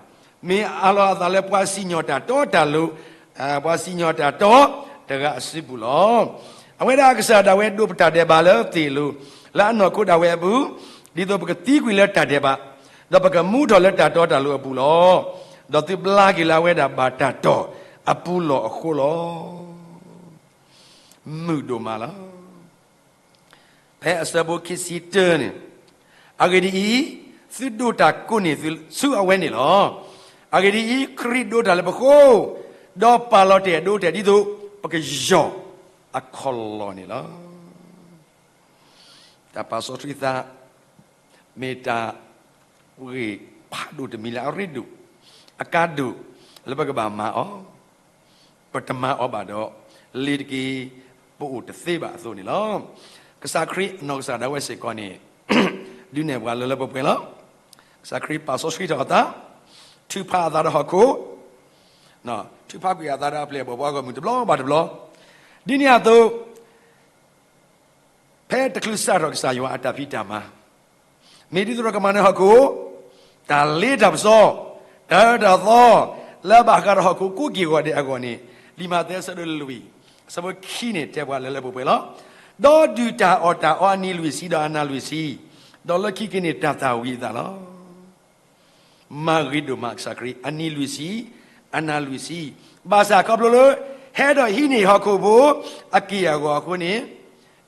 မ့ၢ်အးလီၤအသးလၢပှၤစံၣ်ညီၣ်တၢ်တီတၢ်လိၤ, ပှၤစံၣ်ညီၣ်တၢ်တီတဂၤအစုပူၤလီၤ. အဝဲဒၣ်အကစၢ်ဒၣ်ဝဲဒိးပတၢ်ဒဲးဘးလၢသ့ၣ်အလိၤ, လၢအနီၢ်ခိဒၣ်ဝဲအပူၤ, ဒ်သိးပကသံကွံာ်လၢတၢ်ဒဲးဘး, ဒီးပကမူထီၣ်လၢတၢ်တီတၢ်လိၤအပူၤလီၤ. ဒီးသုဘျါက့ၤလၢအဝဲဒၣ်ဘၣ်တၢ်တီၢ်အပူၤလီၢ်အဃိလီၤ. မုာ်ဒိၣ်မးလီၤ. ဖဲအဆၢဖိခံဆံတၢန့ၣ်, အဂ့ၢ်ဒ်အံၤ, သုဒိးတၢ်ကိးန့ၢ်သုဆူအဝဲန့ၣ်လီၤ. အဂ့ၢ်ဒ်အံၤ, ခရံာ်ဒိးတၢ်လၢပဃိ, ဒီးပာ်လီၤတဲာ်အဒိအတဲာ်ဒ်သိး ပကယီၢ်အခီၣ်လီၢ်န့ၣ်လီၤ. တၢ်ပာ်စီဆှံသး မ့ၢ်တၢ်ဂ့ၢ်ဖးဒိၣ်တမံၤလၢအရ့ဒိၣ်, အကါဒိၣ်လၢပကဘၣ်မၤအီၤ, ပတမၤအီၤဘၣ်ဒီး လ့ၤတက့ၢ်, ပအိၣ်တသ့ဘၣ်အသိးန့ၣ်လီၤ. ကစၢ်ခရံာ်အနီၢ်ကစၢ်ဒၣ်ဝဲစ့ၢ်ကီးန့ၣ် ဒုးနဲၣ်ပှၤလၢလၢပှဲၤပှဲၤလီၤ. ကစၢ်ခရံာ်ပာ်စီဆှံထီၣ်အသး, ထုးဖးအသးဒီးဟီၣ်ခိၣ်, ထုးဖးကွံာ်အသးဒီးအပျဲၢ်အဘီၣ်ပှၤဂီၢ်မုၢ်တဘျီဘၣ်တဘျီ, ဒ်န့ၣ်အသိး ဖဲတချုးစးထီၣ်ကစၢ်ယွၤအတၢ်ဖံးတၢ်မၤ, မ့ၢ်ဒ်သိးဒီးကမၤနၢၤဟီၣ်ခိၣ်, တၢ်လ့တၢ်ပစီ, တၢ်အၢတၢ်သီ, လၢအဘၣ်ဃးဒီးဟီၣ်ခိၣ်ကိးက့ၢ်ဂီၤဒဲးအဂီၢ်န့ၣ်, လံာ်မးသဲအဆၢဒိၣ်လွံၢ်, အဆၢဖိခံန့ၣ် တဲပှၤလၢလၢပှဲၤပှဲၤလီၤ. ဒီးဒုၣ်တၢ်အီၣ်တၢ်အီအနံၤလွံၢ်ဆံဒီးအနၤလွံၢ်ဆံ, ဒီးလၢခံက့ၤန့ၣ်တၢ်သၣ်ဝံၤအသးလီၤ. မၤဂ့ၤဒိၣ်မးကစၢ်ခရံာ် အနံၤလွံၢ်ဆံ, အနၤလွံၢ်ဆံ, ဘၣ်ဆၣ်ခီဖျိလၢ ဟဲဒီးဟံးန့ၢ်ဟီၣ်ခိၣ်ဖိအက့ၢ်အဂီၤအဃိန့ၣ်,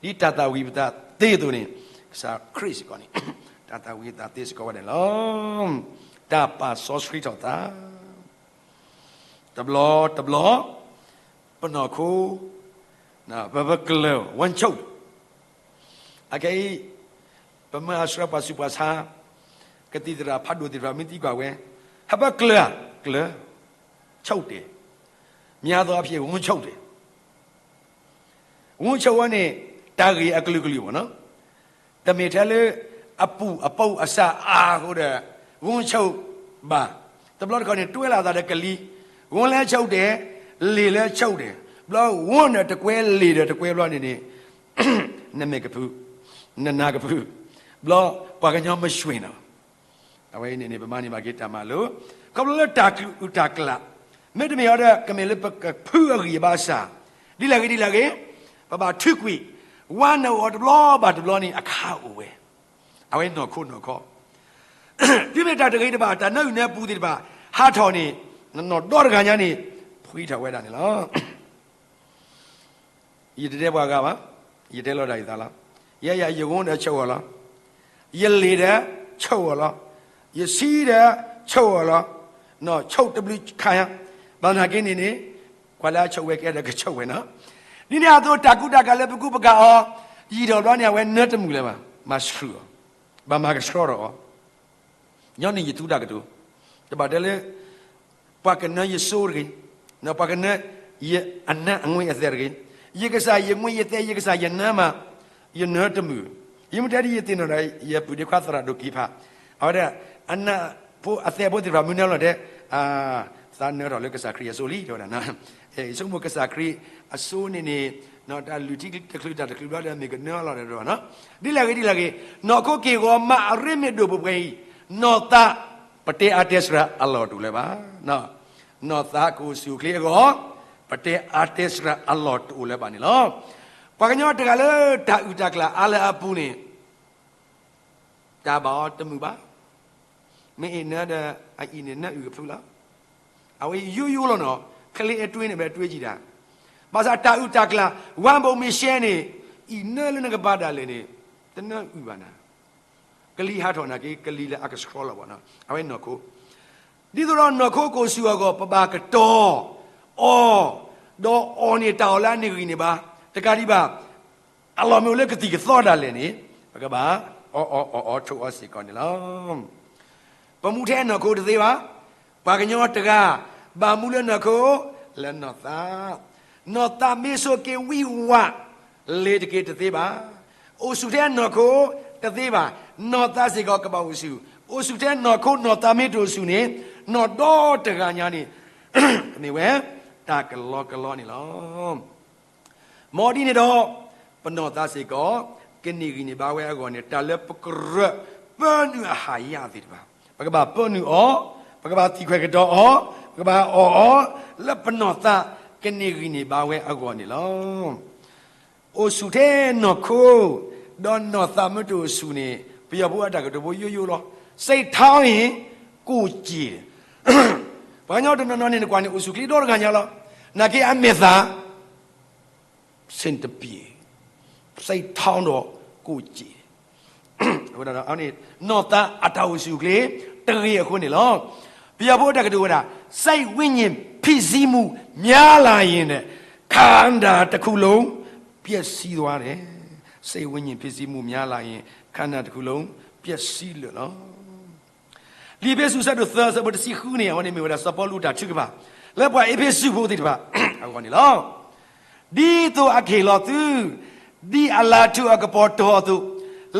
ဒ်တၢ်သၣ်ဝံၤပသးသ့အသိးန့ၣ်, ကစၢ်ခရံာ်စ့ၢ်ကီးန့ၣ် တၢ်သၣ်ဝံၤအသးသ့စ့ၢ်ကီးဝဲဒၣ်လီၤ. တၢ်ပာ်စီဆှံထီၣ်သး တဘျီတဘျီ, ပနီၢ်ခိ, ပပကျၢၤ ဝန်းချုပ်, အခဲအံၤ, ပမ့ၢ်အဆှၢပှၤဆူးပှၤဆါ, ကသံၣ်သရၣ်ဖးဒိၣ်သ့ၣ်တဖၣ်မ့ၢ်သံကွၢ်ဝဲ, ဟဲပကျၢၤဧါ, ကျၢၤ, ချုပ်တယ်, များသောအားဖြင့် ဝန်းချုပ်တယ်. ဝန်းချုပ်ဝဲန့ၣ် တၢ်ဂ့ၢ်အကလုာ်ကလုာ်ဘၣ်နီၤ. တမ့ၢ်ထဲလၢ အပူၤအပူၤအစၢ်အါအဃိဒီး ဝန်းချုပ်ဘၣ်. တဘျီတခီၣ်န့ၣ် တွဲလီၤအသးဒီးကလံၤ, ဝန်းလည်းချုပ်တယ်, လ့ၤလည်းချုပ်တယ်. ဘျီဝန်းဒီးတကွဲး လ့ၤဒီးတကွဲးဘျီန့ၣ်န့ၣ် နမဲာ်ကဖု, နနါကဖု, ဘျီပှၤကညီမရွှင်တော့ အဝဲအံၤန့ၣ်န့ၣ် ပမၤန့ၢ်ဘၣ်က့ၤတၢ်မၤလိာ်, ခီဖျိလၢတၢ်ကလုာ်အုၣ်တၢ်ကျး, မ့တမ့ၢ်အီၤဒီး ကမ့ၢ်လၢပကဖုအဂံၢ်အဘါစၢ်, ဒ်လဲၣ်ဂ့ၤဒ်လဲၣ်ဂ့ၤ, ပဘၣ်ထုးကွံာ်, ဝါနုာ်အီၤတဘျီဘၣ်တဘျီန့ၣ် အခါအိၣ်ဝဲ, အဝဲနီၢ်ခိနီၢ်ခီ, တုၤမ့ၢ်တၢ်တဂ့ၤတဘၣ် တၢ်နၢအုၣ်နၢပူၤသ့ၣ်တဖၣ် ဟးထီၣ်န့ၣ်, နီၢ်ဒီတဂၤညါန့ၣ် ဖှံထီၣ်ဝဲဒၣ်န့ၣ်လီၤ. ယတတဲပှၤဂၤဘၣ်, ယတဲလီၤတၢ်ယသးလီၤ. ယဲယၤ ယဝန်းဒီးချုပ်ဝဲလီၤ, ယလ့ၤဒီးချုပ်ဝဲလီၤ, ယဆံဒီးချုပ်ဝဲလီၤ, နီၢ်ချုပ်တဘျုးခါညါ, ဘၣ်သနာ်က့န့ၣ်န့ၣ်, ကွၢ်လၢအချုပ်ဝဲကဲဒီးကချုပ်ဝဲနီၤ. ဒ်န့ၣ်အသိးတၢ်ကူတၢ်ကၤလၢပကူပကၤအီၤ, ယံာ်ထီၣ်ဘျီန့ၣ် အဝဲနၢတမုာ်လၢၤဘၣ်, မၤဆှုၣ်အီၤ, ဘၣ်မၤကဆှီထီၣ်အီၤ ညီနုၢ်ယသူတၢ်ကတိၤ, တဘၣ်တဲလၢ ပှၤကနၢယစိတဂ့ၤ, ပှၤကနၢယအနၢအငွ့အသဲတဂ့ၤ, ယကစၢ်ယငွ့ယသဲ ယကစၢ်ယနၢမး, ယနၢတမုာ်, ယမ့ၢ်တဲဒ်ယသ့ၣ်နီၣ်ဒီး ယပုၢ်ဒ့ခွါသရၣ်ဒိၣ်ကံဖး, အဝဲဒၣ် အနၢဖိအသဲဖိသ့ၣ်တဖၣ်မုၢ်နၢလီၤတဲ, သးနၢထီၣ်လၢကစၢ်ခရံာ်အစိလံ တဲဝဲဒၣ်, ယဆိကမိၣ်ကစၢ်ခရံာ်အစိန့ၣ်န့ၣ်, တၢ်လုၢ်ထံတချုးတၢ်တချုးဘျီဒီးမ့ၢ်ကနၢလီၤတဲဝဲဒၣ်, ဒ်လဲၣ်ဂ့ၤဒ်လဲၣ်ဂ့ၤ, နီၢ်ခိက့ၢ်ဂီၤမးအရ့မ့ၢ်ဒိၣ်ပှဲၤပှဲၤအံၤ, နီၢ်သး ပတဲအါတဲစှၤအလီၢ်တအိၣ်လၢၤဘၣ်. နီၢ်သးကအိၣ်ဆူၣ်အိၣ်ချ့အဂီၢ်, ပတဲအါတဲစှၤအလီၢ်တအိၣ်လၢၤဘၣ်န့ၣ်လီၤ. ပှၤကညီတဂၤလၢတၢ်အုၣ်တၢ်ကျၢ်အါလၢအပူၤန့ၣ်, တၢ်ဘၣ်အီၤတမုာ်ဘၣ်. မ့ၢ်အ့ၣ်နၢဒီး အအံၤန့ၣ်နၢအုၣ်ကဖုလီၤ. အဝဲယိယိလီၤနီၤ, ခလ့အတွ့န့ၣ် ဘၣ်တွ့ကံတၢ်, ဘၣ်ဆၣ်တၢ်အုၣ်တၢ်ကျၢ် ဝါဘိးမ့ၢ်ရှဲန့ၣ်, အံၤနၢလၢနကဘါဒၣ်လဲာ်န့ၣ်, တနၢအုၣ်ဘၣ်နၤ. ကလံၤဟးထီၣ်နာ်က့ ကလံၤလၢအကဆှီလီၤဘၣ်နီၤ, အဝဲနီၢ်ခိ ဒ်သိးဒီးနီၢ်ခိကအိၣ်ဆူၣ်အဂီၢ် ပဘၣ်ကတီၤအီၤ, ဒီးအီၣ်န့ၢ်တၢ်အီၣ်လၢအန့ၢ်ဂံၢ်န့ၢ်ဘါ, တကးဒံးဘၣ်, အလီၢ်မ့ၢ်အိၣ်လၢကသံၣ်ကသီဒၣ်လဲာ်န့ၣ်, ပကဘၣ်အီၣ်အီၣ်အီၣ်အီၣ်ထိၣ်အီၤစ့ၢ်ကီးန့ၣ်လီၤ. ပမူထဲနီၢ်ခိတသ့ဘၣ်. ပှၤကညီတဂၤ ဘၣ်မူလၢနီၢ်ခိ, လၢနီၢ်သး, နီၢ်သးမ့ၢ်စိာ်က့ၤဝံဝး, လ့ၤတက့ၢ်တသ့ဘၣ်. အိၣ်ဆူၣ်ထဲနီၢ်ခိတသ့ဘၣ်, နီၢ်သးစ့ၢ်ကီးကဘၣ်အိၣ်ဆူၣ်, အိၣ်ဆူၣ်ထဲနီၢ်ခိ နီၢ်သးမ့ၢ်တအိၣ်ဆူၣ်န့ၣ်, နီၢ်ဒီတဂၤညါန့ၣ်, မ့ၢ်ဝဲတၢ်ကလီကလီန့ၣ်လီၤ. မ်ဒ်န့ၣ်ဒီး, ပနီၢ်သးစ့ၢ်ကီး, ကန့ၢ်ဂံၢ်န့ၢ်ဘါဝဲအဂီၢ်န့ၣ် တၢ်လၢပကရၢပၢနုာ်အဟၣ်ယၣ်သ့ၣ်တဖၣ်, ပကဘၣ်ပၢနုာ်အီၤ, ပကဘၣ်သံၣ်ခွဲးကတီၤအီၤ, ပကဘၣ်အီၣ်အီၤ, လၢပနီၢ်သးကန့ၢ်ဂံၢ်န့ၢ်ဘါဝဲအဂီၢ်န့ၣ်လီၤ. အိၣ်ဆူၣ်ထဲနီၢ်ခိ, ဒီးနီၢ်သးမ့ၢ်တအိၣ်ဆူၣ်န့ၣ် ပယီၤဖိအတၢ်ကတိၤဖိယိယိလီၤ. စိတ်ထားရင် ကိုယ်ကျယ်, ပှၤကညီတနီၤနီၤန့ၣ် နကွၢ်န့ၣ် အိၣ်ဆူၣ်ချ့ဒီတဂၤညါလီၤ. နာ်က့အမဲာ်သၣ် ဆ့ၣ်တပံၣ် သ့ၣ်ထီဒီးကိၣ်စ့ၣ် နီၢ်သးအတၢ်အိၣ်ဆူၣ်အိၣ်ချ့ တဂ့ၤအဃိန့ၣ်လီၤ. ပယီၤဖိတၢ်ကတိၤဝဲဒၣ် စိတ်ဝိညာဉ်ဖိစီးမှု များလာရင် ခန္ဓာတစ်ခုလုံး ပျက်စီးသွားတယ်. စိတ်ဝိညာဉ်ဖိစီးမှု များလာရင် ခန္ဓာတစ်ခုလုံး ပျက်စီးလီၤ. လံာ်အ့းဖ့းစူး အဆၢဒိၣ်သၢ အဆၢဖိတဆံဃုန့ၣ် အဝဲန့ၣ်မ့ၢ်ဝဲဒၣ်စီၤပီလူးအတၢ်ထုကဖၣ် လၢပှၤအ့းဖ့းစူးဖိသ့ၣ်တဖၣ်အဂီၢ်န့ၣ်လီၤ. ဒ်သိးအခ့ၣ်လီၤသု ဒ်အလၤထုအကပီၤတီၤအသိး,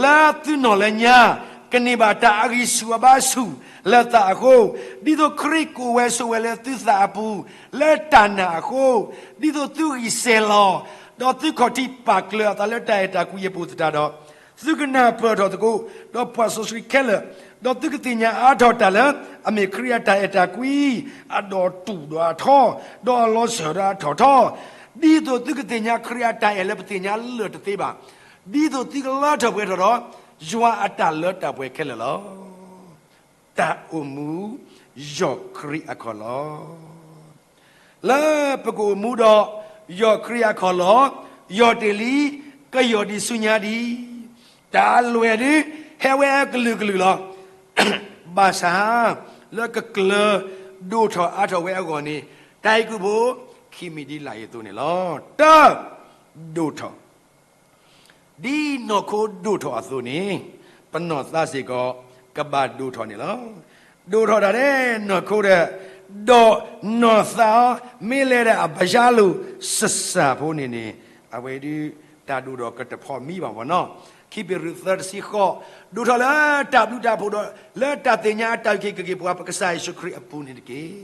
လၢသုနီၢ်လၢညါ ကန့ၢ်ဘၣ်တၢ်အဂံၢ်ဆူၣ်အဘါဆူၣ်လၢသးအဃိ, ဒ်သိးခရံာ်ကိၣ်ဝဲဆိးဝဲလၢသုသးအပူၤ လၢတၢ်နာ်အဃိ, ဒ်သိးသုဂံၢ်စဲၤလီၤ, ဒီးသုခီၣ်ထံးပာ်ကျၢၤအသးလၢတၢ်အဲၣ်တၢ်ကွံအပူၤသတးဒီး, သုကနၢ်ပၢၢ်ထီၣ်သကိး ဒီးပှၤစီဆှံခဲလၢာ်, ဒီးသုကသ့ၣ်ညါအါထီၣ်တၢ်လၢ အမ့ၢ်ခရံာ်အတၢ်အဲၣ်တၢ်ကွံ အဒီးတူၢ်ဒီးအထီ, ဒီးအလီၤစၢၤဒီးအထီၣ်ထီ, ဒ်သိးသုကသ့ၣ်ညါခရံာ်အတၢ်အဲၣ်လၢပသ့ၣ်ညါလၢာ်တသ့ဘၣ်, ဒ်သိးသုကလၢထီၣ်ပှဲၤထီၣ်ဒီး ယွၤအတၢ်လၢတၢ်ပှဲၤခဲလၢာ်လီၤ. တၢ်အိၣ်မူ ယီၢ်ခရံာ်အခီၣ်လီၢ် လၢပကအိၣ်မူဒီး ယီၢ်ခရံာ်အခီၣ်လီၢ်, ယီၢ်တ့ၢ်လံ, ကယီၢ်ဒံးဆူညါဒံး, တၢ်အလွဲၢ်ဒုး ဟဲဝဲကလုာ်ကလုာ်လီၤ. ဘၣ်ဆၣ် လၢကကျၢၤဒိၣ်ထီၣ်အါထီၣ်ဝဲအဂီၢ်န့ၣ်, တၢ်အဲၤကူပူၤ ခံမံၤဒ်လာ်အံၤအသိးန့ၣ်လီၤ. တၢ, ဒိၣ်ထီၣ် ဒ်နီၢ်ခိဒိၣ်ထီၣ်အသိးန့ၣ်, ပနီၢ်သးစ့ၢ်ကီး ကဘၣ်ဒိၣ်ထီၣ်န့ၣ်လီၤ. ဒိၣ်ထီၣ်တၢ်ဒဲးနီၢ်ခိဒီး, ဒီးနီၢ်သးအီၤ မ့ၢ်လဲၤဒၣ်အဘၣ်ယါလိာ်စၢ်စၢ်ဖိန့ၣ်န့ၣ်, အဝဲဒုးတၢ်ဒိၣ်ထီၣ်ကတဖီၣ်မံဘၣ်မနီၤ. ခံပ့းရူးသၢတဆံဃိး, ဒိၣ်ထီၣ်လၢတၢ်ဘျုးတၢ်ဖှိၣ်ဒီး လၢတၢ်သ့ၣ်ညါအတၢ်အုၣ်က့ၤခီၣ်က့ၤပှၤ ပကစၢ်ယ့ၣ်ၡူးခရံာ်အပူၤန့ၣ်တက့ၢ်.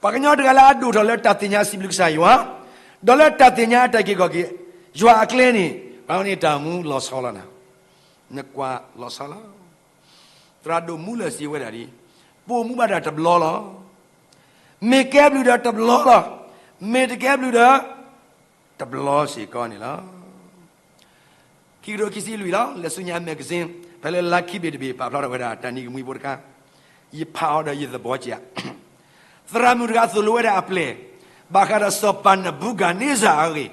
ပှၤကညီတဂၤလၢအဒိၣ်ထီၣ်လၢတၢ်သ့ၣ်ညါစံးဘျုးကစၢ်ယွၤ, ဒီးလၢတၢ်သ့ၣ်ညါအတၢ်အုၣ်က့ၤခီၣ်က့ၤ ယွၤအကျဲန့ၣ်, ပှၤန့ၣ်တၢ်အိၣ်မူလီၤဆီလီၤနၤ, နကွၢ်လီၤဆီလီၤ. သရၣ်ဒိၣ်မူလၢၢ်စံးဝဲဒၣ်ဒ်, ပအိၣ်မူဘၣ်တၢ်တဘျီလီၤ. မ့ၢ်ကဲဘျုးဒီးတဘျီလီၤ. မ့ၢ်တကဲဘျုးဒီး တဘျီစ့ၢ်ကီးန့ၣ်လီၤ. ခံကထိခံဆံလွံၢ်လီၤ, လၢဆူညါ magazine ဖဲလၢလါခံဘ့ၣ်တဘ့ၣ် ပာ်ဖျါထီၣ်ဝဲဒၣ် တၢ်နံၤကမှံဖိတခါ, ယဖးအီၤဒီးယသဘီကဲး, သရၣ်မုၣ်တဂၤသိၣ်လိဝဲဒၣ်အပျဲၢ်, ဘၣ်ဃးဒီးစီၤပၤနဘူၤခၣ်န့စၢ်အဂ့ၢ်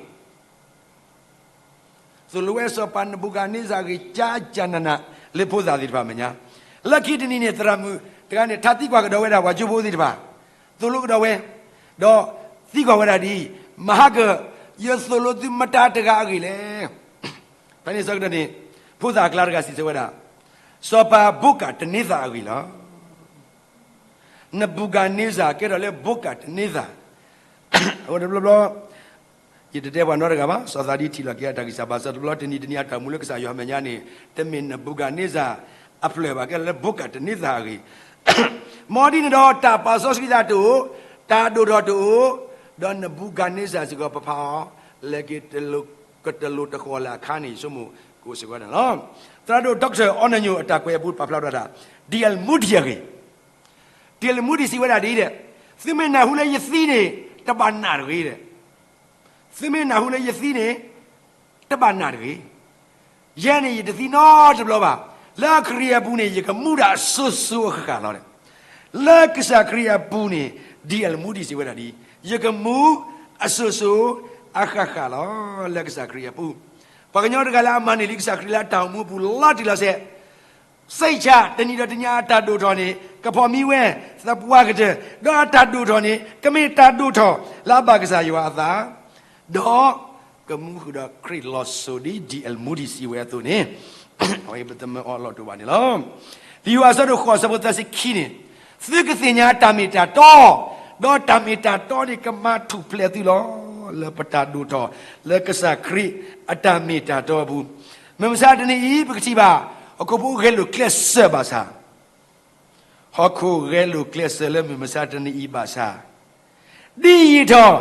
သိၣ်လိဝဲစီၤပၤနဘူၤခၣ်န့စၢ်အဂ့ၢ် ကၠါကၠါနးနး လၢဖိသၣ်သ့ၣ်တဖၣ်အမဲာ်ညါ, လၢခံတနံၤန့ၣ် သရၣ်မုၣ်တဂၤန့ၣ် ထါသံကွၢ်ကဒီးဝဲဒၣ်ပှၤကၠိဖိသ့ၣ်တဖၣ်, သိၣ်လိကဒီးဝဲ, ဒီးသံကွၢ်ဝဲဒၣ်ဒ်အံၤ, မဟါကၢၢ်, ယသိၣ်လိသုမတၤတဂၤအဂ့ၢ်လဲၣ်. ဖဲန့ၣ်ဆၢကတီၢ်န့ၣ် ဖိသၣ်အကျါတဂၤစံးဆၢဝဲဒၣ်, စီၤပၤဘူၤခၣ်တန့သၣ်အဂ့ၢ်လီၤ. နဘူၤခၣ်န့စၢ်ကဲထီၣ်လၢဘူၤခၣ်တန့သၣ်, အဃိတဘျီဘျီ ယတတဲပှၤနီတဂၤဘၣ်, စီၤသးဒ်ထံၣ်လီၤက့ၤအတၢ်ဂံၢ်စၢ်ဘါစၢ် တဘျီတနံၤတနံၤအတၢ်အိၣ်မူလၢကစၢ်ယွၤအမဲာ်ညါန့ၣ်, တမ့ၢ်နဘူၤခၣ်န့စၢ်အဖျၢၣ်ဘၣ်, ကဲထီၣ်လၢဘူၤခၣ်တန့သၣ်အဂ့ၢ်, မ်ဒ်န့ၣ်ဒီး တၢ်ပာ်စီဆှံသးတအိၣ်, တၢ်ဒိၣ်ထီၣ်တအိၣ်, ဒီးနဘူၤခၣ်န့စၢ်စ့ၢ်ကီးပဖးအီၤ, လဲၤက့ၤတလိၣ်ကတလိၣ်တဃီၤလၢအခါန့ၣ် ယဆိကမိၣ်ကအိၣ်စ့ၢ်ကီးန့ၣ်လီၤ. သရၣ်ဒိၣ် Doctor အီနညိၣ်အတၢ်ကွဲးအပူၤပာ်ဖျါထီၣ်ဒၣ်, ဒ်အမူဒံၣ်အဂ့ၢ် ဒ်အမူဒံၣ်စံးဝဲဒၣ်ဒ်ဒီး, သုမ့ၢ်နၢ်ဟူလၢယသံန့ၣ် တဘၣ်နာ်တဂ့ၤဒီး, သုမ့ၢ်နၢ်ဟူလၢယသံန့ၣ် တဘၣ်နာ်တဂ့ၤ. ယဲန့ၣ် ယတသံနီတဘျီဘၣ်. လၢခရံာ်အပူၤန့ၣ် ယကမူဒၣ်အစိၤစိၤအဃၣ်ဃၣ်လီၤ. လၢကစၢ်ခရံာ်အပူၤန့ၣ် ဒ်အမူဒံၣ်စံးဝဲဒၣ်ဒ်, ယကမူအစိၤစိၤအဃၣ်ဃၣ်လီၤ. လၢကစၢ်ခရံာ်အပူၤ, ပှၤကညီတဂၤလၢအမၤန့ၢ်လံကစၢ်ခရံာ်လၢအတၢ်အိၣ်မူအပူၤလီၤတံၢ်လီၤဆဲး စိတ်ချ တနံၤဒီးတနံၤအတၢ်ဒိၣ်ထီၣ်န့ၣ် ကဖီၣ်မံဝဲ, သပှၢ်ကတၢၢ်, ဒီးအတၢ်ဒိၣ်ထီၣ်န့ၣ် ကမ့ၢ်တၢ်ဒိၣ်ထီၣ်လၢအဘၣ်ကစၢ်ယွၤအသး, ဒီးကမူဃုာ်ဒီးခရံာ်လီၤစိၤဒ် ဒ်အမူဒံၣ်စံးဝဲအသိးန့ၣ်, အဝဲပသမၢအီၤလီၢ်တိာ်ဘၣ်န့ၣ်လီၤ. လံာ်ယိၤဟၣ်အဆၢဒိၣ်ဃိးအဆၢဖိသၢဆံခံန့ၣ်, သုကသ့ၣ်ညါတၢ်မ့ၢ်တၢ်တီ, ဒီးတၢ်မ့ၢ်တၢ်တီန့ၣ်ကမၤထူၣ်ဖျဲးသုလီၤ. လၢပတၢ်ဒိၣ်ထီၣ်လၢကစၢ်ခရံာ်အတၢ်မ့ၢ်တၢ်တီအပူၤ, မုၢ်မဆါတနံၤအံၤ ပကထံၣ်ဘၣ် ဟီၣ်ခိၣ်ဖိဂဲၤလိာ်ကျဲးစၢးဘၣ်ဆၣ်, ဟီၣ်ခိၣ်ဂဲၤလိာ်ကျဲးစၢးလၢမုၢ်မဆါတနံၤအံၤဘၣ်ဆၣ်, ဒ်ယံာ်ထီၣ်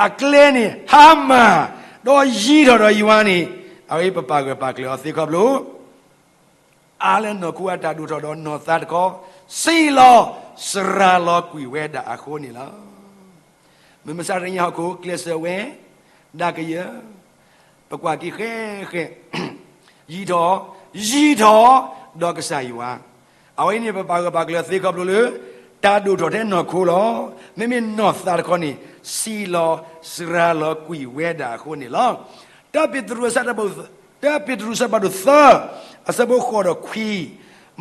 အကျဲန့ၣ် ဟါမၢ်, ဒီးယံာ်ထီၣ်ဒီးယွၤန့ၣ်, အဝဲပပာ်ဂၢၢ်ပာ်ကျၢၤအီၤသ့ခီဖျိ အါလၢနီၢ်ခိအတၢ်ဒိၣ်ထီၣ်ဒီးနီၢ်သးတခီ, စံၣ်လီၤစှၤလီၤကွံာ်ဝဲဒၣ်အဃိန့ၣ်လီၤ. မုၢ်မဆါတနံၤအံၤဟီၣ်ခိၣ်ကျဲးစၢးဝဲ, ဒၣ်ကယၢၢ်, ပကွၢ်က့ၤဃဲဃဲ, ယံာ်ထီၣ်, ယံာ်ထီၣ်, ဒီးကစၢ်ယွၤ, အဝဲအံၤန့ၣ် ပပာ်ဂၢၢ်ပာ်ကျၢၤသ့ခီဖျိလၢ တၢ် တၢ်ဒိၣ်ထီၣ်ထဲနီၢ်ခိလီၤ. မ့မ့ၢ်နီၢ်သးတခီန့ၣ် ဆံးလီၤစှၤလီၤကွံာ်ဝဲဒၣ်အဃိန့ၣ်လီၤ. တၢ တၢပ့းတရူး အဆၢဒိၣ်သၢ အဆၢဖိဃိးဒီးခွံ,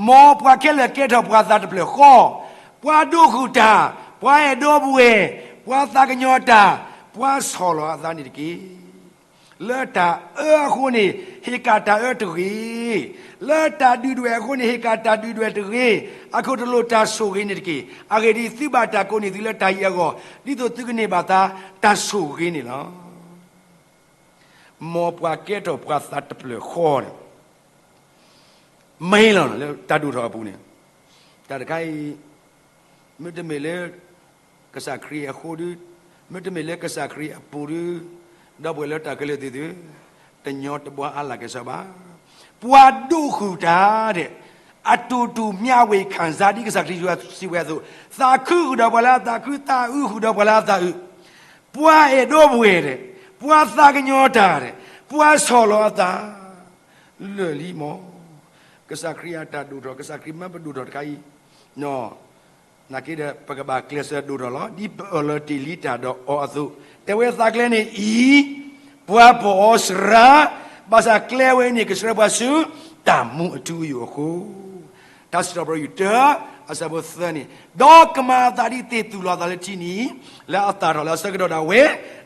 မ်ပှၤခဲလၢာ်ကဲထီၣ်ပှၤသးတဖျၢၣ်ဃီ, ပှၤဒိးဃုာ်တၢ်, ပှၤအဲၣ်ဒိးပှဲၤ, ပှၤသးကညီၤတၢ်, ပှၤဆီၣ်လီၤအသးန့ၣ်တက့ၢ်. လၢတၢ်အၢအဃိန့ၣ် ဟ့ၣ်ကၣ်တၢ်အၢတဂ့ၤ, လၢတၢ်ဒုၣ်ဒွဲၣ်အဃိန့ၣ် ဟ့ၣ်ကၣ်တၢ်ဒုၣ်ဒွဲၣ်တဂ့ၤ, အခိၣ်တလိၣ်တၢ်ဆိၣ်ဂ့ၤန့ၣ်တက့ၢ်. အဂ့ၢ်ဒ်အံၤ, သုဘၣ်တၢ်ကိးန့ၢ်သုလၢတၢ်အံၤအဂီၢ်, ဒ်သိးသုကန့ၢ်ဘၣ်သါတၢ်ဆိၣ်ဂ့ၤန့ၣ်လီၤ. မ်ပှၤကဲထီၣ်ပှၤသးတဖျၢၣ်ဃီန့ၣ် မ့ၢ်လီၤလၢတၢ်ဒိၣ်ထီၣ်အပူၤန့ၣ်, တၢ်တခါအံၤ မ့တမ့ၢ်လၢကစၢ်ခရံာ်အဃိဒီး, မ့တမ့ၢ်လၢကစၢ်ခရံာ်အပူၤဒီး, ဒီပုၢ်ဝဲၢ်လၢတၢ်ခဲလၢာ်သ့ၣ်သု, တညီတဘှါအါလၢ်ကဲၣ်ဆိးဘၣ်. ပှၤဒိးဃုာ်တၢ်ဒဲး, အတူတူများဝေခံစား ဒ်ကစၢ်ခရံာ်စံးဝဲအသိး, သးခုဃုာ်ဒီးပှၤလၢအသးခု, သးအုးဃုာ်ဒီးပှၤလၢအသးအုး, ပှၤအဲၣ်ဒိးပှဲၤဒဲး, ပှၤသးကညီၤတၢ်ဒဲး, ပှၤဆီၣ်လီၤအသး လၢာ်လံမီၢ်. ကစၢ်ခရံာ်အတၢ်ဒိၣ်ထီၣ်, ကစၢ်ခရံာ်မၢပဒိၣ်ထီၣ်တခါအံၤ, နာ်က့ဒီး ပကဘၣ်ကျဲးစၢးဒိၣ်ထီၣ်လီၤ. ဒ်ပအၢၣ်လီၤတ့ၢ်လံတၢ်ဒီးအီၤအသိး, တဲဝဲသးကျဲန့ၣ်အံၤ, ပှၤပိာ်အီၤစှၤ, ဘၣ်ဆၣ်ကျဲဝဲန့ၣ် ကဆှၢပှၤဆူတၢ်မူအထူအယိာ်အဃိ. တၢ်စံးထီၣ်ပတြၢၤ တၢ အဆၢဖိသၢန့ၣ်, ဒီးကမၤအသးဒ်သ့ၣ်သူၣ်လီၤအသးလၢထံနံၤ, လၢအသၣ်ထီၣ်လၢအဆၢကတီၢ်ဒၣ်ဝဲ,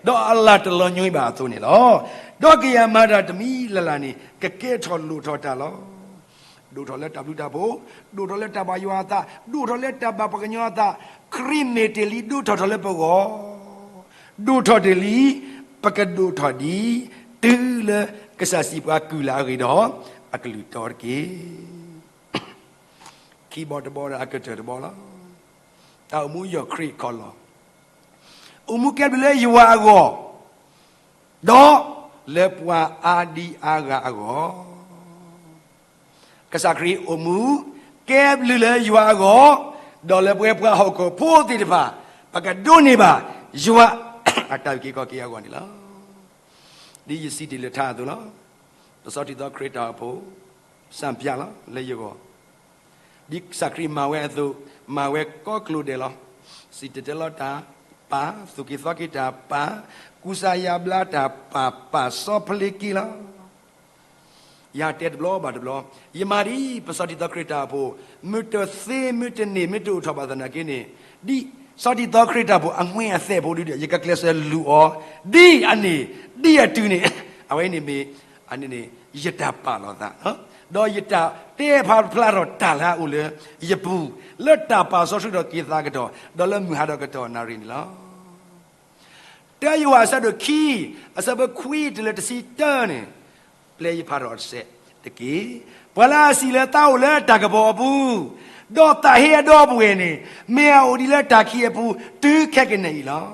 ဒီးအလၢ်တလီၤညွံးဘၣ်အသိးန့ၣ်လီၤ. ဒီးကယၤမၤတၢ်တမံၤလၢ်လၢ်န့ၣ် ကကဲထီၣ်လိၣ်ထီၣ်တၢ်လီၤ. ဒိၣ်ထီၣ်လၢတၢ်ဘျုးတၢ်ဖှိၣ်, ဒိၣ်ထီၣ်လၢတၢ်ဘၣ်ယွၤအသး, ဒိၣ်ထီၣ်လၢတၢ်ဘၣ်ပှၤကညီအသး, ခရံာ်မ့ၢ်တ့ၢ်လံ ဒိၣ်ထီၣ်ထီၣ်လၢပဂီၢ်, ဒိၣ်ထီၣ်တ့ၢ်လံ, ပကဒိၣ်ထီၣ်ဒံး, တုၤလၢကစၢ်စံးပှၤကုၢ်လၢ်အဂ့ၢ်ဒီး, အကလုၢ်တီတက့ၢ်. ခံဘီတဘီဒီးအကတၢၢ်တဘီလီၤ. တၢ်အိၣ်မူယီၢ်ခရံာ်ခီၣ်လီၢ်, အိၣ်မူကဲဘျုးလၢယွၤအဂီၢ်, ဒီးလၢပှၤအါဒံအါဂၤအဂီၢ်. ကစၢ်ခရံာ်အိၣ်မူကဲဘျုးလၢယွၤအဂီၢ်, ဒီးလၢပဝဲပှၤဟီၣ်ခိၣ်ဖိသ့ၣ်တဖၣ် ပကဒိးန့ၢ်ဘၣ်ယွၤ အတၢ်အုၣ်က့ၤခီၣ်က့ၤအဂီၢ်န့ၣ်လီၤ. ဒ်ယစံးတ့ၢ်လၢထါအသိးလီၤ. ပစီထံသီခရံာ်တၢ်အိၣ်ဖှိၣ် စံးပၠးလီၤလၢယဂီၢ်, ဒ်ကစၢ်ခရံာ်မၤဝဲအသိး, မၤဝဲကိးကျိၤဒဲးလီၤ. စံၣ်တဲၤတဲလီၤတၢ်ပာ်, သူၣ်က့ၤသီက့ၤတၢ်ပာ်, ကူစါယါဘျါတၢ်ပာ်, ပာ်စီဖလ့က့ၤလီၤ. ယတဲတဘျီဘၣ်တဘျီ, ယမၤဒ်ပစီထံသီခရံာ်တၢ်အိၣ်ဖှိၣ်, မ့ၢ်တသ့မ့ၢ်တန့ၢ်မ့ၢ်တအိၣ်ထီၣ်ဘၣ်သနာ်က့န့ၣ်, ဒ်စီထံသီခရံာ်တၢ်အိၣ်ဖှိၣ်အမှံအသဲဖိဒုဒီး ယကကျဲးစၢးလူၤအီၤ, ဒ်အန့ၣ်, ဒ်အတုၤန့ၣ်, အဝဲန့ၣ်မ့ၢ်, အန့ၣ်န့ၣ်, ယတၢ်ပာ်လီၤသး, ဒီးယတၢ်တဲဖျါဖျါထီၣ်တၢ်လၢအအိၣ်လၢယပူၤ, လၢတၢ်ပာ်စီဆှံဒီးက့ၤသးကတီၢ်, ဒီးလၢမုၢ်ဟါဒီးကတီၢ်နၣ်ရံၣ်န့ၣ်လီၤ. တၢယိၤဟၣ်အဆၢဒိၣ်ခံ, အဆၢဖိခွံတုၤလၢတဆံတၢန့ၣ်, ပျဲယဖးထီၣ်တစဲးတက့ၢ်. ပှၤလၢအစံးလၢသးအိၣ်လၢတၢ်ကပီၤအပူၤ, ဒီးသးဟ့အဒီပုၢ်ဝဲၢ်န့ၣ်, မ့ၢ်အအိၣ်ဒံးလၢတၢ်ခံးအပူၤတုၤခဲကနံၣ်အံၤလီၤ.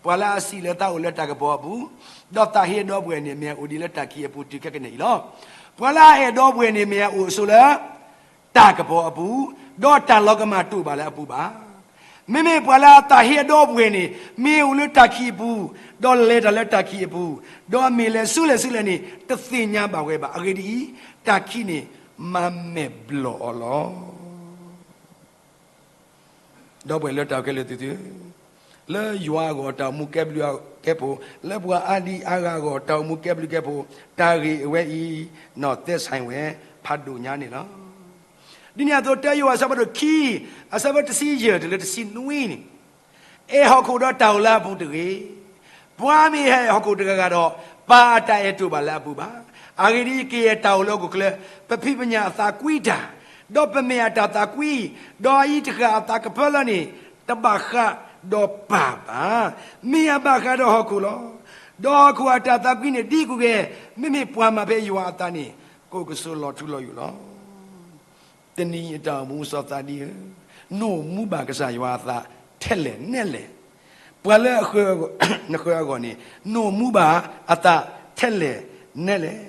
ပှၤလၢအစံးလၢသးအိၣ်လၢတၢ်ကပီၤအပူၤ, ဒီးသးဟ့အဒီပုၢ်ဝဲၢ်န့ၣ် မ့ၢ်အအိၣ်ဒံးလၢတၢ်ခံးအပူၤတုၤခဲကနံၣ်အံၤလီၤ. ပှၤလၢအအဲၣ်ဒီပုၢ်ဝဲၢ်န့ၣ် မ့ၢ်အအိၣ်ဆိလၢ တၢ်ကပီၤအပူၤ, ဒီးတၢ်လီၤကမၣ်တအိၣ်ဘၣ်လၢအပူၤဘၣ်. မ့မ့ၢ်ပှၤလၢအသးဟ့အဒီပုၢ်ဝဲၢ်န့ၣ် မ့ၢ်အိၣ်လၢတၢ်ခံးအပူၤ, ဒီးလဲၤတၢ်လၢတၢ်ခံးအပူၤ, ဒီးအမ့ၢ်လဲၤဆူလဲၣ်ဆူလဲၣ်န့ၣ် တသ့ၣ်ညါဘၣ်ဝဲဘၣ်. အဂ့ၢ်ဒ်အံၤ, တၢ်ခံးန့ၣ် မၤမဲာ်ဘျီၣ်အီၤလီၤ. ဒီပုၢ်ဝဲၢ်လၢတၢ်ခဲလၢာ်သ့ၣ်သု, လၢယွၤအဂီၢ်တၢ်အိၣ်မူကဲဘျုးကဲဖှိၣ်, လၢပှၤအါဒံအါဂၤအဂီၢ်တၢ်အိၣ်မူကဲဘျုးကဲဖှိၣ်, တၢ်ဂ့ၢ်အဝဲအံၤ နီၢ်သဲဆဲးဝဲ ဖးဒိၣ်ညါန့ၣ်လီၤ. ဒ်န့ၣ်အသိး တၢယိၤဟၣ်အဆၢဖးဒိၣ်ခံ, အဆၢဖိတဆံယဲၢ်တုၤလၢတဆံနွံန့ၣ်, အဲၣ်ဟီၣ်ခိၣ်ဒီးတၢ်အိၣ်လၢအပူၤတဂ့ၤ. ပှၤမ့ၢ်ဟဲအဲၣ်ဟီၣ်ခိၣ်တဂၤဂၤဒီး, ပၢ်အတၢ်အဲၣ်တအိၣ်ဘၣ်လၢအပူၤဘၣ်. အဂ့ၢ်ဒ်အံၤ, ကယဲၢ်တၢ်အိၣ်လၢဟီၣ်ခိၣ်ချၢ, ပဖံးပညၣ်အသးကွံတၢ်, ဒီးပမဲာ်အတၢ်သးကွံ, ဒီးအအံၤတဃၣ်အသးကဖၢလၢန့ၣ်, တဘၣ်ဃးဒီးပၢ်ဘၣ်. မ့ၢ်အဘၣ်ဃးဒီးဟီၣ်ခိၣ်လီၤ. ဒီးဟီၣ်ခိၣ်အတၢ်သးကွံန့ၣ်ဒ်အံၤအသိး, မ့မ့ၢ်ပှၤမၤဖဲယွၤအသးန့ၣ်, ကအိၣ်ကဆိးလီၤထူလီၤယိာ်လီၤ. တနံၤအံၤအတၢ်အိၣ်မူစီၤသးဒံဧၢ, နအိၣ်မူဘၣ်ကစၢ်ယွၤအသးထဲလဲၣ်နဲလဲၣ်. ပှၤလၢအဃၢၤ, နဃၢၤအဂီၢ်န့ၣ်, နအိၣ်မူဘၣ်အသးထဲလဲၣ်နဲလဲၣ်.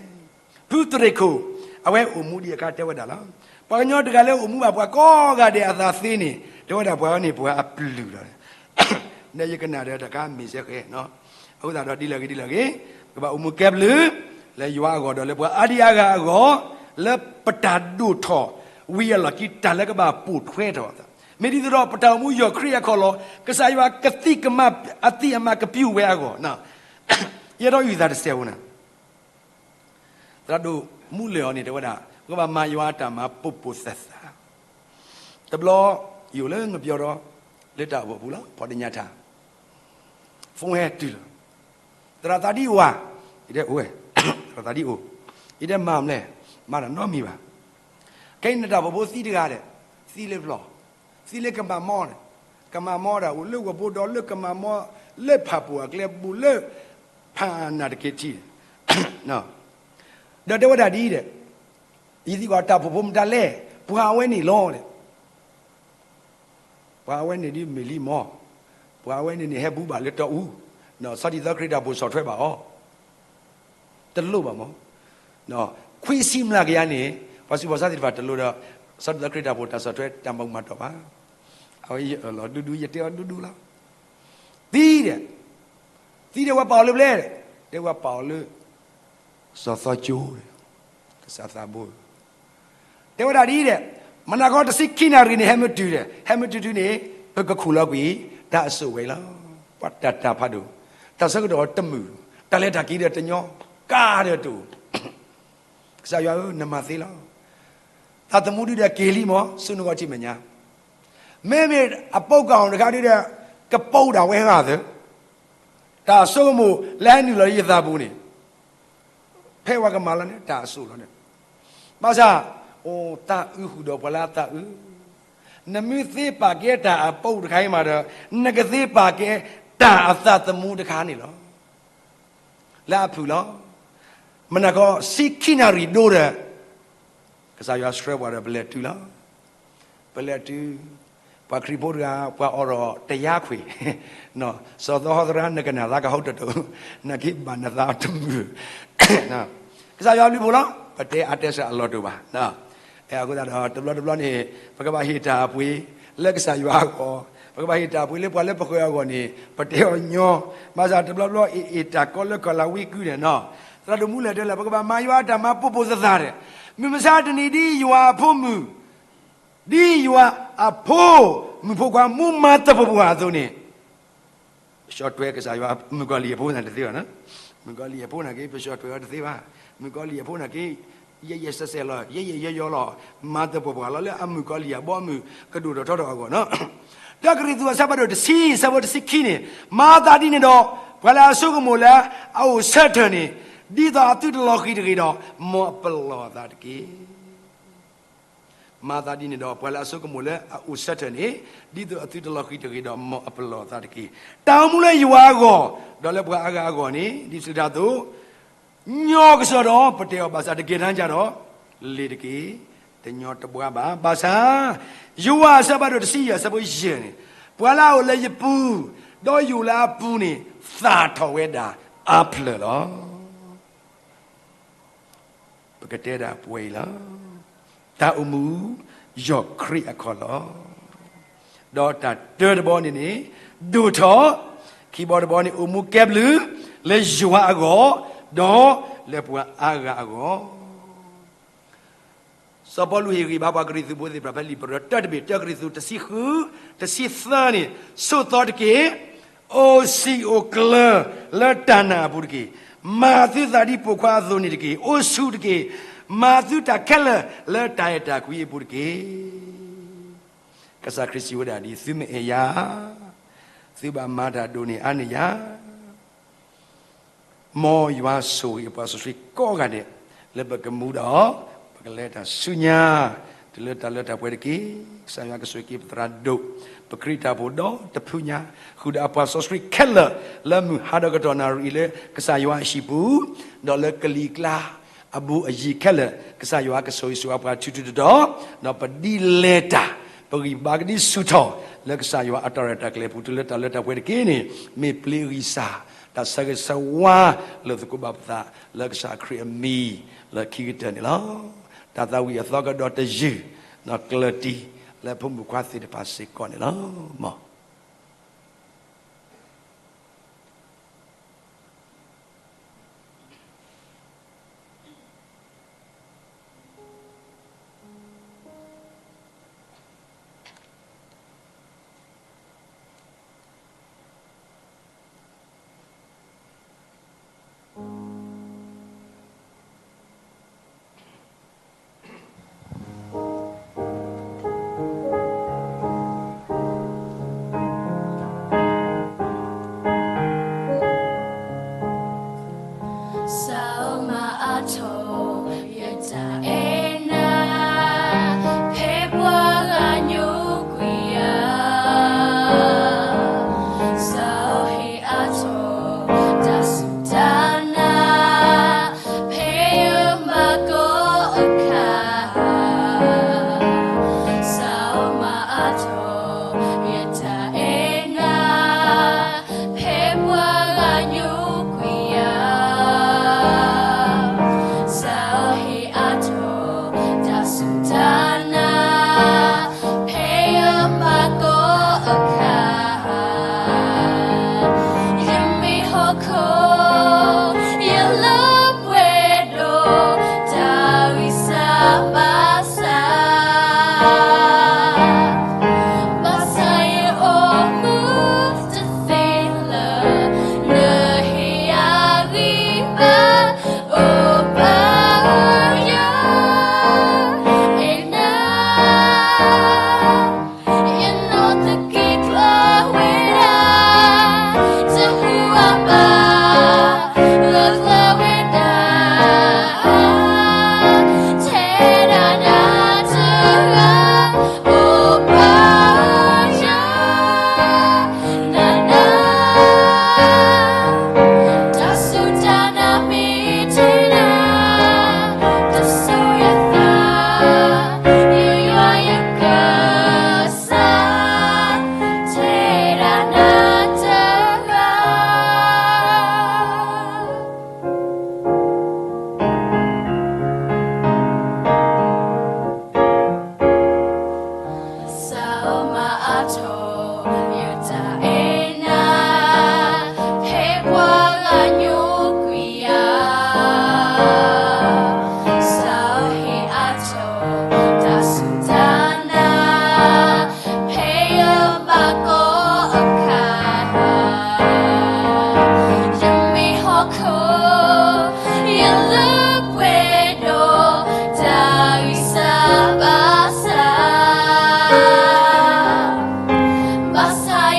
ဖုသရ့ၣ်ခိၣ်, အဝဲအိၣ်မူဒံးအခါတဲဝဲဒၣ်လီၤ. ပှၤကညီတဂၤလၢအိၣ်မူဘၣ်ပှၤကိးဂၤဒဲးအသးသ့န့ၣ်, တဲဝဲဒၣ်ပှၤန့ၣ်ပှၤအပျုၢ်လီၤ. ဒီးယကနၣ်ဒီးတၢ်ခါမ့ၢ်စဲဃဲ, အဃိသတးဒီးဒ်လဲၣ်ဂ့ၤဒ်လဲၣ်ဂ့ၤ, ပကဘၣ်အိၣ်မူကဲဘျုး, လၢယွၤအဂီၢ်ဒီးလၢပှၤအါဒံအါဂၤအဂီၢ်, လၢပတၢ်ဒိၣ်ထီၣ်ဝံၤအလီၢ်ခံတၢ်လၢကဘၣ်ပိာ်ထွဲထီၣ်အသး, မ့ၢ်ဒ်သိးဒီးပတၢ်အိၣ်မူယီၢ်ခရံာ်အခီၣ်လီၢ် ကစၢ်ယွၤကသံၣ်ကမၣ်အသံၣ်အမၤကပျူၢ်ဝဲအဂီၢ်, ယအဲၣ်ဒိးအုၣ်သးတစဲးဖိန့ၣ်, သရၣ်ဒိၣ်မူလၢာ်အီၤန့ၣ် တဲဝဲဒၣ် ပကဘၣ်မၤယွၤအတၢ်မၤပိာ်ပိာ်သၢသၢ, တဘျီ ယအိၣ်လၢငပျီဒီး လၢတၢ်အိၣ်ဖှိၣ်ပူၤလီၤ ဖီၣ်တညၣ်ထၣ် ဖိဟဲတုၤလီၤ, သရၣ်သးဒ်အိၣ်ဧါ, ယတဲအိၣ်ဝဲ, သရၣ်သးဒ်အိၣ်, ယတဲမၤမလဲၣ်, မၤတၢ်နီတမံၤဘၣ်, ခဲအံၤန့ၣ်တၢ်အိၣ်ဖှိၣ်ဖိသံတဂၤဒီး, သံလၢပျီၢ်, သံလၢကမၤမီဒီး, ကမၤမီဒၣ်အိၣ်လၢဂီၤဘိဒီးလၢကမၤမီ, လၢဖၣ်ပူၤအကျဲဘူးလၢ, ဖၣ်နၢ်တက့ၤထံၣ် ဒီးတဲဝဲဒၣ်ဒ်အံၤဒီး, ယသံကွၢ်တၢ်အိၣ်ဖှိၣ်ဖိမတၤလဲၣ်, ပှၤအဝဲန့ၣ်လီၤဒီး, ပှၤအဝဲန့ၣ်ဒ်မ့ၢ်လံမီၢ်, ပှၤအဝဲန့ၣ်န့ၣ်ဟဲဘူးဘၣ်လၢတီအူ, ဒီးဆီဒံၣ်သီခရံာ်တၢ်အိၣ်ဖှိၣ်ဆီၣ်ထွဲဘၣ်အီၤ, တလိၣ်ဘၣ်မီၢ်, ခွံဆံမျးကယၤန့ၣ်, ပှၤဆူးပှၤဆါသ့ၣ်တဖၣ်တလိၣ်ဒီး, ဆီဒံၣ်သီခရံာ်တၢ်အိၣ်ဖှိၣ်တၢ်ဆီၣ်ထွဲတၢ်မၤမၤတီၢ်ဘၣ်, အဝဲယအၢၣ်လီၤဒူဒူ ယတဲအီၤဒူဒူလီၤ, သံဒီး သံဒီးဝဲပာ်အီၤလၢပျဲၢ်, တဲဝဲပာ်အီၤလၢ, စီၤသီကၠိ, ကစၢ်သးဘိ, တဲဝဲဒၣ်ဒ်အံၤဒီး, မနၤဃီတဆံခံနၣ်ရံၣ်န့ၣ် ဟဲမ့ၢ်တုၤဒီး ဟဲမ့ၢ်တုၤတုၤန့ၣ်, ပကခူၣ်လီၤကွံာ်, တၢ်အစိၣ်ဝဲအံၤလီၤ, ပှၤတၢ်တၢ်ဖးဒိၣ်, တၢ်ဆၢကတီၢ်တမုာ်, တၢ်လဲၤတၢ်က့ၤဒီးတညီ, ကါဒီးတအိၣ် ကစၢ်ယွၤဧၢ နမၤသ့လီၤ, သးသမူဒုဒီးက့ၤလံမီၢ် ဆူနဂီၢ်ထံးမဲာ်ညါ, မ့မ့ၢ်အပိာ်ကီၢ်တခါဒုဒီး, ကပိာ်ဒၣ်ဝဲဂၤသၢ, တၢ်ဆိကမိၣ်လၢဟဲနုာ်လီၤလၢယသးပူၤန့ၣ်, ဖဲဝဲကမၤလီၤန့ၣ် တၢ်အစိၣ်လီၤန့ၣ်, ဘၣ်ဆၣ်, အိၣ်သးအုးဃုာ်ဒီးပှၤလၢအသးအုး, နမ့ၢ်သ့ပာ်ကဲတၢ်အပိာ်တခါအံၤမးဒီး, နကသ့ပာ်ကဲတၢ်အသးသမူတခါန့ၣ်လီၤ လၢအဖုၣ်လီၤ, မနၤဃီဆံခံနၣ်ရံၣ်ဒိဒီး, ကစၢ်ယွၤဆှၢပှၤဒီးပလဲၤတုၤလီၤ, ပလဲၤတုၤ, ပှၤခရံာ်ဖိတဂၤ ပှၤအိးထီၣ်တယါခွံၣ်, စီၤသီဟီသရၣ် နကနၣ်သးကဟီတတိၢ်, နက့ၤဘၣ်နသးတမုာ်, ကစၢ်ယွၤဘျုးဖှိၣ်လီၤ, ပတဲအါတဲဆၢအလီၢ်တအိၣ်ဘၣ် အဃိသတးဒီး တဘျီတဘျီန့ၣ်, ပကဘၣ်ဟ့ၣ်တၢ်အပှ့ၤလၢကစၢ်ယွၤအဂီၢ်, ပကဘၣ်ဟ့ၣ်တၢ်အပှ့ၤလၢပှၤလၢပဃၢၤအဂီၢ်န့ၣ် ပတဲအီၤညီ, ဘၣ်ဆၣ်တဘျီဘျီအ့ၣ်အ့ၣ်တၢ်ကီလၢကီၢ်လၤဝံကုၢ်န့ၣ်နီၤ, သရၣ်ဒိၣ်မူလၢာ်တဲလၢ ပကဘၣ်မၤယွၤအတၢ်မၤပိာ်ပိာ်သၢသၢဒီး, မုၢ်မဆါတနံၤဒ်ယွၤအဖိမုၣ်, ဒ်ယွၤအဖိမုၣ်ဖိခွါမူမၤသပှၢ်ပှၢ်အသိးန့ၣ် ပဆီၣ်ထွဲကစၢ်ယွၤမုၣ်ကီၤလံၢ်အဖိန့ၣ်တသ့ဘၣ်, မုၣ်ကီၤလံၢ်အဖိန့ၣ်က့ ပဆီၣ်ထွဲအီၤတသ့ဘၣ်, မုၣ်ကီၤလံၢ်အဖိန့ၣ်က့ ယဲယဲစဲးစဲးလီၤ, ယဲယဲယီယီလီၤ, မၤသပှၢ်ပှၢ်လီၤလၢအမုၣ်ကီၤလံၢ်အဘီအမုၢ်ကဒိၣ်ထီၣ်ထီထီၣ်အဂီၢ်နီၤ, တၢကရံၣ်သူးအဆၢဖးဒိၣ်တဆံ အဆၢဖိတဆံခံန့ၣ်, မၤသးဒ်န့ၣ်ဒီး, ပှၤလၢအဆိကမိၣ်လၢအအိၣ်ဆၢထၢၣ်န့ၣ်, ဒ်သိးအသုတလီၤဃံၤတဂ့ၤဒီး, မ်အပလီၢ်အသးတက့ၢ်. မၤသးဒ်န့ၣ်ဒီး ပှၤလၢအဆိကမိၣ်လၢအအိၣ်ဆၢထၢၣ်န့ၣ်, ဒ်သိးအသုတလီၤဃံၤတဂ့ၤဒီး မ်အပလီၢ်အသးတက့ၢ်. တၢ်အိၣ်မူလၢယွၤအဂီၢ်, ဒီးလၢပှၤအါဂၤအဂီၢ်န့ၣ် ဒ်ပစံးတၢ်အသိး, ညီကစီၣ်ဒီး ပတဲအီၤဘၣ်ဆၣ် တကဲထီၣ်ကဒီး, လ့ၤတက့ၢ်, တညီတဘှါဘၣ်. ဘၣ်ဆၣ်, ယိၤဟၣ်အဆၢဖးဒိၣ်တဆံယဲၢ် အဆၢဖိယဲၢ်န့ၣ်, ပှၤလၢအအိၣ်လၢယပူၤ, ဒီးယအိၣ်လၢအပူၤန့ၣ်, သၣ်ထီၣ်ဝဲဒၣ်အါဖျၢၣ်လီၤ. ပကတဲဒၣ်ပှဲၤအံၤလီၤ. တၢ်အိၣ်မူ ယီၢ်ခရံာ်အခီၣ်လီၢ်, ဒီးတၢ်တၢတဘီန့ၣ်န့ၣ် ဒိၣ်ထီၣ်, ခံဘီတဘီန့ၣ် အိၣ်မူကဲဘျုး လၢယွၤအဂီၢ်, ဒီးလၢပှၤအါဂၤအဂီၢ်. စီၤပီလူးဟ့ၣ်ဂံၢ်ဘါပှၤကရံၣ်သူးဖိသ့ၣ်တဖၣ်ဖဲလံာ်ပရၢတၢတဘ့ၣ် တၢကရံၣ်သူးတဆံဃု တဆံသၢန့ၣ်, ဆိးသီတက့ၢ်, အိၣ်စံာ်အိၣ်ကျၢၤလၢတၢ်နာ်အပူၤတက့ၢ်. မၤသုသးဒ်ပိာ်ခွါအသိးန့ၣ်တက့ၢ်. အိၣ်ဆူၣ်တက့ၢ်. မၤသုတၢ်ခဲလၢာ်လၢတၢ်အဲၣ်တၢ်ကွံအပူၤတက့ၢ်. ကစၢ်ခရံာ်စံးဝဲဒၣ်ဒ်အံၤ, သုမ့ၢ်အဲၣ်ယၤ, သုဘၣ်မၤတၢ်ဒိၣ်န့ၢ်အါန့ၢ်ယၤ မ်ယွၤဆိၣ်ဂ့ၤပှၤစီဆှံကိးဂၤဒဲး, လၢပကမူဒီး, ပကလဲၤတၢ်ဆူညါ, တုၤလၢတၢ်လၢတၢ်ပှဲၤတက့ၢ်. ကစၢ်ယွၤကဆိၣ်ဂ့ၤက့ၤပသရၣ်ဒိၣ်, ပခရံာ်တၢ်ဖိဒီတဖုညါ, ဃုာ်ဒီးအပှၤစီဆှံခဲလၢာ်, လၢမုၢ်ဟါဒီးကတီၢ်နၣ်ရံၣ်လၢကစၢ်ယွၤအဟံၣ်ပူၤ, ဒီးလၢကလံၤကျါ အဘူးအယံၤခဲလၢာ်, ကစၢ်ယွၤကဆိၣ်ဂ့ၤဆိၣ်ဝါပှၤထူထူတီတီ, ဒီးပဒ်လဲၤတၢ်, ပဂံၢ်ဘါကဒံဆူၣ်ထီၣ်, လၢကစၢ်ယွၤအတၢ်ရဲၣ်တၢ်ကျဲၤပူၤ တုၤလၢတၢ်လၢတၢ်ပှဲၤတက့ၢ်န့ၣ်, မ့ၢ်ပျ့ၤဂံၢ်စၢ်, တၢ်ဆၢဂ့ၤဆၢဝါ, လၢသကိးဘၣ်ပသး, လၢကစၢ်ခရံာ်အမံၤ, လၢခံကတၢၢ်န့ၣ်လီၤ. တၢ်သးဝံၣ်အသီကဒီးတယုၢ်, ဒီးကျၢၤတံၢ်, လၢဖိမုၣ်ခွါသ့ၣ်တဖၣ်စ့ၢ်ကီးန့ၣ်လီၤ. မ်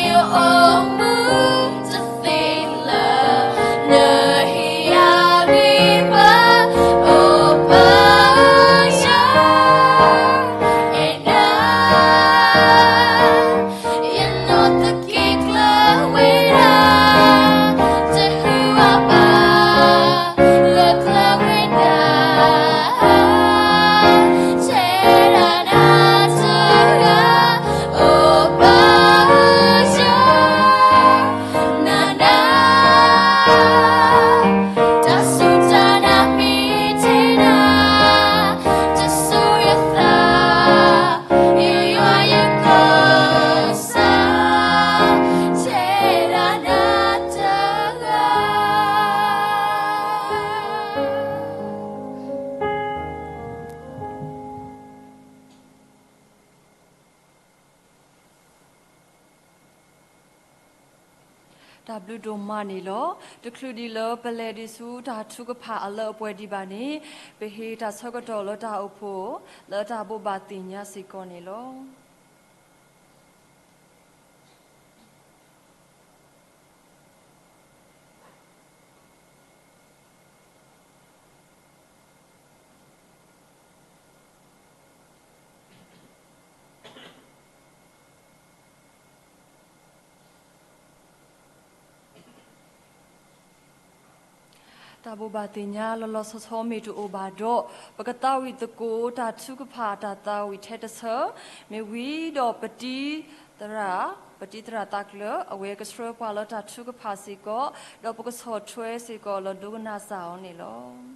ယအိၣ်မူတသ့လၢ နဟ့ၣ်ယၤဂ့ၤဘၣ် အိၣ်ပၢ်ဧၢ, အဲၣ်နၤ ယနီၢ်သက့ကျၢၤဝဲဒၣ် တဟူးအဘၣ် ဂၢၢ်ကျၢၤဝဲဒၣ် ထဲဒၣ်နၤတဂၤ အိၣ်ပၢ်ဧၢ, နၤနၤ တၢ်စူၢ်တၢ်နာ်မ့ၢ်ထဲနၤ တစိၤယသး ယွၤယကစၢ် ထဲဒၣ်နၤတဂၤ တၢ်ဘျုးဒိၣ်မးန့ၣ်လီၤ. တချုးဒံးလၢပလဲၤဒံးဆူတၢ်ထုကဖၣ်အလၢအပှဲၤဒံးဘၣ်န့ၣ်, ပဟ့ၣ်တၢ်ဆၢကတီၢ်လၢတၢ်အိၣ်ဖှိၣ် လၢတၢ်ဘိးဘၣ်သ့ၣ်ညါစ့ၢ်ကီးန့ၣ်လီၤ. တၢ်ဘိးဘၣ်သ့ၣ်ညါလီၤလီၤဆီဆီမ့ၢ်တအိၣ်ဘၣ်ဒီး, ပကသးဝံၣ်သကိးတၢ်ထုကဖၣ်တၢ်သးဝံၣ်ထဲတဆၢ, မ့ၢ်ဝံၤဒီးပတံၤသရၣ်, ပတံၤသရၣ်သးကျၢၤ အဝဲကဆှၢပှၤလၢတၢ်ထုကဖၣ်စ့ၢ်ကီး, ဒီးပကဆီၣ်ထွဲစ့ၢ်ကီးလီၤဒိကနၣ်စၢ်အီၤန့ၣ်လီၤ.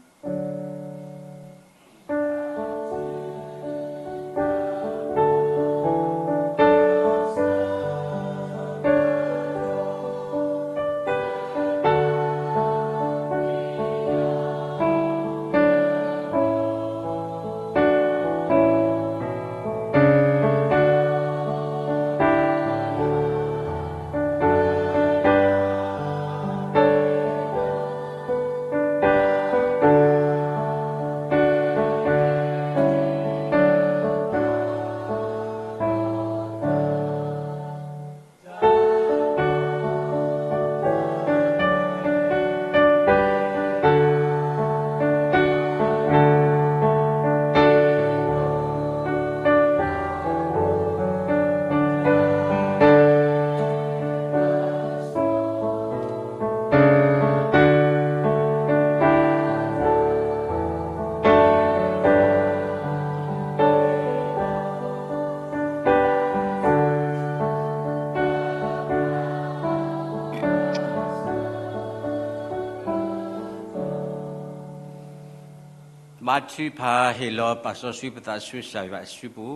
ဘါထုကဖၣ် ဟ့ၣ်လီၤပာ်စီဆှံပသးဆူကစၢ်ယွၤအစုပူ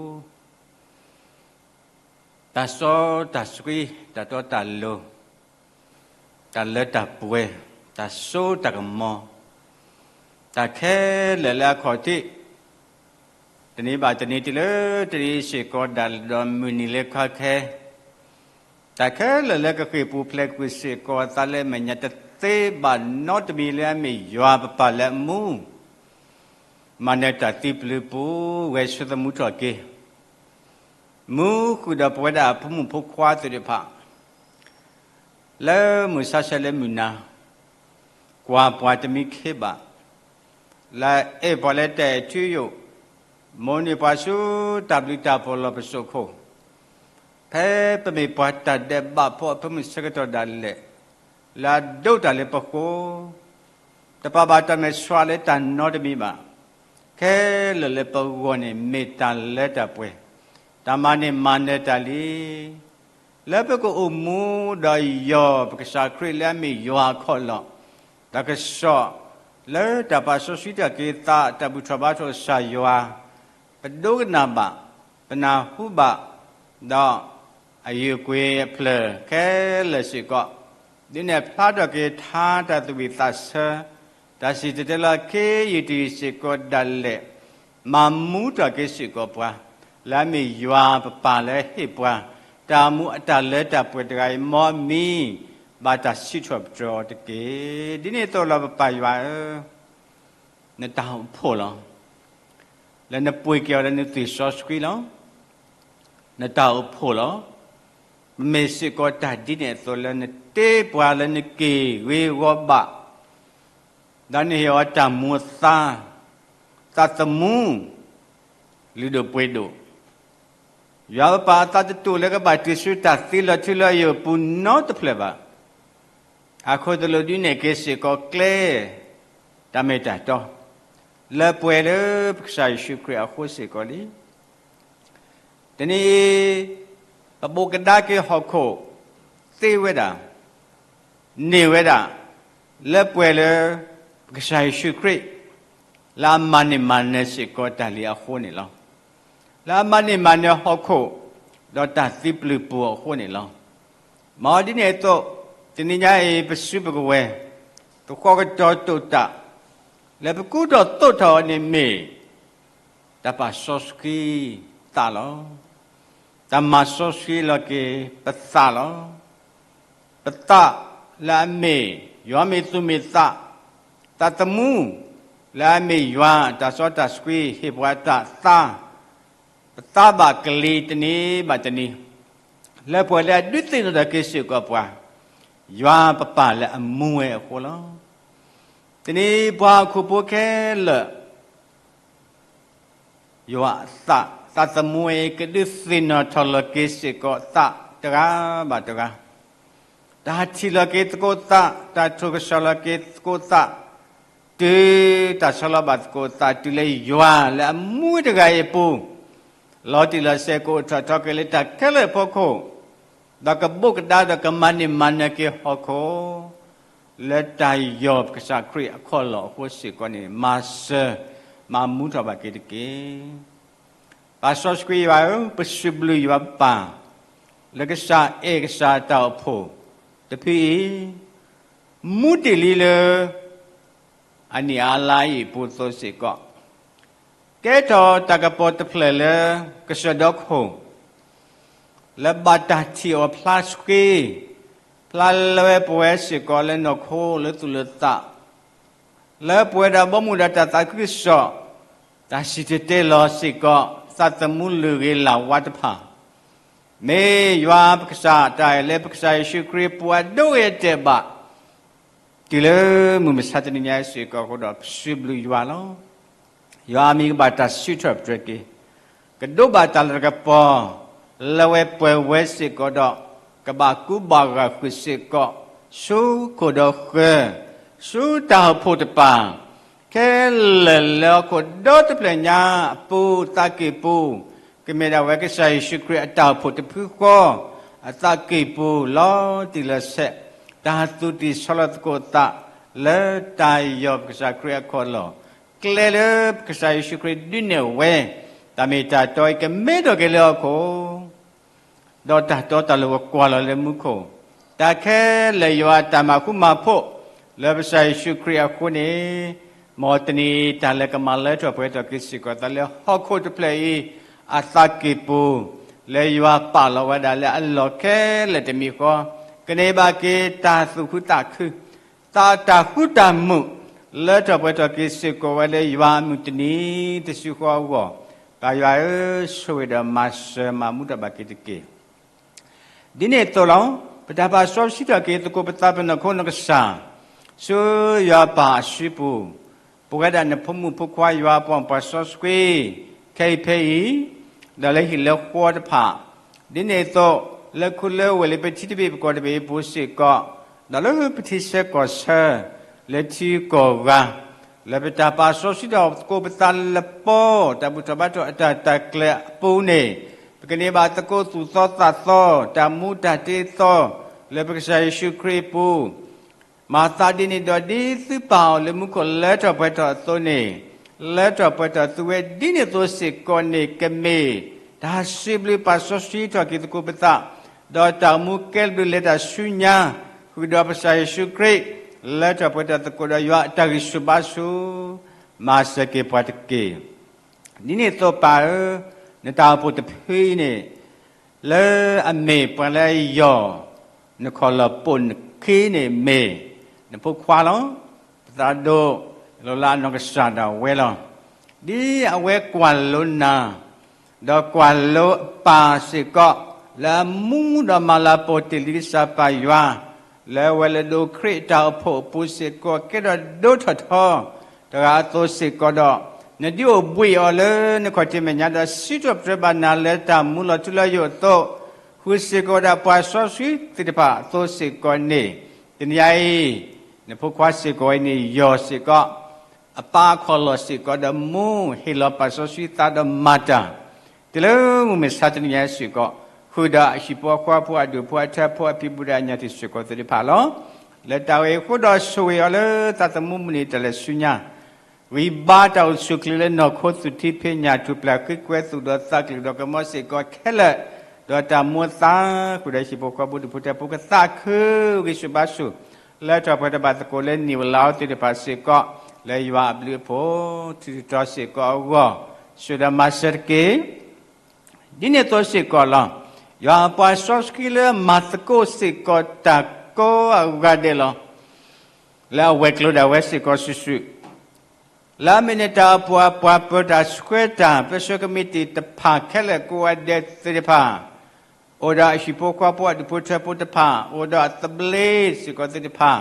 ၤ, တၢ်စီတၢ်ဆှံ, တၢ်တီတၢ်လိၤ, တၢ်လၢတၢ်ပှဲၤ, တၢ်စိတၢ်ကမီၤ, တၢ်ခဲလၢာ်လၢအခီၣ်ထံး, တနံၤဘၣ်တနံၤတုၤလၢတနံၤစ့ၢ်ကီးဒၣ်လဲာ်ဒီးမုၢ်နံၤလၢခါခဲ, တၢ်ခဲလၢာ်လၢကဃ့ၢ်ပူၤဖျဲးကွံာ်စ့ၢ်ကီးအသးလၢအမဲာ်ညါ တသ့ဘၣ်နီတမံၤလၢအမ့ၢ်ယွၤပပၢ်လၢအမူ မၤနၢၤတၢ်သံပျုၤပူၤ ဂဲၤဆၢထၢၣ်မူထီၣ်က့ၤ မူဃုာ်ဒီးပဝဲဒၣ်အဖိမုၣ်ဖိခွါသ့ၣ်တဖၣ် လၢမုၢ်ဆါဆဲးလၢမုၢ်နၤ, ကွၢ်ပှၤတမံခ့ဘၣ်, လၢအအဲၣ်ပှၤလၢတၢ်အဲၣ်ထံယိာ်, မိၣ်န့ၢ်ပှၤဆူတၢ်ဘျုးတၢ်ဖှိၣ်လီၤပစိာ်ခိၣ်, ဖဲပမ့ၢ်ပှၤတၢ်ဒဲးဘးဖိအဖိမုၣ်ဆၢကတီၢ်ဒၣ်လဲာ်, လၢအဒိးတၢ်လၢပဃိ တပာ်ဘၣ်တၢ်မဲာ်ဆှးလၢတၢ်နီတမံၤဘၣ်. ခဲလၢာ်လၢပဂီၢ်န့ၣ် မ့ၢ်တၢ်လၢတၢ်ပှဲၤ, တၢ်မၤန့ၢ်မၤနၢၤတၢ်လံ. လၢပကအိၣ်မူဒီးယီၢ်ပကစၢ်ခရံာ်လၢအမ့ၢ်ယွၤအခီၣ်လီၢ်, တၢ်ကစီၣ်လၢတၢ်ပာ်စီဆှံတၢ်က့ၤသး တၢ်ဘူၣ်ထီၣ်ဘါထီၣ်ကစၢ်ယွၤ, ပဒိကနၣ်ဘၣ်, ပနၢ်ဟူဘၣ်, ဒီးအယုၢ်ကွံာ်အဖျၢၣ်ခဲလၢာ်စ့ၢ်ကီး, ဒ်န့ၣ်အဖျါထီၣ်က့ၤထါတၢ်သးဝံၣ်သးဆၢ, တၢ်စံၣ်တဲၤတဲလီၤခ့ယုၢ်တယုၢ်စ့ၢ်ကီးဒၣ်လဲာ်, မၤမူထီၣ်က့ၤစ့ၢ်ကီးပှၤ, လၢအမ့ၢ်ယွၤပပၢ်လၢဟ့ၣ်ပှၤ, တၢ်မူအတၢ်လၢတၢ်ပှဲၤတဂၤအံၤ မ်အမံၤဘၣ်တၢ်စံးထီၣ်ပတြၢၤအီၤတက့ၢ်. ဒ်န့ၣ်အသိးလီၤပပၢ်ယွၤဧၢ, နတၢ်အိၣ်ဖှိၣ်လီၤ. လၢနပှ့ၤက့ၤအီၤလၢနသွံၣ်စီဆှံလီၤ. နတၢ်အိၣ်ဖှိၣ်လီၤ. မ့ၢ်စ့ၢ်ကီးတၢ်ဒ်န့ၣ်အသိးလၢနတ့ပှၤလၢနက့ၤဂ့ၤဂီၤဘၣ်, ဒီးနဟ့ၣ်အီၤတၢ်မူအသါ, သးသမူ လုၢ်ဒိၣ်ပှ့ၤဒိၣ်, ယွၤပပၢ်အသးတတူၢ်လၢကဘၣ်တုၤဆူတၢ်သံလီၤထူလီၤယိာ်အပူၤနီတဖျၢၣ်ဘၣ်. အခိၣ်သလုးဒုးနဲၣ်က့ၤစ့ၢ်ကီးကျဲ တၢ်မ့ၢ်တၢ်တီ လၢပှဲၤလၢပကစၢ်ယ့ၣ်ၡူးခရံာ်အဃိစ့ၢ်ကီးလံ. တနံၤအံၤ ပဘိးကဒါက့ၤဟီၣ်ခိၣ်သ့ဝဲဒၣ်, န့ၢ်ဝဲဒၣ် လၢပှဲၤလၢ ပကစၢ်ယ့ၣ်ၡူးခရံာ် လၢအမၤန့ၢ်မၤနၢၤစ့ၢ်ကီးတၢ်လံၤအဃိန့ၣ်လီၤ. လၢအမၤန့ၢ်မၤနၢၤဟီၣ်ခိၣ် ဒီးတၢ်သံပျုၢ်ပူၤအဃိန့ၣ်လီၤ. မ်ဒ်န့ၣ်အသိး တနံၤညါအံၤ ပစုပကဝဲၤ ပဃီကတီၤတိာ်တၢ် လၢပကူဒီးသိးထီၣ်အီၤန့ၣ်မ့ၢ် တၢ်ပာ်စီဆှံသးလီၤ. တၢ်မၤစီဆှံလီၤက့ၤပသးလီၤ. ပသးလၢအမ့ၢ်ယွၤမ့ၢ်သူၣ်မ့ၢ်သး, သးသမူလၢအမ့ၢ်ယွၤအတၢ်စီတၢ်ဆှံ ဟ့ၣ်ပှၤတၢ်သါ, ပသါဘၣ်ကလံၤတနံၤဘၣ်တနံၤ, လၢပှဲၤလၢအဒုးသ့ၣ်နီၣ်ထီၣ်က့ၤစ့ၢ်ကီးပှၤ ယွၤပပၢ်လၢအမူဝဲအဃိလီၤ. တနံၤပှၤဟီၣ်ခိၣ်ဖိခဲလၢာ် ယွၤအသး သးသမူအံၤ ကဒုးသ့ၣ်နီၣ်ထီၣ်လီၤက့ၤစ့ၢ်ကီးသးတဂၤဘၣ်တဂၤ, တၢ်ထံၣ်လီၤက့ၤသကိးသး, တၢ်ထိၣ်ကဆှီလီၤက့ၤသကိးသး, တုၤတၢ်ဆီလီၤဘၣ်သကိးသး တုၤလၢယွၤလၢအမူတဂၤအံၤအပူၤ လီၤတံၢ်လီၤဆဲးကအိၣ်ထီၣ်ထီက့ၤလၢတၢ်ခဲလၢာ်အဖီခိၣ်, ဒီးကဘိးကဒါဒီးကမၤန့ၢ်မၤနၢၤက့ၤဟီၣ်ခိၣ် လၢတၢ်ယီၢ်ပကစၢ်ခရံာ်အခီၣ်လီၢ်အဃိစ့ၢ်ကီးန့ၣ် မၤစၢၤမၤမူထီၣ်ဘၣ်က့ၤတက့ၢ်. ပၢ်စီဆှံယွၤဧၢ, ပစံးဘျုးယွၤပပၢ် လၢကစၢ်အဲၣ်ကစၢ်အတၢ်အိၣ်ဖှိၣ်တဖုအံၤ မူတ့ၢ်လံလၢ အနံၣ်အါလါအံၤအပူၤအသိးစ့ၢ်ကီး, ကဲထီၣ်တၢ်ကပီၤတဖျၢၣ်လၢကစၢၢ်ဒီခိၣ်, လၢဘၣ်တၢ်ထံၣ်အီၤဖျါဆှံ, ဖျါလၢဝဲပဝဲစ့ၢ်ကီးလၢနီၢ်ခိလၢသူၣ်လၢသး, လၢပဝဲဒၣ်ဘီမုၢ်ဒီးတၢ်သးခုကစီၣ်, တၢ်စံၣ်တဲၤတဲလီၤစ့ၢ်ကီး သးသမူလုၢ်ဂ့ၤလၢ်ဝါတဖၣ် မ့ၢ်ယွၤပကစၢ်တၢ်အဲၣ်လၢပကစၢ်ယ့ၣ်ၡူးခရံာ်ပူၤအဒိအတဲာ်ဘၣ်, တုၤလၢမုၢ်မဆါတနံၤညါအံၤစ့ၢ်ကီးအဃိဒီး ပစံးဘျုးယွၤလီၤ. ယွၤအမံၤကဘၣ်တၢ်စံးထီၣ်ပတြၢၤက့ၤ, ကဒိးဘၣ်တၢ်လၤကပီၤ လၢဝဲပှဲၤဝဲစ့ၢ်ကီးဒီး ကဘၣ်ကူဘၣ်ဂာ်ဃုာ်စ့ၢ်ကီး ဆူခိၣ်ဒီးဃၢၤ, ဆူတၢ်အိၣ်ဖှိၣ်တပၢ် ခဲလၢာ်လၢဟီၣ်ခိၣ်ဒီတဖျၢၣ်ညါအပူၤသးကံၢ်ပူၤ, ကမ့ၢ်ဒၣ်ဝဲကစၢ်ယ့ၣ်ၡူးခရံာ်အတၢ်အိၣ်ဖှိၣ်တဖုဃီ အသးကံၢ်ပူၤ လီၤတံၢ်လီၤဆဲး, တၢ်သူၣ်တံၢ်ဆီလီၤသကိးသး လၢတၢ်ယီၢ်ပကစၢ်ခရံာ်အခီၣ်လီၢ်, ကျဲလၢပကစၢ်ယ့ၣ်ၡူးခရံာ်ဒုးနဲၣ်ဝဲ, တၢ်မ့ၢ်တၢ်တီအံၤကမ့ၢ်ထီၣ်က့ၤလၢဟီၣ်ခိၣ် ဒီးတၢ်တီတၢ်လိၤကကွၢ်လီၤလၢမူခိၣ်, တၢ်ခဲလၢာ်ယွၤအတၢ်မၤဃူမၤဖိး လၢပကစၢ်ယ့ၣ်ၡူးခရံာ်အဃိန့ၣ်, မ်တနံၤတၢ်လၢကမၤလၢထီၣ်ပှဲၤထီၣ်က့ၤစ့ၢ်ကီးသးလၢဟီၣ်ခိၣ်တဖျၢၣ်အံၤ အသးကံၢ်ပူၤ, လၢယွၤပာ်လီၤဝဲဒၣ်လၢအလီၢ်ခဲလၢာ်တမံၤဃီ, ကန့ၢ်ဘၣ်က့ၤတၢ်သူၣ်ခုသးခု သးတၢ်ဃူတၢ်မုာ် လၢထီၣ်ပှဲၤထီၣ်က့ၤစ့ၢ်ကီးဝဲလၢယွၤအမုၢ်တနံၤတစုဃီအဂီၢ်, ပၢ်ယွၤဧၢ, ဆိၣ်ဂ့ၤဒီးမၤစၢၤမၤမူထီၣ်ဘၣ်က့ၤတက့ၢ်. ဒ်န့ၣ်အသိးလီၤ. ပတၢ်ပာ်စီဆှံထီၣ်က့ၤသကိးပသးပနီၢ်ခိနီၢ်ကစၢ်, ဆူယွၤပၢ်အစုပူၤ, ပဝဲဒၣ်နဖိမုၣ်ဖိခွါယွၤအပှၤစီဆှံ, ခဲအံၤဖဲအံၤ, ဒီးလၢဟံၣ်လၢဃီတဖၣ်, ဒ်န့ၣ်အသိး, လၢခူလၢဝ့ၢ်လၢပထံတဘ့ၣ်ပကီၢ်တဘ့ၣ်အပူၤစ့ၢ်ကီး, ဒီးလၢပထံဆၢကီၢ်ဆၢ, လၢထံကီၢ်ဂၤ, လၢပတၢ်ပာ်စီဆှံထီၣ်သကိးပသးလၢပီ, တၢ်ဘူၣ်ထီၣ်ဘါထီၣ်အတၢ်တၢ်ကျဲၤအပူၤန့ၣ်, ပကန့ၢ်ဘၣ်သကိးသူၣ်သီသးသီ, တၢ်မူတၢ်တ့သီ, လၢပကစၢ်ယ့ၣ်ၡူးခရံာ်အပူၤ, မၤသးဒ်န့ၣ်ဒီးဒ်သုပာ်အီၤလၢမူခိၣ်လၢထီၣ်ပှဲၤထီၣ်အသိးန့ၣ်, လၢထီၣ်ပှဲၤထီၣ်သုဝဲဒ်န့ၣ်အသိးစ့ၢ်ကီးန့ၣ် ကမ့ၢ်တၢ်စံးဘျုးပာ်စီဆှံထီၣ်က့ၤသကိးပသး, ဒီးတၢ်အိၣ်မူကဲဘျုးလဲၤတၢ်ဆူညါ, ဃုာ်ဒီးပကစၢ်ယ့ၣ်ၡူးခရံာ်, လၢထီၣ်ပှဲၤထီၣ်သကိးဒီးယွၤအတၢ်ဂံၢ်ဆူၣ်ဘါဆူၣ်, မၤစၢၤက့ၤပှၤတက့ၢ်. ဒ်န့ၣ်အသိးပၢ်ဧၢ, နတၢ်အိၣ်ဖှိၣ်တဖုအံၤန့ၣ်, လၢအမ့ၢ်ပှၤလၢအယီၢ်, နခီၣ်လီၢ်ပိာ်နခံန့ၣ်မ့ၢ်, နဖိခွါလီၤ. ပသးဒိၣ်, လီၤလၢအနီၢ်ကစၢ်ဒၣ်ဝဲလီၤ. ဒ်အဝဲကွၢ်လိနၤ, ဒီးကွၢ်လိအပၢ်စ့ၢ်ကီး, လၢအမူဒီးမၤလၤပိာ်တ့ၢ်လံကစၢ်ပၢ်ယွၤ, လၢဝဲၤလဒိၣ်ခရံာ်အတၢ်အိၣ်ဖှိၣ်အပူၤစ့ၢ်ကီး ကဲထီၣ်ဒိၣ်ထီၣ်ထီ တဂၤအသိးစ့ၢ်ကီးဒီး, နဒုးအိၣ်ဘှံးအီၤလၢနခီၣ်ထံးမဲာ်ညါဒီး စံးထီၣ်ပတြၢၤဘၣ်နၤလၢတၢ်မူလီၤထူလီၤယိာ်အသိး, ဃုာ်စ့ၢ်ကီးဝဲဒၣ်ပှၤစီဆှံသ့ၣ်တဖၣ်အသိးစ့ၢ်ကီးန့ၣ်, တနံၤအံၤ, နဖိခွါစ့ၢ်ကီးအံၤန့ၣ် ယီၢ်စ့ၢ်ကီး အပၢ်အခီၣ်လီၢ်စ့ၢ်ကီးဒီးမူ ဟ့ၣ်လီၤပာ်စီဆှံသးဒီးမၤတၢ်, တုၤလၢမုၢ်မဆါတနံၤညါစ့ၢ်ကီး, ဃုာ်ဒီးအဟံၣ်ဖိဃီဖိအဒူၣ်ဖိအထၢဖိအဖံးဘူးဒီးအညၣ်တံၢ်စ့ၢ်ကီးသ့ၣ်တဖၣ်လီၤ. လၢတၢ်ဝဲအံၤအဃိဒီးဆိၣ်ဂ့ၤအီၤလၢသးသမူမုၢ်နံၤတၢ်လဲၤဆူညါ ဂံၢ်ဘါတၢ်အိၣ်ဆူၣ်ချ့လၢနီၢ်ခိသူၣ်ထံဖံးညၣ်ထူၣ်ပျၢ်ဃံကွဲသူၣ်ဒီးသးကလုၢ်ဒီးကမီၤစ့ၢ်ကီးခဲလၢာ်, ဒီးတၢ်မူအသးဃုာ်ဒီးဟံၣ်ဖိဃီဖိဒူၣ်ဖိထၢဖိကသးခု ဂံၢ်ဆူၣ်ဘါဆူၣ် လၢထီၣ်ပှဲၤထီၣ်ဘၣ်သကိးလၢနံၣ်ဝဲလါအီၤသ့ၣ်တဖၣ်စ့ၢ်ကီး, လၢယွၤအဘျုးအဖှိၣ် ထူးထူးတီၤစ့ၢ်ကီးအဂီၢ်, ဆိၣ်ဒီးမၤစၢၤတက့ၢ်. ဒ်န့ၣ်အသိးစ့ၢ်ကီးလီၤ. ယွၤအပှၤစီဆှံလၢအမၤသကိးစ့ၢ်ကီးတၢ်ကိးအဂၤဒဲးလီၤ. လၢအဝဲၤကျိၤဒၣ်ဝဲစ့ၢ်ကီးစုာ်စုာ် လၢအမ့ၢ်န့ၢ်တၢ်အိၣ်ဖှိၣ်အပှၤပၢၤတၢ်ဆှၢတၢ် ပၢဆှၢကမံးတံာ်တဖၣ်ခဲလၢာ်ကိးဂၤဒဲးသ့ၣ်တဖၣ်, အိၣ်ဒီးအဟံၣ်ဖိဃီဖိအဒူၣ်ဖိထၢဖိတဖၣ်, အိၣ်ဒီးအသဘျ့စ့ၢ်ကီးသ့ၣ်တဖၣ်,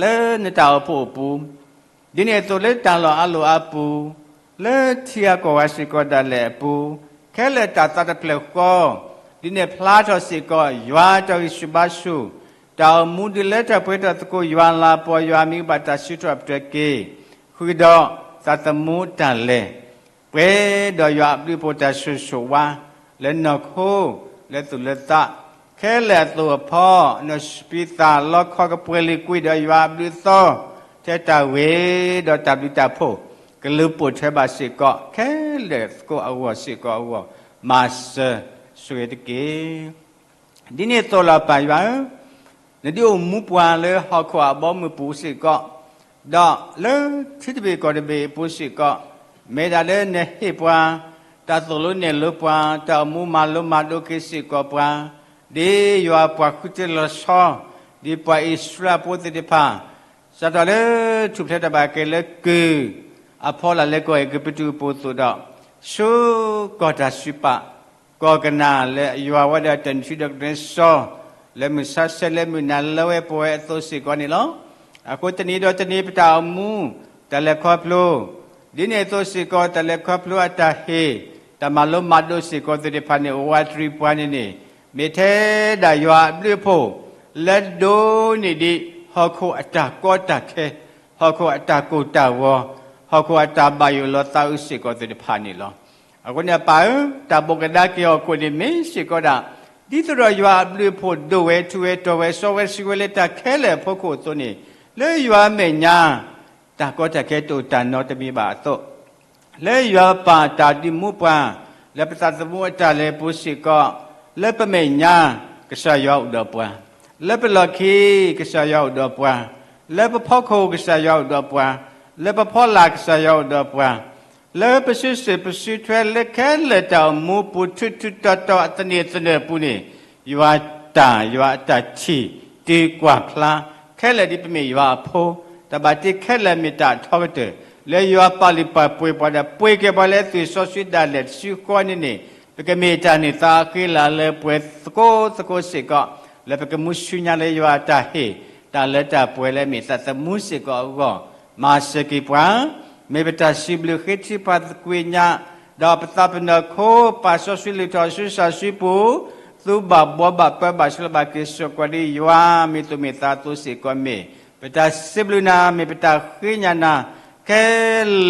လၢနတၢ်အိၣ်ဖှိၣ်အပူၤ, ဒ်န့ၣ်အသိးလၢတၢ်လီၢ်အါလိာ်အါပူၤ, လၢထံဂၤကီၢ်ဂၤစ့ၢ်ကီးဒၣ်လဲာ်အပူၤ, ခဲလၢာ်တၢ်သးတဖျၢၣ်ဃီ, ဒ်န့ၣ်ဖျါထီၣ်စ့ၢ်ကီး ယွၤတၢ်ဂံၢ်ဆူၣ်ဘါဆူၣ်, တၢ်အိၣ်မူဒုးလၢထီၣ်ပှဲၤထီၣ်သကိးယွၤလၤပီၤ ယွၤအမံၤကဘၣ်တၢ်စံးထီၣ်ပတြၢၤက့ၤ, ဃုာ်ဒီးသးသမူတၢ်လဲၤ, ပှဲၤဒီးယွၤအဘျုးအဖှိၣ်တၢ်ဆိၣ်ဂ့ၤဆိၣ်ဝါ, လၢနီၢ်ခိ, လၢသူၣ်လၢသး, ခဲလၢာ်အသိးအဖီ, နီၢ်စပံးသးလီခီကပှဲၤလံာ်ကွံာ်ဒီးယွၤအဘျုးအသီ, ထဲတၢ်ဂ့ၤဒီးတၢ်ဘျုးတၢ်ဖှိၣ်, ကလူၤပိာ်ထွဲဘၣ်စ့ၢ်ကီး ခဲလၢာ်သကိးအဂီၢ်စ့ၢ်ကီးအဂီၢ်, မၤစၢၤဆိၣ်ဂ့ၤတက့ၢ်. ဒ်န့ၣ်အသိးလီၤပၢ်ယွၤဧၢ, နဒုးအိၣ်မူပှၤလၢဟီၣ်ခိၣ်အဘီအမုၢ်ပူၤစ့ၢ်ကီး, ဒီးလၢထံတဘ့ၣ်ကီၢ်တဘ့ၣ်အပူၤစ့ၢ်ကီး, မ့ၢ်ဒၣ်လၢနဟ့ၣ်ပှၤ, တၢ်သိၣ်လိနဲၣ်လိပှၤ, တၢ်အိၣ်မူမၤလိမၤဒိးက့ၤစ့ၢ်ကီးပှၤ, ဒ်ယွၤပှၤဃုထၢလီၤဆီ, ဒ်ပှၤအံၣ်စရ့လးဖိသ့ၣ်တဖၣ်, စးထီၣ်လၢထူၣ်ဖျဲးထီၣ်ဘၣ်က့ၤလၢကုၢ်, အဖီလာ်လၢကီၢ်အဲၤကူပတူးအပူၤအသိးဒီး, ဆူကီၢ်တၢ်စူၤပာ် ကီၢ်ကနၤလၢယွၤဝဲဒၣ်တၢ်နုၤထံဒီးကရၢစီ, လၢမုၢ်ဆါဆဲးလၢမုၢ်နၤလၢဝဲပဝဲအသိးစ့ၢ်ကီးန့ၣ်လီၤ. အဃိတနံၤဒီးတနံၤပတၢ်အိၣ်မူ, တၢ်လဲၤခီဖျိ, ဒ်န့ၣ်အသိးစ့ၢ်ကီး တၢ်လဲၤခီဖျိအတၢ်ဟ့ၣ်, တၢ်မၤလိမၤဒိးစ့ၢ်ကီးသ့ၣ်တဖၣ်န့ၣ် အိၣ်ဝးတရံးပှၤန့ၣ်န့ၣ်, မ့ၢ်ထဲဒၣ်ယွၤအဘျုးအဖှိၣ်, လၢဒိးန့ၢ်ဒံး, ဟီၣ်ခိၣ်အတၢ်ကီတၢ်ခဲ, ဟီၣ်ခိၣ်အတၢ်ကိၢ်တၢ်ဂီၤ, ဟီၣ်ခိၣ်အတၢ်ဘၣ်ယိၣ်လီၤသးအုးစ့ၢ်ကီးသ့ၣ်တဖၣ်န့ၣ်လီၤ. အဃိန့ၣ်အပၢ်ဧၢ, တၢ်ဘိၣ်ကဒါက့ၤဟီၣ်ခိၣ်န့ၣ်မ့ၢ်စ့ၢ်ကီးဒၣ်, ဒ်သိးဒီးယွၤအဘျုးအဖှိၣ်ဒိၣ်ဝဲထူဝဲတီၤဝဲစီဝဲဆှံဝဲလၢတၢ်ခဲလၢာ်အဖီခိၣ်အသိးန့ၣ်, လၢယွၤအမဲာ်ညါ, တၢ်ကီတၢ်ခဲတအိၣ်တၢ်နီတမံၤဘၣ်အသိး, လၢယွၤပာ်တၢ်ဒုးမူပှၤ, လၢပသးသမူအတၢ်လဲၤပူၤစ့ၢ်ကီး, လၢပမဲာ်ညါ, ကစၢ်ယွၤအိၣ်ဒီးပှၤ, လၢပလီၢ်ခံ, ကစၢ်ယွၤအိၣ်ဒီးပှၤ, လၢပဖီခိၣ်ကစၢ်ယွၤအိၣ်ဒီးပှၤ, လၢပဖီလာ်ကစၢ်ယွၤအိၣ်ဒီးပှၤ, လၢပစုစ့ၣ်ပစုထွဲလၢခဲလၢာ်တၢ်အိၣ်မူပူၤ ထူးထူးတီၤတီၤအသန့ၤသနၢၣ်ပူၤန့ၣ်, ယွၤတၢ်ယွၤအတၢ်ထံၣ်, တုၤကွၢ်ဖျါ, ခဲလၢာ်ဒ်ပမ့ၢ်ယွၤအဖိ, တၢ်ဘၣ်တ့ခဲလၢာ်မ့ၢ်တၢ်အထီကတၢၢ်, လၢယွၤပာ်လုၢ်ပာ်ပှ့ၤပှၤဒီးပှ့ၤက့ၤပှၤလၢအသွံၣ်စီဆှံဒၣ်လဲာ်တစုဃီန့ၣ်န့ၣ်, ပကမ့ၢ်တၢ်န့ၢ်သါအဃံအလၤလၢပှဲၤသကိးသကိးစ့ၢ်ကီး, လၢပကမူဆူညါလၢယွၤအတၢ်ဟ့ၣ်, တၢ်လၢတၢ်ပှဲၤလၢအမ့ၢ်သးသမူစ့ၢ်ကီးအဂီၢ်, မၤစၢၤက့ၤပှၤ, မ့ၢ်ပတၢ်စံးဘျုးဃ့ထံပှၤသကွံာ်ညါ, ဒီးပသးပ့ၤနီၣ်ခိ ပာ်စီဆှံလုၢ်ထီၣ်ဆူစၢ်ဆှံပူၤ, သူဘၣ်ဘှီဘၣ်ပၢဘၣ်ဆှၢဘၣ်က့ၤစ့ၢ်ကီးဒ်ယွၤမ့ၢ်သူၣ်မ့ၢ်သးအသိးစ့ၢ်ကီးမ့ၢ်, ပတၢ်စံးဘျုးနၤ မ့ၢ်ပတၢ်ဃ့ညါနၤ, ခဲ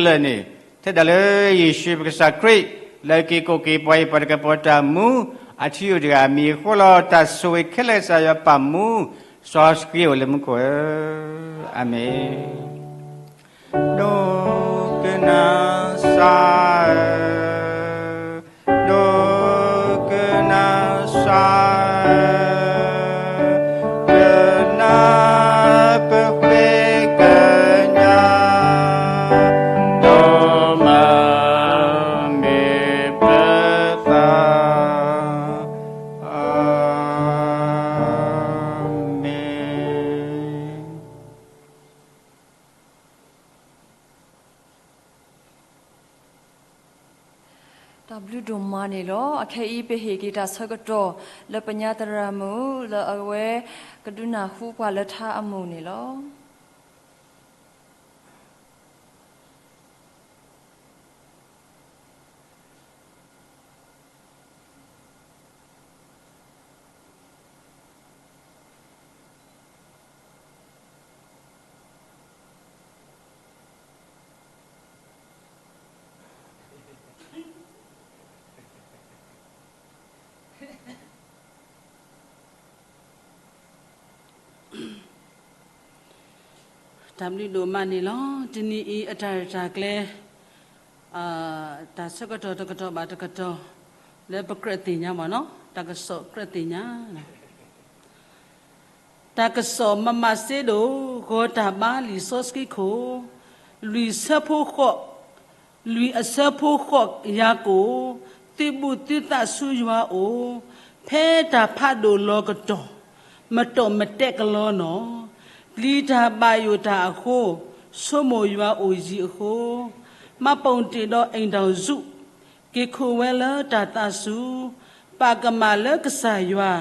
လၢာ်န့ၣ်, ထဲဒၣ်လၢယ့ၣ်ၡူးပကစၢ်ခရံာ်, လၢက့ၤကိးက့ၤပှၤအံၤပှၤတကပီၤတၢ်မူ, အထံအုၣ်တဂၤအမံၤအဃိလီၤ, တၢ်ဆိၣ်ဂ့ၤခဲလၢာ်ကစၢ်ယွၤပာ်မူ, စီဆှံအိၣ်လၢမူခိၣ်ဧၢ, အၤမ့ၣ်. ဒိကနၣ်စၢ်ဧၢ, ဒိကနၣ်စၢ်ဧၢ, ကနၣ်ပဃ့ကညး, ဒီးမၤမ့ၢ်ပသး, အၤမ့ၣ်. တၢ်ဘျုးဒိၣ်မးန့ၣ်လီၤ. အခဲအံၤပဟ့ၣ်က့ၤတၢ်ဆၢကတီၢ်လၢပညါသရၣ်မုၣ် လၢအဝဲကဒုးနၢ်ဟူပှၤလၢထါအမုၢ်န့ၣ်လီၤ. တၢ်ဘျုးဒိၣ်မးန့ၣ်လီၤ. တနံၤအံၤအတၢ်ရဲၣ်တၢ်ကျဲၤ တၢ်ဆၢကတီၢ်တကတီၢ်ဘၣ်တကတီၢ် လၢပကြၢးသ့ၣ်ညါဘၣ်နီၤ, တၢ်ကစီၣ်ကြၢးသ့ၣ်ညါ တၢ်ကစီၣ် မမၤစ့ဒိၣ် ဂီၤတၢ်ဘါလံာ်စီဆှံခိၣ် လွံၢ်ဆၢဖိဃိး, လွံၢ်အဆၢဖိဃိးယၤကိာ်, သုးဘူးသုသးဆူယွၤအအိၣ်, ဖဲတၢ်ဖးဒိၣ်လီၤကတီၢ်, မတီၢ်မတဲာ်ကလီနီၢ်, ပျံၤတၢ်ဘၣ်ယိၣ်တၢ်အဃိ, ဆိမိၣ်ယွၤအိၣ်ယံၤအဃိ, မှတ်ပုံတင်ဒီးအိမ်ထောင်စု, က့ၤခိၣ်ဝဲလၢတၢ်သးစူၤ, ပာ်ကမၣ်လၢကစၢ်ယွၤ,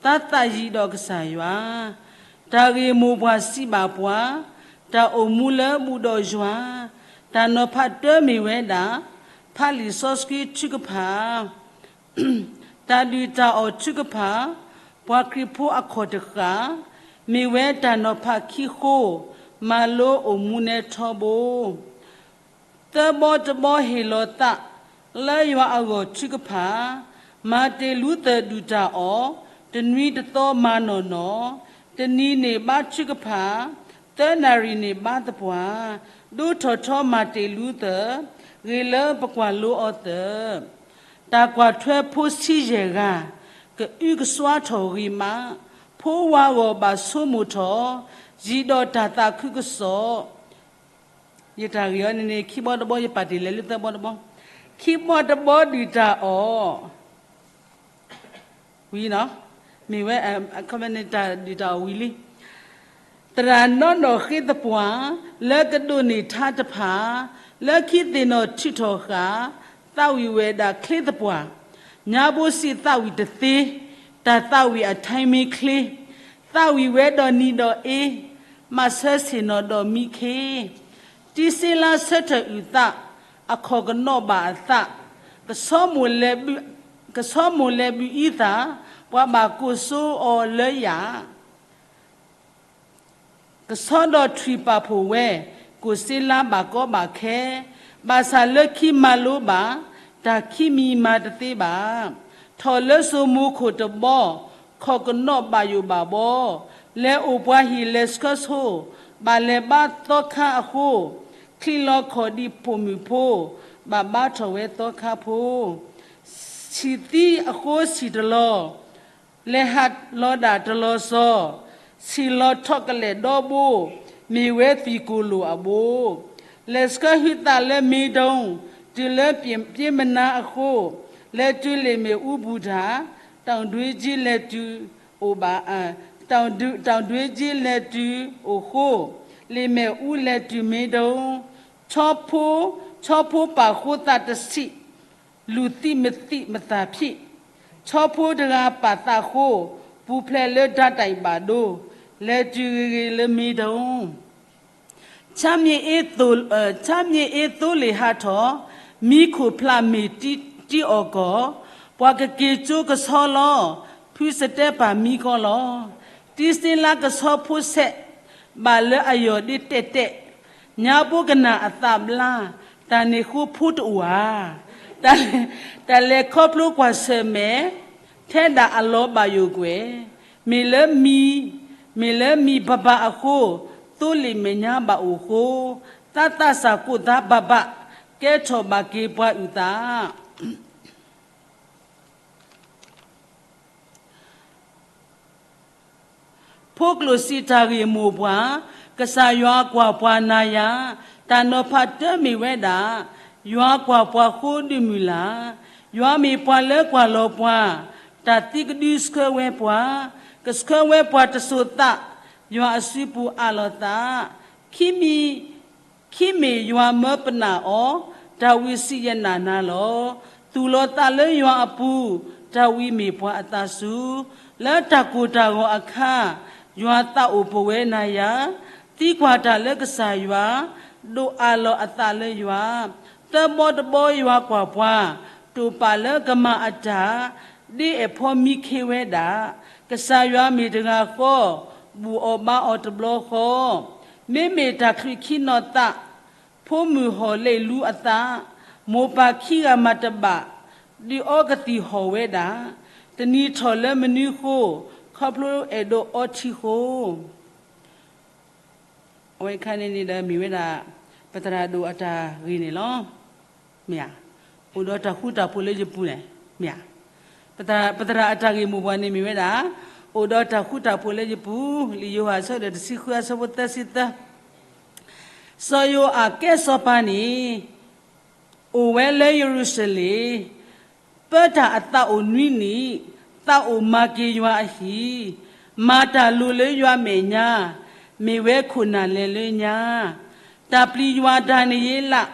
သးသးယံၤဒီးကစၢ်ယွၤ, တၢ်ဂ့ၢ်မိၢ်ပှၢ်စံးဘၣ်ပှၤ, တၢ်အိၣ်မူလၢဘူးဒီးယွၤ, တၢ်နီၤဖးတၢမ့ၢ်ဝဲဒၣ်, ဖးလံာ်စီဆှံထုကဖၣ် တၢ်ဒုၣ်တၢ်အီၣ်ထုကဖၣ်, ပှၤခရံာ်ဖိအခီၣ်တဃာ်, မ့ၢ်ဝဲတၢ်နီၤဖးခံဃိ, မၤလိအိၣ်မူနဲထီဘိ, သၢဘီတဘီဟ့ၣ်လီၤသး, လၢယွၤအဂီၢ်ထုကဖၣ်, မၤတ့ၢ်လူသၢၣ်ဒုၣ်တၢ်အီၣ်, တနွံတသီမၤနီၢ်နီၢ်, တနံၤန့ၣ်ဘါထုကဖၣ်, သၢနၣ်ရံၣ်န့ၣ်ဘါသပှၢ်, ဒိထီၣ်ထီမၤတ့ၢ်လူသၢၣ်, ဂ့ၤလၢပကွၢ်လိအီၤသၢၣ် တၢ်ကွၢ်ထွဲဖိဆံယဲၢ်ဂၤ, ကအုကစွါထီၣ်ဂ့ၤမး, ဖိဝၤဂီၢ်ဘၣ်ဆိကမိၣ်ထီၣ်, ယံၤဒီးတၢ်သးခုကစီၣ်, ယတၢ်ဂ့ၢ်အီၤန့ၣ်န့ၣ် ခံဘီတဘီ ယပာ်တ့ၢ်လဲၤလၢသၢဘီတဘီ, ခံဘီတဘီဒုၣ်တၢ်အီၣ် ဝံၤနီၤ, မ့ၢ်ဝဲ အခီပညီန့ၣ် တၢ်ဒုၣ်တၢ်အီၣ်ဝံၤလံ သရၣ်နီၢ်နီၢ်ဃ့သပှၢ်, လၢကဒိးန့ၢ်ထါတဖၣ်, လၢခံသ့ၣ်နီၣ်ထုးထီၣ်ဃာ်, သးဝံၣ်ဝဲဒၣ်ချ့သပှၢ်, ညါဘိစံးသးဝံၣ်တသ့, တၢ်သးဝံၣ်အထဲမ့ၢ်ချ့, သးဝံၣ်ဝဲဒီးနံၤဒီးအ့, မၤဆၢဆ့ၣ်နီၤဒီးမံခ့, တံစ့လါဆၢထၢၣ်အုၣ်သး, အခီၣ်ကနီးဘၣ်အသး, ကဆီမိၢ်လဲၤဘုးအံသၣ်, ပှၤဘၣ်ကိးစိအီၤလၢယၣ် ကဆီဒီးထွံၣ်ပာ်ဖှိၣ်ဝဲ, ကိၣ်စ့လါဘၣ်ကီဘၣ်ခဲ, ဘၣ်ဆၣ်လၢခံမၤလိဘၣ်, တၢ်ခံမံၤမၤတသ့ဘၣ်. ထီၣ်လၢစိမိၤခိၣ်တဘီ, ခီၣ်ကနီးဘၣ်ယိၣ်ဘၣ်ဘီ, လဲၤအိၣ်ပှၤဟံၣ်လဲၤဆှၢဆိ, ဘၣ်လဲၤဘါသီခါအဃိ, ချံးလီၤခီၣ်ဒံးပိာ်မုၣ်ဖိ, ဘၣ်ဘါထီၣ်ဝဲသီခါဖိ, ဆံၣ်သံအဃိဆံၣ်တလီၤ လဲၤဟးလီၤဒၣ်တလီၤစီ, ဆံၣ်လီၤထီၣ်ကလဲာ်ဒီဘိ, မ့ၢ်ဝဲသွံၣ်ကိၣ်လိာ်အဘိ, လဲၤဆှၢဟုသးလၢမ့ဒိ, တုၤလၢပျ့မနါအဃိ, လဲၤတုၤလ့ၣ်မ့ၣ်အူဘူၣ်တၢ်, တောင်တွင်းကြီး လဲၤတုၤအိၣ်ဘၣ်, တောင်တွင်းကြီး လဲၤတုၤအိၣ်ဃိ, လ့ၣ်မ့ၣ်အူလဲၤတုၤမ့ဒိ, ဆီဖိ, ဆီဖိပာ်ဃိသးတဆံး လူၤသံမသံမသးဖံး, ဆီဖိတဂၤပာ်သးဃိ, ပူၤဖျဲးလၢတၢ်တၢ်ဘၣ်ဒိ, လဲၤတုၤဂ့ၤဂ့ၤလၢမ့ဒိ, ဆါမ့ၣ်အ့သိလ့ၣ်ဟးထီၣ်, မံခိၣ်ဖျးမ့ၢ်တံအီၣ်ကီၢ်, ပှၤကက့ၤကၠိကဆီလီၤ, ဖုစတဲပၢ်မံကီလီၤ. တံစ့လါကဆီဖိဆဲး, ဘၣ်လၢအယီၢ်ဒ့တဲာ်တဲာ်, ညါဘိကနၣ်အသးဘျါ, တၢ်န့ၣ်ဃိဖိတအိၣ်ဧါ. တၢ်လဲၤခီဖျိကွၢ်ဆၢၣ်မဲာ်, ထဲဒၣ်အလီၤဘၣ်ယိၣ်ကွဲၢ်, မ့ၢ်လၢမံ, မ့ၢ်လၢမံဘၣ်ဘၣ်အဃိ, သိလ့ၣ်မဲာ်ညါဘၣ်အိၣ်ဃိ, သးသးစၢ်ကိၢ်သးဘၣ်ဘၣ်, ကဲထီၣ်ဘၣ်က့ၤပှၤအုၣ်သး ဖိကျိၣ်စံးတၢ်ဂ့ၢ်မိၢ်ပှၢ်, ကစၢ်ယွၤကွၢ်ပှၤနၤယၤ, တၢ်နီၤဖးတၢမ့ၢ်ဝဲဒၣ်, ယွၤကွၢ်ပှၤဃိဒုးမုၢ်လၢ်, ယွၤမ့ၢ်ပှၤလၢကွၢ်လီၤပှၤ, တၢ်သံကဒုဆှၢဝဲပှၤ, ကဆှၢဝဲပှၤတစိၤသး, ယွၤအစုပူၤအးလီၤသး, ခံမံၤ ခံမ့ၢ်ယွၤမၢပနာ်အီၤ, ဒၤဝံးစံးယနာ်နၤလီၤ. သူၣ်လီၤသးလၢယွၤအပူၤ, တၢ်ဝံမ့ၢ်ပှၤအသးစူၤ, လၢတၢ်ကိၢ်တၢ်ဂီၤအခါ, ယွၤသးအိၣ်ပဝဲနၤယၤ, သံကွၢ်တၢ်လၢကစၢ်ယွၤ, ဒိးအးလီၤအသးလၢယွၤ, သၢဘီတဘီယွၤကွၢ်ပှၤ, တိာ်ပာ်လၢကမၤအတၢ်, ဒ်အဖီမံခ့ဝဲဒၣ်, ကစၢ်ယွၤမ့ၢ်တဂၤဃီ, ဘူၣ်အီၤဘါအီၤတဘျီဃီ, မ့မ့ၢ်တၢ်ချုးခံနီၢ်သး ဖိမုၣ်ဟီၣ်လ့ၣ်လူအသး, မိၢ်ပၢ်ခံဂၤမၤတဘၣ်, ဒုးအီကသံၣ်ဟီၣ်ဝဲဒၣ်, တနံၤထီၣ်လၢမနုၤဃိ, ခီဖျိအဲၣ်ဒိးအီထံဃိ. အဝဲခါန့ၣ်န့ၣ်ဒီးမ့ၢ်ဝဲဒၣ် ပသရၣ်ဒိၣ်အတၢ်ဂ့ၢ်န့ၣ်လီၤ. မ့ၢ်ဧါ. အိၣ်ဒီးတၢ်ဃူတၢ်ဖိးလၢယပူၤန့ၣ်, မ့ၢ်ဧါ. ပသရၣ်အတၢ်ဂ့ၢ်မိၢ်ပှၢ်န့ၣ်မ့ၢ်ဝဲဒၣ်, အိၣ်ဒီးတၢ်ဃူတၢ်ဖိးလၢယပူၤ, လံာ်ယိၤဟၣ်အဆၢဒိၣ်တဆံဃုအဆၢဖိသၢဆံသၢ. စီၤယိၤအၤကဲစီၤပၤန့ၣ် အိၣ်ဝဲလၢယရူၤၡလ့ၣ်, ပၢတၢ်အသးအိၣ်နွံနံၣ်, သးအိၣ်မၤက့ၤယွၤအဟံၣ်, မၤတၢ်လိၤလၢယွၤမဲာ်ညါ, မ့ၢ်ဝဲခိၣ်နၢ်လဲၤလၢညါ, တၢ်ပျံၤယွၤဒၤနံးယ့လး,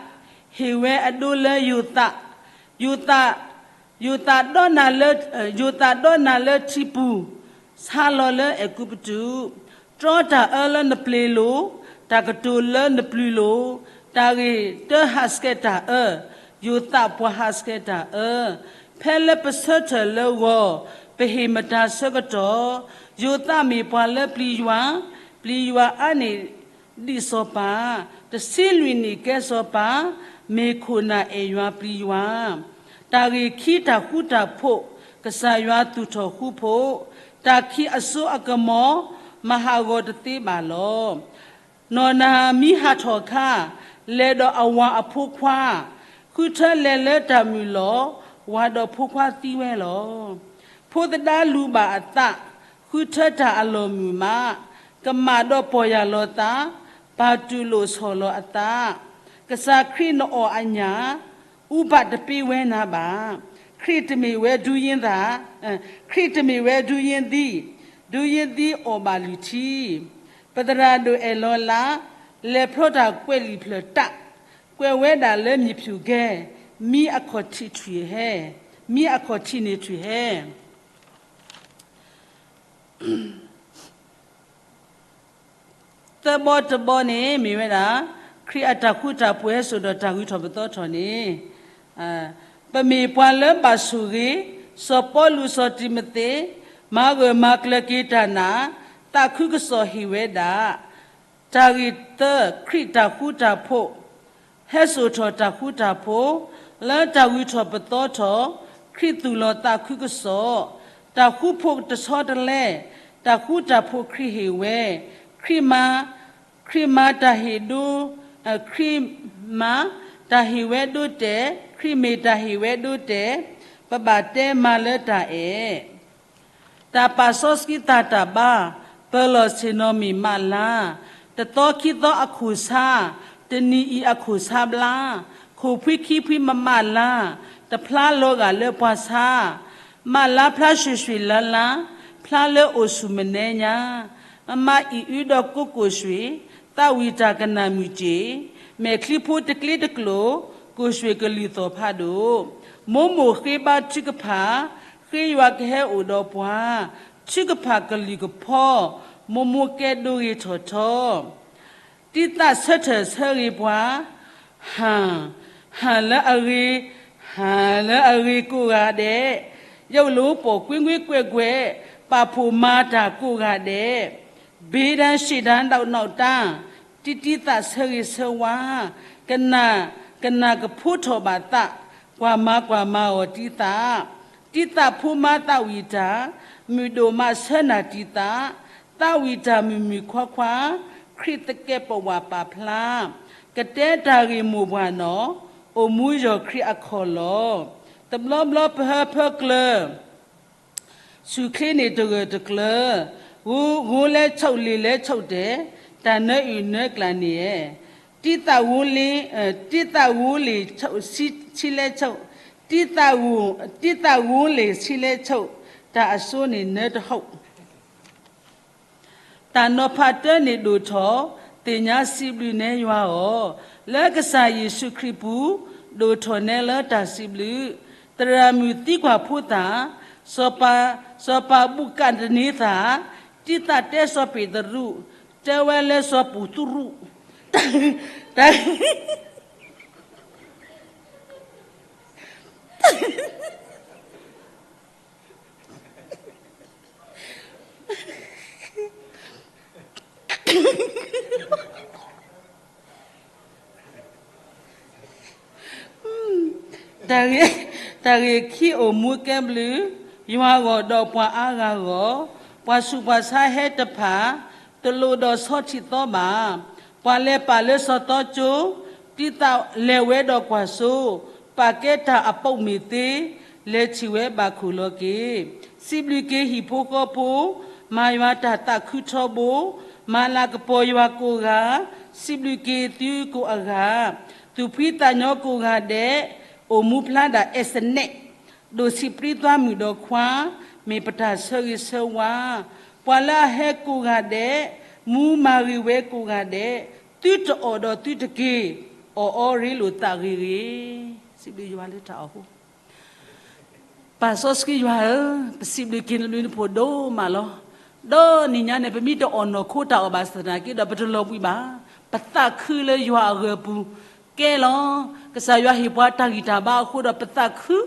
ဟ့ၣ်ဝဲအဒိလၢယိၤသး, ယိၤသး, ယိၤသးဒီးနၤလၢ, ယိၤသးဒီးနၤလၢထံပူၤ, ဆါလီၤလၢအဲၤကူပတူး, တြီတၢ်အၢလၢနပျ့ၤလိၤ, တၢ်ကတိၤလၢနပျုၤလိၤ, တၢ်ဂ့ၤတၢ်ဟးဆှဲးတၢ်အၢ, ယိၤသးပှၤဟးဆှဲးတၢ်အၢ, ဖဲလၢပဆၢထၢၣ်လၢဂီၤ, ပဟ့ၣ်မတၤဆၢကတီၢ်, ယိၤသးမ့ၢ်ပှၤလၢပျံၤယွၤ, ပျံၤယွၤအါန့ၢ် ဒ်စီၤပၤ, တဆံလွံၢ်နံၣ်ကဲစီၤပၤ, မ့ၢ်ခိၣ်နၢ်အဲၣ်ယွၤပျံၤယွၤ, တၢ်ဂ့ၢ်ခံတၢ်ဃူတၢ်ဖိး, ကစၢ်ယွၤသူၣ်ထီၣ်ဃူဖိး, တၢ်ခံးအစိအကမီၤ, မၤဟးဂီၤတသ့ဘၣ်လီၤ. နီၢ်နၤမံဟးထီၣ်ခါ, လဲၤဒီးအဝၤအဖိခွါ, ဃုထၢလဲၤလၢတၢ်မုၢ်လီၤ, ဝၤဒီးဖိခွါသံဝဲလီၤ. ဖိသဒါလူၤဘၣ်အသး, ဃုထၢတၢ်အလီၢ်မုာ်မး, ကမၣ်ဒီးပီၢ်ယၢ်လီၤသး, ပာ်တူၢ်လိာ်ဆီၣ်လီၤအသး, ကစၢ်ခရံာ်နအီၣ်အညၣ်, အူပၣ်တပ့ဝဲနၤဘၣ်. ခရံာ်တမ့ၢ်ဝဲဒူယ့သး, ခရံာ်တမ့ၢ်ဝဲဒူယ့သံ, ဒူယ့သံအီၣ်ဘၣ်လုၢ်ထံ. ပသရၣ်ဒိၣ်အဲၣ်လီၤလး, လဲၤဖျီတၢ်ကွဲးလံာ်ဖျၢၣ်တၢ်, ကွဲးဝဲဒၣ်လၢမံၤဖၠူၣ်ကဲ, မံအခီၣ်ထံးထွံၣ်ဟဲ, မံအခီၣ်ထံးန့ၣ်ထွံၣ်ဟဲ. သၢဘီတဘီန့ၣ် မ့ၢ်ဝဲဒၣ် ခရံာ်အတၢ်ဃူတၢ်ဖိးဟဲစိာ်ဒီးတၢ်ဂုၤထီၣ်ပသီထီၣ်န့ၣ်, ပမ့ၢ်ပှၤလၢဘၣ်ဆိၣ်ဂ့ၤ, စီၤပီလူးစီၤတံၤမသ့း, မၤဂၢၢ်မၤကျၢၤက့ၤတၢ်နာ်, သးခုကစီၣ်ဟ့ၣ်ဝဲဒၣ် တၢ်ဂ့ၢ်သၢ, ခရံာ်တၢ်ဃူတၢ်ဖိး, ဟဲစိာ်ထီၣ်တၢ်ဃူတၢ်ဖိး, လၢတၢ်ဂုၤထီၣ်ပသီထီၣ်, ခရံာ်သူၣ်လီၤသးခုကစီၣ်, တၢ်ဃူဖိးတဆီတလဲ, တၢ်ဃူတၢ်ဖိးခရံာ်ဟ့ၣ်ဝဲ, ခရံာ်မၤ, ခရံာ်မၤတၢ်ဟ့ၣ်ဒိ, ခရံာ်မၤတၢ်ဟ့ၣ်ဝဲဒိတဲာ်, ခရံာ်မ့ၢ်တၢ်ဟ့ၣ်ဝဲဒိတဲာ်, ပဘၣ်တဲမၤလၢတၢ်အဲၣ် တၢ်ပာ်စီဆှံသးတၢ်ဘါ, ပၢၤလီၢ်ဆ့ၣ်နီၤမ့ၢ်မးလါ, တသီခံသီအခိၣ်ဆါ, တနံၤအံၤအခိၣ်ဆါဘျါ, ခိၣ်ဖှံခံဖှံမးမးလါ, တဖျါလီၤဂာ်လၢပှၤဆါ, မးလါဖျါရွှ့ၣ်ရွှ့ၣ်လါလါ, ဖျါလၢအိၣ်ဆူၣ်မနဲညါ, မမၤအံၣ်အုဒီးကိးကိၣ်ရွှ့ၣ်, သးဝံၣ်တၢ်ကနၣ်မုၢ်စ့ၢ်, မဲာ်ချံဖိတကျ့တကျိၤ, ကိၣ်ရွှ့ၣ်ကလုၢ်သီၣ်ဖးဒိၣ်, မိၢ်မိၢ်ဃ့ဘါထုကဖၣ်, ဃ့ယွၤကဟဲအိၣ်ဒီးပှၤ, ထုကဖၣ်ကလုၢ်ကဖီ, မိၢ်မိၢ်ကဲဒိဂ့ၤထီၣ်ထီ, တံသးဆၢထၢၣ်ဆၢဂ့ၤပှၤ, ဟၣ်, ဟၣ်လၢအဂ့ၤ, ဟၣ်လၢအဂ့ၤကိးဂၤဒဲး, ယအိၣ်လၢပိာ်ကွ့ကွ့ကွဲးကွဲး, ပာ်ဖှိၣ်မၤတၢ်ကိးဂၤဒဲး, ဘ့ဒၣ်ရှ့ၣ်ဒၣ်ဒီးနီၣ်တၢ်, တံတံသးဆၢဂ့ၤဆၢဝါ, ကနၣ်, ကနၣ်ကဖိထီၣ်ဘၣ်သး, ကွၢ်မၤကွၢ်မၤအီၤတံသး, တံသးဖိမၤသးဝံၣ်တၢ်, မုၢ်ဒိၣ်မးဆၢနၢ်တံသး, သးဝံၣ်တၢ်မုၢ်မုၢ်ခွါခွါ, ခရံာ်သကဲးပဝးပာ်ဖျါ, ကတဲတၢ်ဂ့ၢ်မိၢ်ပှၢ်နီၢ်, အိၣ်မူယီၢ်ခရံာ်အခီၣ်လီၢ်, တဘျီဘျီပဟၢဖၢကျၢၤ ဆူၣ်ချ့န့ၣ်တဂၢၢ်တကျၢၤ, ဂိ, ဂိလဲဆိးလ့ၤလဲဆိးတဲာ်, တၢ်နၢအုၣ်နၢကျၢ်န့ၣ်ဧါ, တံသးဂိလ့ၤ, တံသးဂိလ့ၤဆိး, ဆံလဲဆိး, တံသးဂိ, တံသးဂိလ့ၤဆံလဲဆိး, တၢ်အစိန့ၣ်နၢတဟီၣ် တၢ်နီၤဖးတၢန့ၣ်ဒိၣ်ထီၣ်, သ့ၣ်ညါစံးဘျုးနဲယွၤအီၤ, လၢကစၢ်ယ့ၣ်ၡူးခရံာ်ပူၤ, ဒိၣ်ထီၣ်နဲလၢတၢ်စံးဘျုး, သရၣ်မုၣ်သံကွၢ်ဖိသၣ်, စီၤပၤဘူၣ်ကးနံနံသၣ်, တံၤသၣ်တဲစီၤပ့းတရူး, တဲဝဲလၢစီၤပူၤသူရူး, တၢ် တၢ်ဂ့ၢ်, တၢ်ဂ့ၢ်ခံအိၣ်မူကဲဘျုး, ယွၤဂီၢ်ဒီးပှၤအါဂၤဂီၢ်, ပှၤဆူးပှၤဆါဟဲတဖၣ်, တလိၣ်ဒီးဆီထံးသီဘၣ်, ပှၤလဲၤပာ်လၢစီၤသီကၠိ, တံၤသၣ်လဲၤဝဲဒီးကွၢ်စိ, ပာ်ကဲတၢ်အပိာ်မုၣ်သ့, လဲၤထံၣ်ဝဲဘၣ်ခိၣ်လီၤက့ၤ, စံးဘျုးက့ၤဟံၣ်ဖိဃီဖိ, မၤယွၤတၢ်သးခုထီဘိ, မၤလၤကပီၤယွၤကိးဂၤ, စံးဘျုးက့ၤသုကိးအဂၤ, သူၣ်ဖှံသးညီကိးဂၤဒဲး, အိၣ်မူဖျါဒၣ်အဲၣ်စနဲး, ဒိၣ်ဆံးပြံသွါမုၣ်ဒီးခွါ, မ့ၢ်ပတၢ်ဆၢဂ့ၤဆၢဝါ, ပှၤလၢအဟဲကိးဂၤဒဲး, မူမၤဂ့ၤဝဲကိးဂၤဒဲး, သုတအီၣ်ဒီးသုတက့ၤ, အီၣ်အီရ့လိာ်သးဂ့ၤဂ့ၤ, စံးဘျုးယွၤလၢတၢ်အီၣ်ဟိ ပၢ်စီဆှံယွၤဧၢ, ပစံးဘျုးက့ၤနဘျုးနဖှိၣ်ဒိၣ်မးလီၤ. ဒီးနံၤညါန့ၣ် ပမ့ၢ်တအီၣ်နီၢ်ခိတၢ်အီၣ်ဘၣ်ဆၣ်သနာ်က့ဒီး ပတလီၤဘှံးဘၣ်. ပသးခုလၢယွၤအဂၢၤပူၤကဲလီၤ. ကစၢ်ယွၤဟ့ၣ်ပှၤတၢ်ဂံၢ်တၢ်ဘါအဃိဒီး ပသးခု,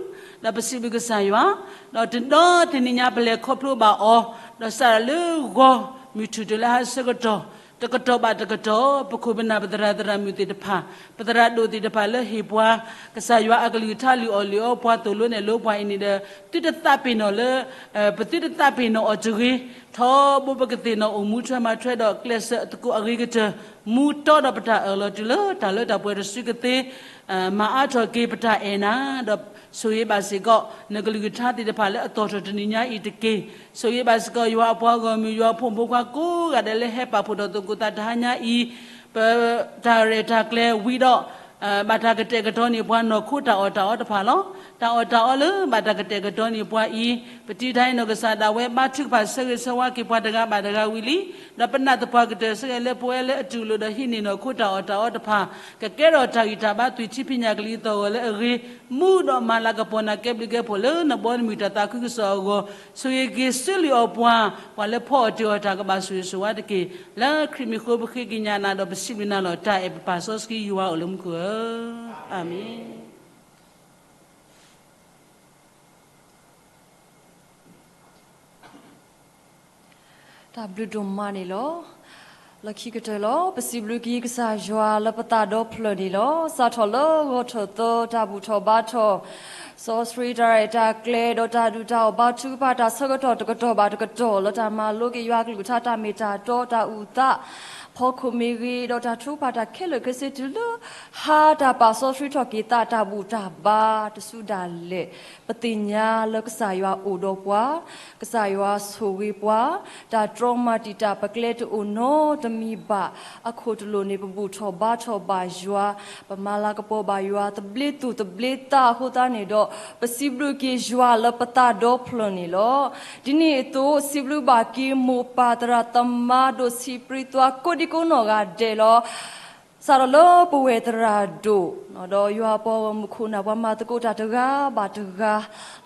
ဒီးပစံးဘျုးကစၢ်ယွၤ, ဒီးတဒီတနံၤညါပလဲၤခီဖျိဘၣ်အီၤ, ဒီးစးထီၣ်လၢဂီၤမုၢ်ထူၣ်တုၤလၢဟါဆၢကတီၢ်, တကတီၢ်ဘၣ်တကတီၢ် ပခိၣ်ပနၢ်ပသရၣ်သရၣ်မုၣ်သ့ၣ်တဖၣ်, ပသရၣ်ဒိၣ်သ့ၣ်တဖၣ်လၢဟ့ၣ်ပှၤ ကစၢ်ယွၤအကလုၢ်ကထါလုၢ်အီၣ်လုၢ်အီပှၤသိၣ်လိနဲၣ်လိပှၤအံၤန့ၣ်ဒီး သုတသးပ့ၤနီၣ်လၢ ပသုတသးပ့ၤနီၣ်အီၤတဂ့ၤ, ထီဘိပကသ့ၣ်နီၣ်အိၣ်မူထွဲမၤထွဲဒီးကျဲးစၢးသကိးအဂ့ၤကတၢၢ်, မူတီဒီးပတၢ်အၢၣ်လီၤတုၤလၢတၢ်လၢတၢ်ပှဲၤတစုကသ့, မၤအါထီၣ်က့ၤပတၢ်အဲၣ်နၤ, ဒီးဆိၣ်ဂ့ၤဘၣ်စ့ၢ်ကီး နကလုၢ်ကထါသ့ၣ်တဖၣ်လၢအသီၣ်ထီၣ်တနံၤညါအံၤတက့ၢ်. ဆိၣ်ဂ့ၤဘၣ်စ့ၢ်ကီး ယွၤအပှၤဂီၢ်မုၢ် ယွၤအဖိမုၣ်ဖိခွါကိးဂၤဒဲးလၢဟဲပာ်ဖှိၣ်ထီၣ်သကိးသးတဟါညါအံၤ, ပတၢ်ရဲၣ်တၢ်ကျဲၤဝံၤဒီး ဘၣ်တၢ်ကတဲာ်ကတီၤန့ၢ်ပှၤနီၢ်ခိတၢ်အီၣ်တၢ်အီတဖၣ်လီၤ. တၢ်အီၣ်တၢ်အီလၢဘၣ်တၢ်ကတဲာ်ကတီၤန့ၢ်ပှၤအံၤ, ပတံၤတၢ်အံၤနီၢ်ကစၢ်ဒၣ်ဝဲ ဘါထုကဖၣ်ဆၢဂ့ၤဆၢဝါက့ၤပှၤတဂၤဘၣ်တဂၤဝံၤလံ, ဒီးပနာ်သပှၢ်ကတၢၢ်ဆၢဂ့ၤလၢပဝဲလၢအတူၢ်လိာ်ဒီးဟံးန့ၢ်နီၢ်ခိတၢ်အီၣ်တၢ်အီတဖၣ်, ကကဲထီၣ်တၢ်ဂံၢ်တၢ်ဘါသွံၣ်ထံဖံးညၣ်ကလံၤသီၣ်ဂီၤလၢအဂ့ၤ, မူဒီးမၤလၤကပီၤနၤကဲဘျုးကဲဖှိၣ်လၢနဘီနမုၢ်တၢ်သးခုကစီၣ်အဂီၢ်, ဆိၣ်ဂ့ၤက့ၤစုလံာ်အီၤပှၤ, ပှၤလၢဖီအီၣ်တ့ၢ်အီၤတၢ်ကဘၣ်ဆိၣ်ဂ့ၤဆိၣ်ဝါတက့ၢ်. လၢခရံာ်မံၤဃိပဃ့ကညးနၤဒီးပစံးဘျုးနၤလီၤ. တၢ်အဲၣ်ပပၢ်စီဆှံယွၤအိၣ်လၢမူခိၣ်ဧၢ, အၤမ့ၣ်. တၢ်ဘျုးဒိၣ်မးန့ၣ်လီၤ. လၢခံကတၢၢ်လီၤ ပစံးဘျုးက့ၤကစၢ်ယွၤလၢပသးဒီဖျၢၣ်န့ၣ်လီၤ. စးထီၣ်လၢဂီၤထီၣ်သီတၢ်ဘူၣ်ထီၣ်ဘါထီၣ်, စီဆှံတၢ်ရဲၣ်တၢ်ကျဲၤဒီးတၢ်ဒုၣ်တၢ်အီၣ်ဘါထုကဖၣ်တၢ်ဆၢကတီၢ်တကတီၢ်ဘၣ်တကတီၢ် လၢတၢ်မၤလိက့ၤယွၤကလုၢ်ကထါတၢ်မ့ၢ်တၢ်တီတၢ်အုၣ်သး ဖီခိၣ်မ့ၢ်ဂ့ၤ, ဒီးတၢ်ထုကဖၣ်တၢ်ခဲလၢာ်ခဲဆ့တုၤလၢ ဟါတၢ်ပာ်စီဆှံထီၣ်က့ၤသးတၢ်ဘူၣ်တၢ်ဘါတစုဒၣ်လဲာ်, ပသ့ၣ်ညါလၢကစၢ်ယွၤအိၣ်ဒီးပှၤ, ကစၢ်ယွၤဆိၣ်ဂ့ၤပှၤ, တၢ်တြီမၤတံာ်တာ်ပကျဲတအိၣ်နီတမံၤဘၣ်, အခိၣ်တလိၣ်န့ၣ် ပဘူၣ်ထီၣ်ဘါထီၣ်ဘၣ်ယွၤ, ပမၤလၤကပီၤဘၣ်ယွၤ သဘျ့သူၣ်သဘျ့သးအဃိသတးန့ၣ်ဒီး ပစံးဘျုးက့ၤယွၤလၢပသးဒီဖျၢၣ်န့ၣ်လီၤ. ဒ်န့ၣ်အသိး စံးဘျုးဘၣ်က့ၤမိၢ်ပၢ်သရၣ်သမါဒိၣ်ဆံးပြံသွါကိးဒံကိးနီၢ်ဂၤဒဲးလီၤ. စးထီၣ်လၢပဝဲၢ်သရၣ်ဒိၣ်, ဒီးယွၤအပှၤဂီၢ်မုၢ်ခိၣ်နၢ်ပှၤမၤသကိးတၢ်တဂၤဘၣ်တဂၤ,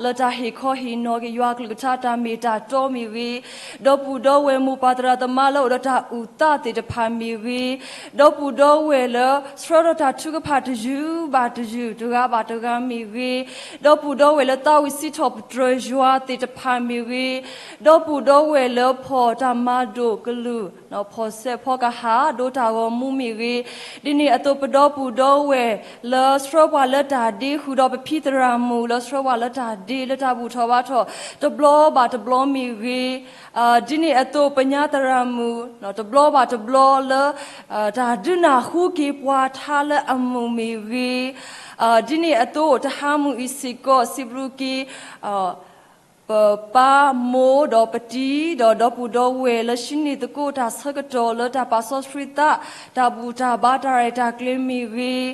လၢတၢ်ဟ့ၣ်ခီဟ့ၣ်နီၤက့ၤယွၤကလုၢ်ကထါတၢ်မ့ၢ်တၢ်တီမ့ၢ်ဂ့ၤ, ဒီပုၢ်ဒီဝဲၢ်မိၢ်ပၢ်သရၣ်သမါလၢအိၣ်ဒီးတၢ်အုၣ်သးသ့ၣ်တဖၣ်မ့ၢ်ဂ့ၤ, ဒီပုၢ်ဒီဝဲၢ်လၢဆှၢထီၣ်တၢ်ထုကဖၣ်တယုၢ်ဘၣ်တယုၢ်တဂၤဘၣ်တဂၤမ့ၢ်ဂ့ၤ, ဒီပုၢ်ဒီဝဲၢ်လၢသးဝံၣ်စံးထီၣ်ပတြၢၤယွၤသ့ၣ်တဖၣ်မ့ၢ်ဂ့ၤ, ဒီပုၢ်ဒီဝဲၢ်လၢဖီၣ်တၢ်မၤဒိၣ်ကလုၢ် ဖီၣ်ဆဲးဖီကဟၣ်ဒိတၢ်ဂီၤမူမ့ၢ်ဂ့ၤ, ဒ်န့ၣ်အသိးပဒီပုၢ်ဒီဝဲၢ်လၢဆှၢပှၤလၢတၢ်ဒ့ဃုာ်ဒီးပဖံသရၣ်မုၣ်လၢဆှၢပှၤလၢတၢ်ဒ့လၢတၢ်ဘူၣ်ထီၣ်ဘါထီၣ် တဘျီဘၣ်တဘျီမ့ၢ်ဂ့ၤ, ဒ်န့ၣ်အသိးပညါသရၣ်မုၣ် တဘျီဘၣ်တဘျီလၢ တၢ်ဒုးနၢ်ဟူက့ၤပှၤထါလၢအမုာ်မ့ၢ်ဂ့ၤ, ဒ်န့ၣ်အသိးတဟါမုၢ်အံၤစ့ၢ်ကီးစံးဘျုးက့ၤ ပပၢ်မိၢ်ဒီးပတံၤ ဒီးဒီပုၢ်ဒီဝဲၢ်လၢဆှၢန့ၢ်သကိးတၢ်ဆၢကတီၢ်လၢတၢ်ပာ်စီဆှံသး, တၢ်ဘူၣ်တၢ်ဘါတၢ်ရဲၣ်တၢ်ကျဲၤမ့ၢ်ဂ့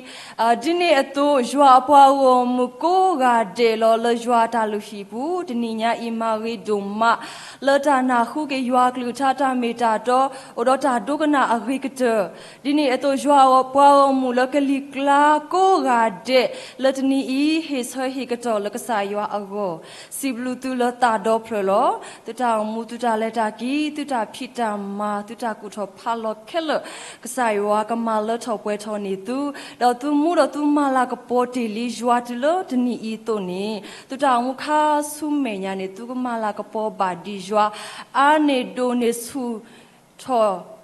ၤ, ဒ်န့ၣ်အသိး ယွၤအပှၤဂီၢ်မုၢ်ကိးဂၤဒဲးလီၤ လၢယွၤအတၢ်လုၢ်ဟံၣ်ပူၤ တနံၤညါအံၤမၤဂ့ၤဒိၣ်မး လၢတၢ်နၢ်ဟူက့ၤယွၤအကလုၢ်ကထါတၢ်မ့ၢ်တၢ်တီ အိၣ်ဒီးတၢ်ဒိကနၣ်အဂ့ၤကတၢၢ် ဒ်န့ၣ်အသိး ယွၤပှၤဂီၢ်မုၢ်လၢကလံၤကျါကိးဂၤဒဲး လၢတနံၤအံၤ ဟ့ၣ်ဆၢဟ့ၣ်ကတီၢ်လၢကစၢ်ယွၤအဂီၢ်, စံးဘျုးသုလၢသးဒီဖျၢၣ်လီၤ. သုတၢ်အိၣ်မူ သုတၢ်လဲၤတၢ်က့ၤ သုတၢ်ဖံးတၢ်မၤ သုတၢ်ကူၣ်ထီၣ်ဖးလီၤခဲလၢာ် ကစၢ်ယွၤကမၤလၢထီၣ်ပှဲၤထီၣ်န့ၢ်သု, ဒီးသုမူဒီးသုမၤလၤကပီၤတ့ၢ်လံယွၤတုၤလၢတနံၤအံၤအသိးန့ၣ် သုတၢ်အိၣ်မူခါဆူမဲာ်ညါန့ၣ် သုကမၤလၤကပီၤဘၣ်ဒံးယွၤ အါန့ၢ်ဒိၣ်န့ၢ်ဆူၣ်ထီၣ်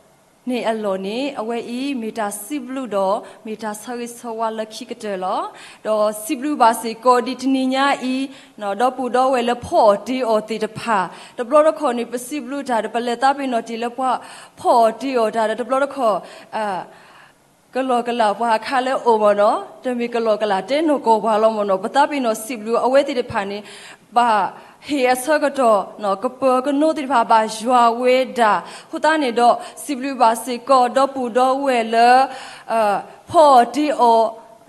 န့ၣ်အလီၢ်န့ၣ် အဝဲအံၤမ့ၢ်တၢ်စံးဘျုးဒီး မ့ၢ်တၢ်ဆၢဂ့ၤဆၢဝါလၢခံကတၢၢ်လီၤ. ဒီးစံးဘျုးဘၣ်စ့ၢ်ကီးဒ်တနံၤညါအံၤ ဒီပုၢ်ဒီဝဲၢ်လၢဖီအီၣ်တ့အီၣ်သ့ၣ်တဖၣ် တဘျီတခီၣ်န့ၣ် ပစံးဘျုးတၢ်ဒီး ပလဲၤသးပ့ၤနီၣ်တ့ၢ်လၢပှၤဖီအီၣ်တ့အီၣ်တၢ်ဒီး တဘျီတခီၣ် ကလီၢ်ကလၢ်ပှၤအခါလၢအိၣ်မ့ၢ်နီၤ တမ့ၢ်ကလီၢ်ကလၢ်တဲနီၢ်ကီၢ်ပှၤလီၤမ့ၢ်နီၤ ပသးပ့ၤနီၣ်စံးဘျုးအဝဲသ့ၣ်တဖၣ်န့ၣ် ဘၣ်ဟ့ၣ်အဆၢကတီၢ် ကပၢၤကနိသ့ၣ်တဖၣ်ဘၣ်ယွၤဝဲဒၣ် အဃိသတးန့ၣ်ဒီး စံးဘျုးဘၣ်စ့ၢ်ကီးဒီပုၢ်ဒီဝဲၢ်လၢ ဖီအီၣ်တ့အီၣ်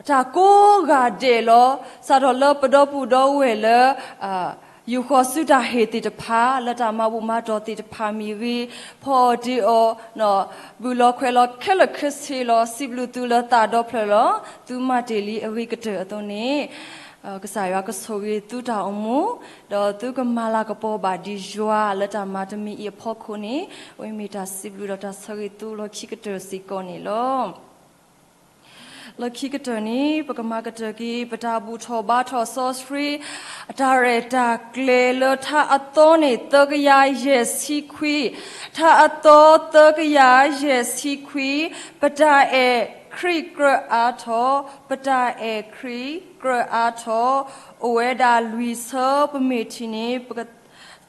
တၢ်ကိးဂၤဒဲးလီၤ. စးထီၣ်လၢပဒီပုၢ်ဒီဝဲၢ်လၢ ယူာ်ဃီၤဆူတၢ်ဟ့ၣ်သ့ၣ်တဖၣ် လၢတၢ်မၤဘူၣ်မၤတီၢ်သ့ၣ်တဖၣ်မ့ၢ်ဂ့ၤ, ဖီအီၣ်တ့အီၣ် ဘုၣ်လီၤခွဲးလီၤခဲလၢာ်ခဲဆ့လီၤ. စံးဘျုးသုလၢသးဒီဖျၢၣ်လီၤ. သုမၤတ့ၢ်လံအဂ့ၤကတၢၢ်အသိးန့ၣ် ကစၢ်ယွၤကဆိၣ်ဂ့ၤသုတၢ်အိၣ်မူ ဒီးသုကမၤလၤကပီၤဘၣ်ဒံးယွၤလၢတၢ်မၤတမံၤအံၤအဖီခိၣ်န့ၣ် အဝဲမ့ၢ်တၢ်စံးဘျုးဒီးတၢ်ဆၢဂ့ၤသုလီၢ်ခံကတၢၢ်စ့ၢ်ကီးန့ၣ်လီၤ. လၢခံကတၢၢ်န့ၣ် ပကမၤကတၢၢ်က့ၤ ပတၢ်ဘူၣ်ထီၣ်ဘါထီၣ်စီဆှံ အတၢ်ရဲၣ်တၢ်ကျဲၤလၢထါအသီန့ၣ် သၢကယၤယဲၢ်ဆံခွံ, ထါအသီသၢကယၤယဲၢ်ဆံခွံ, ပတၢ်အဲၣ်ခရံာ်ကြၢးအါထီၣ်, ပတၢ်အဲၣ်ခရံာ်ကြၢးအါထီၣ်, အိၣ်ဝဲဒၣ်လွံၢ်ဆၢ ပမ့ၢ်ထံၣ်န့ၣ် ပက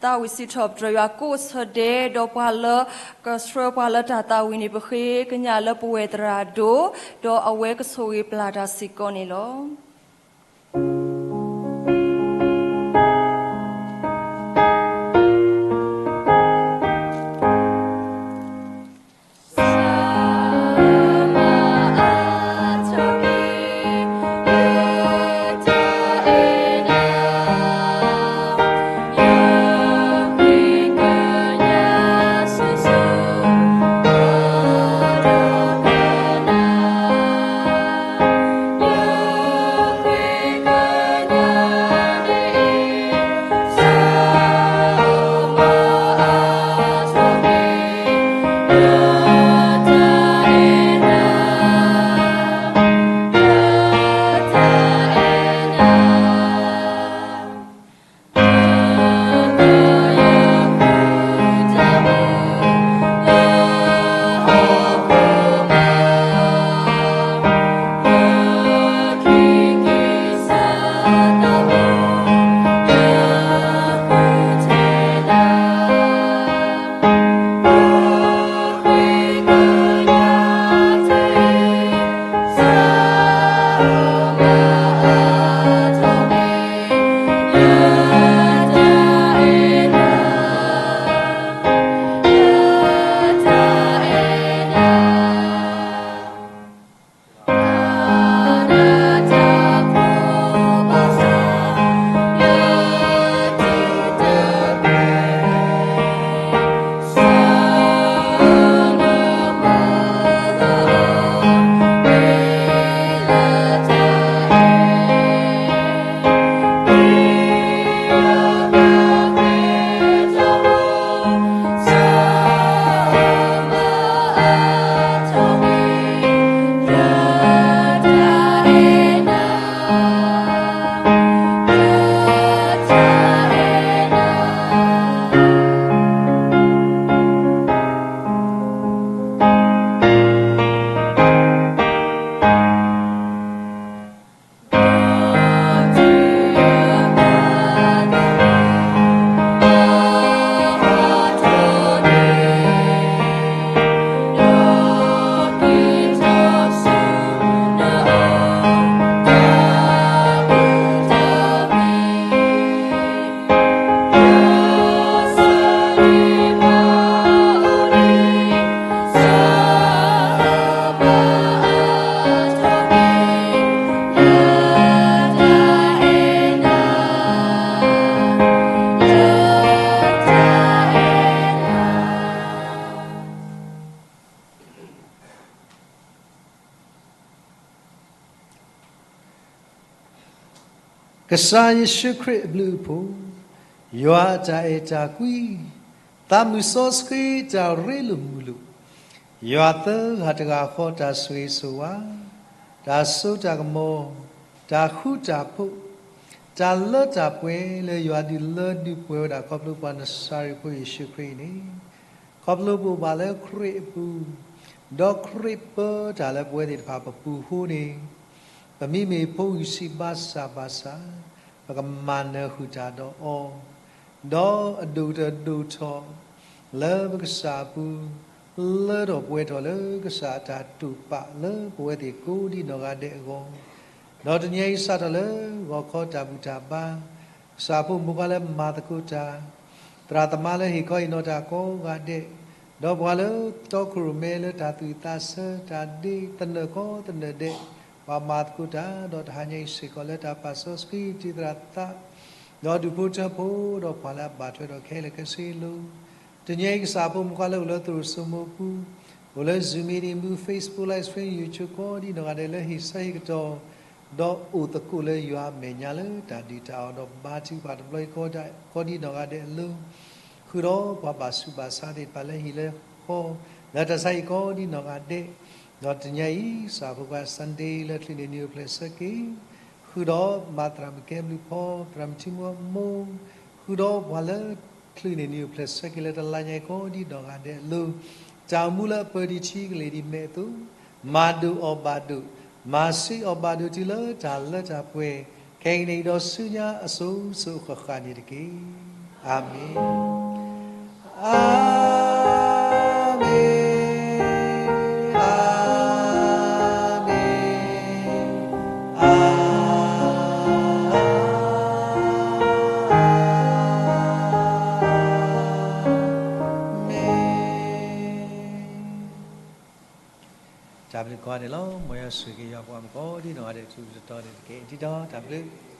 သးဝံၣ်စံးထီၣ်ပတြၢၤယွၤကိးဆၢဒဲး ဒီးပှၤလၢကဆှၢပှၤလၢတၢ်သးဝံၣ်န့ၣ် ပဃ့ကညးလၢပဝဲၢ်သရၣ်ဒိၣ်, ဒီးအဝဲကဆိၣ်ဂ့ၤပျၢ်တၢ်စ့ၢ်ကီးန့ၣ်လီၤ. ကစၢ်ယ့ၣ်ၡူးခရံာ်အဘျုးအဖှိၣ်, ယွၤအတၢ်အဲၣ်တၢ်ကွံ, သးမုၢ်စီဆှံတၢ်ရ့လိာ်မုာ်လိာ်, ယွၤသၢဂၤတဂၤဃီတၢ်ဆိၣ်ဂ့ၤဆိၣ်ဝါ, တၢ်စိတၢ်ကမီၤ, တၢ်ဃူတၢ်ဖိး, တၢ်လၢတၢ်ပှဲၤလၢယွၤဒုးလၢဒုးပှဲၤဝဲဒၣ် ခီဖျိပှၤနစၤရ့းဖိယ့ၣ်ၡူးခရံာ်န့ၣ်, ခီဖျိပအိၣ်ဘၣ်လၢခရံာ်အပူၤ, ဒီးခရံာ်ပၢတၢ်လၢပဝဲသ့ၣ်တဖၣ်ပပူၤအဃိန့ၣ်, ပမ့မ့ၢ်ဖိဂံၢ်ဆံးဘါစၢ်ဘၣ်ဆၣ်, ပကမၤနၢၤဃုာ်တၢ်ဒီးအီၤ, ဒီးအဒိၣ်တဒိၣ်ထီၣ်လၢပကစၢ်အပူၤ, လၢထီၣ်ပှဲၤထီၣ်လၢကစၢ်အတၢ်တိာ်ပာ်လၢပဝဲသ့ၣ်ကိးဒံနီၢ်ဂၤဒဲးအဂီၢ်, ဒီးတနံၤအံၤစးထီၣ်လၢဂီၤခီတၢ်ဘူၣ်တၢ်ဘါ, ကစၢ်ဖိမုၣ်ဖိခွါလၢမၤသကိးတၢ်, သရၣ်သမါလၢဟ့ၣ်ခီဟ့ၣ်နီၤတၢ်ကိးဂၤဒဲး, ဒီးပှၤလၢတီခိၣ်ရိၣ်မဲလၢတၢ်သူၣ်အုးသးဆၢတၢ်ဒ့သနၢၣ်ကိးသနၢၣ်ဒဲး, ပှၤမၤသကိးတၢ်, ဒီးတဟါညါအံၤစ့ၢ်ကီးလၢတၢ်ပာ်စီဆှံတံၤသရၣ်သး, ဒီးဒူၣ်ဖိထၢဖိ, ဒီးပှၤလၢအဘၣ်ထွဲဒီးခဲလၢာ်ခဲဆ့အလိၤ, တနံၤအံၤကစၢ်ဖိမုၣ်ဖိခွါလၢအိၣ်လၢသရိာ်စိမိၤပူၤ, အိၣ်လၢ Zoom meeting ပူၤ, Facebook live stream, YouTube ကိးဒံနီၢ်ဂၤဒဲးလၢဟ့ၣ်ဆၢဟ့ၣ်ကတီၢ်, ဒီးအိၣ်သကိးလၢယွၤအမဲာ်ညါလၢတၢ်ဒုၣ်တၢ်အီၣ်, ဒီးဘါထုကဖၣ်တဘျီအံၤကိးဒံနီၢ်ဂၤဒဲးအလိၤ, ဃုာ်ဒီးပှၤဘၣ်ဆူးဘၣ်ဆါသ့ၣ်တဖၣ်လၢဟံၣ်လၢဃီ, လၢတၢ်ဆါဟံၣ်ကိးဒံနီၢ်ဂၤဒဲး, ဒီးတနံၤအံၤ ကစၢ်ဖိခွါ Sunday လၢချုးန့ၢ်နံၤအိၣ်ဖျဲၣ်ဆၢက့ၤ, ဃုာ်ဒီးမၤသရၣ်မုၣ်ကဲဘျုးဖီ, သရၣ်မုၣ်ထံမူအမိၢ်, ဃုာ်ဒီးပှၤလၢချုးန့ၢ်နံၤအိၣ်ဖျဲၣ်ဆၢက့ၤလၢတလါညါအံၤကိးဒံနီၢ်ဂၤဒဲးအလိၤ, တၢ်အိၣ်မူလၢအပၢၤဒံးထံကလ့ၢ်ဒံးမဲာ်အသိး, မၤဒိၣ်အီၣ်ဘၣ်ဒိၣ်, မၤဆံးအီၣ်ဘၣ်ဒိၣ်တုၤလၢတၢ်လၢတၢ်ပှဲၤ, ခဲကနံၣ်အံၤဒီးဆူညါအစိၤစိၤအဃၣ်ဃၣ်န့ၣ်တက့ၢ်. အၤမ့ၣ်, အၤမ့ၣ်, အၤမ့ၣ်, အၤမ့ၣ်. တၢ်ဘျုးကိးဂၤဒဲးလီၤ. မ်ယွၤဆိၣ်ဂ့ၤက့ၤယွၤပှၤမုၣ်ကိးဒံနီၢ်ဂၤဒဲး ထူးထူးတီၤတီၤန့ၣ်တက့ၢ်. ဒ်ဒီးတၢ်ဘျုး